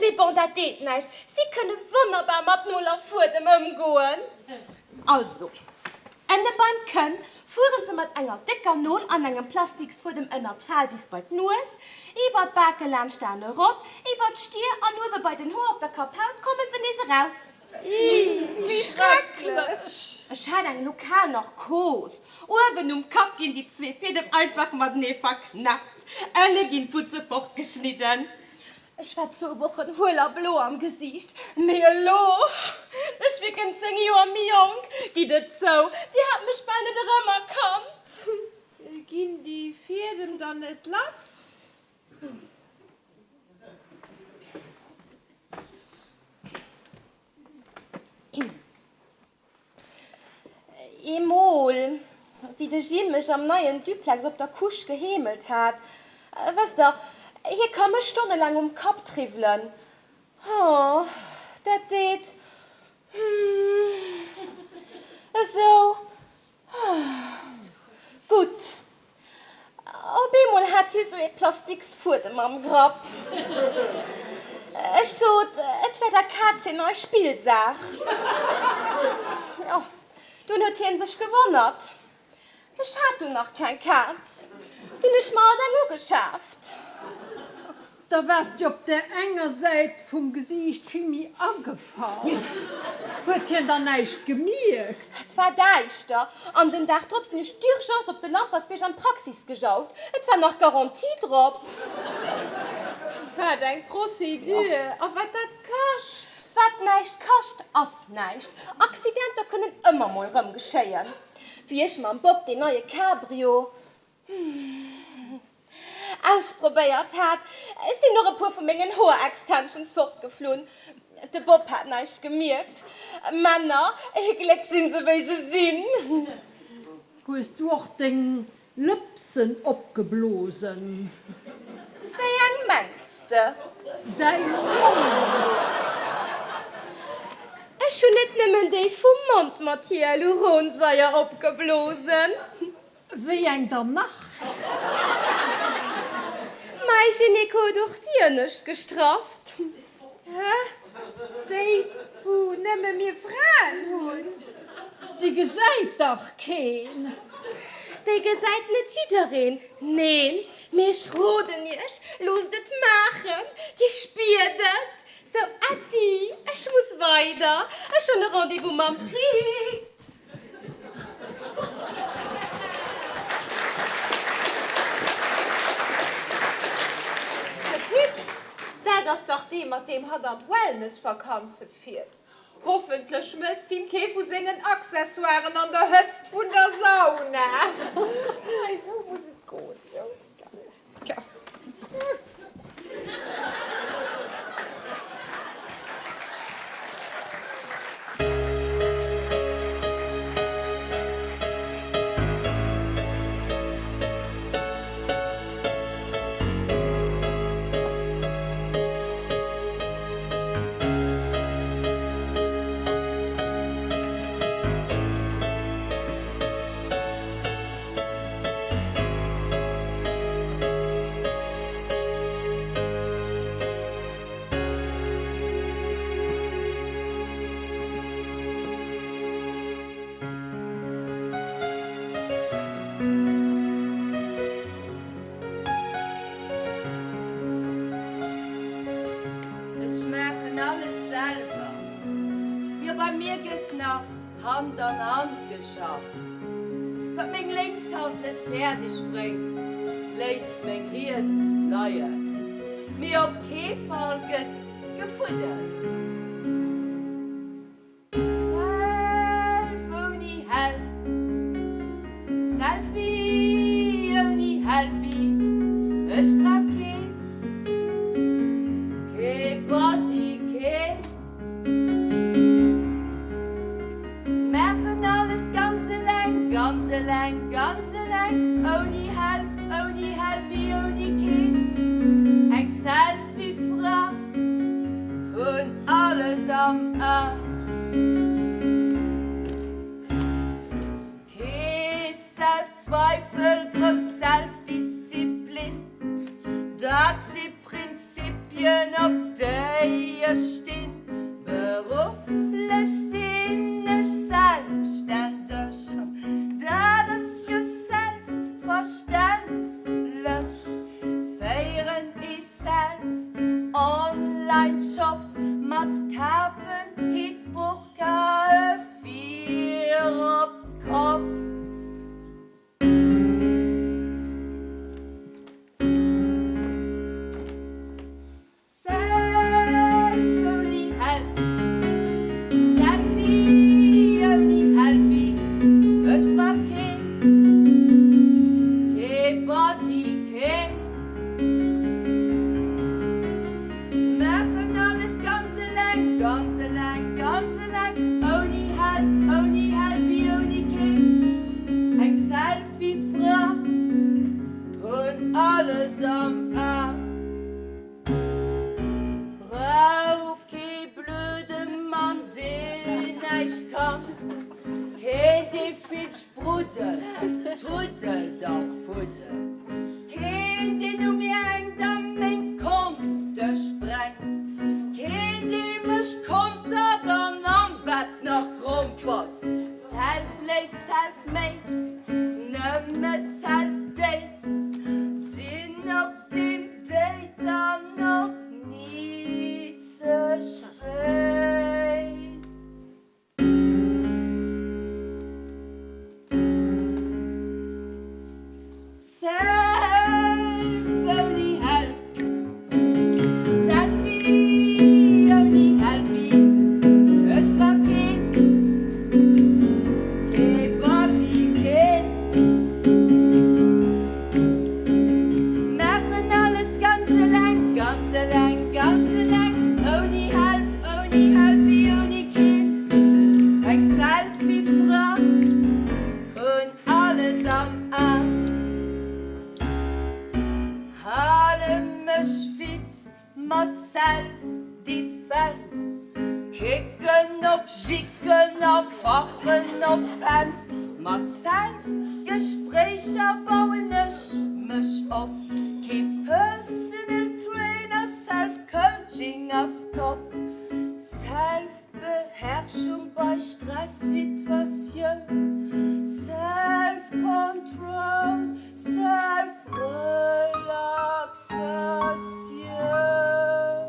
mee bon, dat deet näischt, si kënne wonnerbar mat Nol a Fuedem ëmgoen. Also, ënne beim Kënn fuere se mat enger décker Nol an engem Plastiksfuedem ënner d'Fal bis bei d'Nues, iwwer d'Bake laanscht d'Aen erop, iwwer d'Stier an uewe bei den Hoer op der Kapphaut komme se nees eraus. Ih, wéi schrecklech! Ech hat eng lokal Narkos. Uewen um Kapp ginn déi zwee Fiedem einfach matenee verknäppt, ënne ginn d'Butze fortgeschnidden. Ech war zwou Wochen huel a blo am Gesiicht, mee elo, ech wierken 10 Joer méi jonk, gitt et zou, dir hat mech bal net erëmerkannt. Ginn déi Fiedem dann net lass? Eemol, wéi de Jim mech am neien Duplex op der Couche geheemelt hat, wësst der, hie ka mech stonnelaang um Kapp triwwelen, oh, dat deet, hm, esou Gutt. Op eemol hat hie sou ee plastiks Fuedem am Grapp. Ech sot, et wär der Kaz hir nei Spillsaach. Jo, dunn huet hien sech gewonnert. Ech hat dunn nach keng Kaz. Dunn hu ech mer alt eng ugeschaaft. Da waars de op der enger Säit vum Gesiicht vill méi agefall. Huet hien dann näischt gemierkt? Et war däischter an den Dag drop sinn ech d'urgence op de Lampertsbierg an d'Praxis gejauft. Et war nach Garantie drop. Wat eng Procédure a wat dat kascht! Wat näischt kascht, ass näischt. Accidenter kënnen ëmmer mol rëm geschéien. Wéi ech mam Bob deen neie Cabrio. Ausprobéiert hat, sinn och e puer vu mengen Hoer-Extensions fortgeflunn. De Bob hat näischt gemierkt. Männer, ee Gléck sinn se wéi se sinn. Hues du och deng Lëpsen opgeblosen? Wéi eng mengs de? Däi Mond! Ech hunn net nëmmen déi vum Mond mat Hyaluronsaier opgeblosen. Wéi eng dann nach? Mäi Gynéco huet och d'Iernëscht gestrafft. Hä? Déi, wou nëmme mir Fraen hunn? Déi gesäit dach keen. Déi gesäit net jiddereen, neen. Mee ech roden iech, loosst et maachen, dir spiert et. Sou, Äddi, ech muss weider, ech hunn e Rendez-vous mam Pit. De Pit, dat ass dach dee mat deem hatt an d'Wellness-Vakanze fiert. Hoffentlech schmëlzt him kee vu sengen Accessoiren an der Hëtzt vun der Sauna. Hei, sou muss et goen, Jungs. Hand an Hand geschafft. Wat meng lénks Hand net fäerdeg bréngt, léisst meng riets leien. Mee op kee Fall gëtt gefuddelt. Self ouni Help, Selfie ouni Helpi, ech brauch keen, kee Body, keen. Maachen alles ganz eleng, ganz eleng, ganz eleng, ouni Help, ouni Helpi, ouni keen, eng Selfie-Fra. Hunn alles am A. Kee Self-Zweifel, grouss Self-Disziplin, dat si Prinzipien, op déi ech stinn. Berufflech sinn ech selbstständeg, dat ass jo selbstverständlech. Féieren ee Self Online Shop mat Kapen, Hitt, Burkae fir op d'Kopp. Self ouni Help, Selfie ouni Helpi, ech brauch keen, kee Body, keen. Maachen alles ganz eleng, ganz eleng, ganz eleng, ouni Help, ouni Helpi, ouni keen. Eng Selfie-Fra, hunn alles am A. Brauch kee blöde Mann, deen näischt kann, keen, dee vill spruddelt, truddelt a fuddelt, keen, deen u mir hänkt a meng Konte sprengt, keen, dee mech kontert an am Bett nach grompert. Self-Léift, Self-Made, nëmme Self-Date sinn op deem Date dann och ni ze spéit. Self ouni Help, Selfie ouni Helpi, ech brauch keen, kee Body, keen. Maachen alles ganz eleng, ganz eleng, ganz eleng, ouni Help, ouni Helpi, ouni keen. Eng Selfie-Fra hunn alles am A. Hale mech fit mat Self-Defense, kicken op Jicken a fachen op Pänz. Mat Self-Gespréicher bauen ech mech op, kee Personal Trainer, Self-Coaching ass top. Self. Beherrschung bei Stressituatioun, Self-Control, Self-Relaxatioun.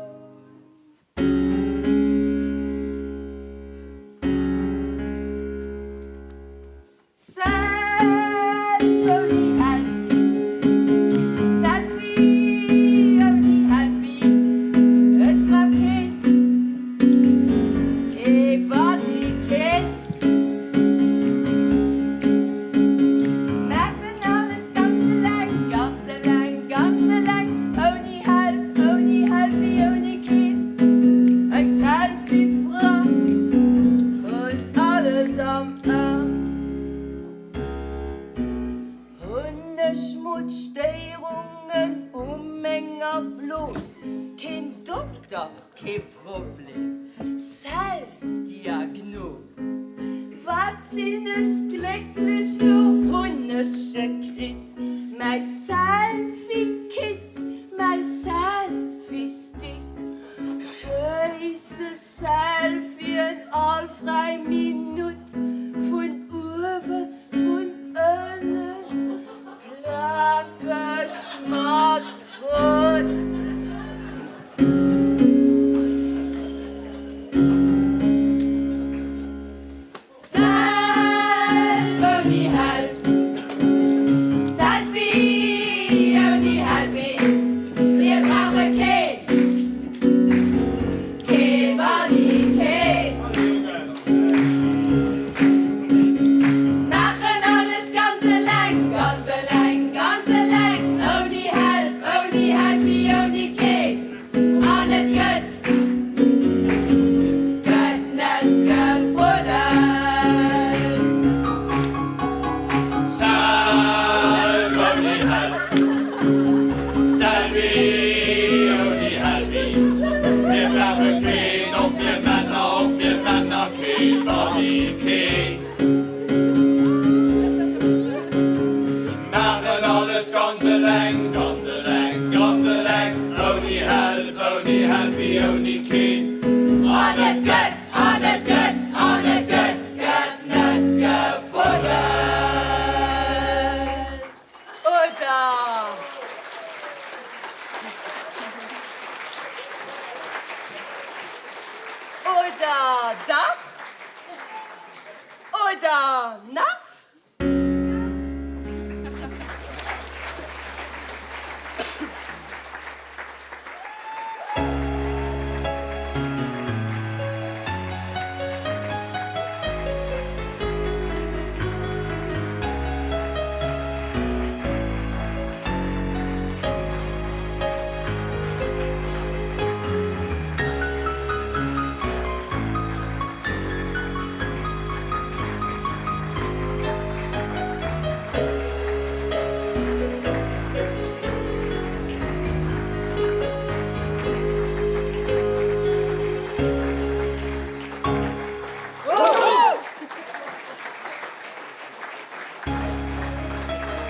Self ouni Help, Selfie ouni Helpi, ech brauch keen, kee Buddy, keen. Maachen alles ganz eleng, ganz eleng, ganz eleng, ouni Help, ouni Helpi, ouni keen. Eng Selfie-Fra hunn alles am. Hunn ech Mut-Stéierungen u menger Blos? Keen Dokter, kee Problem, Self-Diagnos. Wat sinn ech glécklech, lo hunn ech e kritt, mäi Selfie-Kit, mäi Selfie-Stick. Schéisse Selfien all fräi Minutt, vun uewen, vun ënnen, plakeg mat Hutt.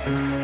Zäit.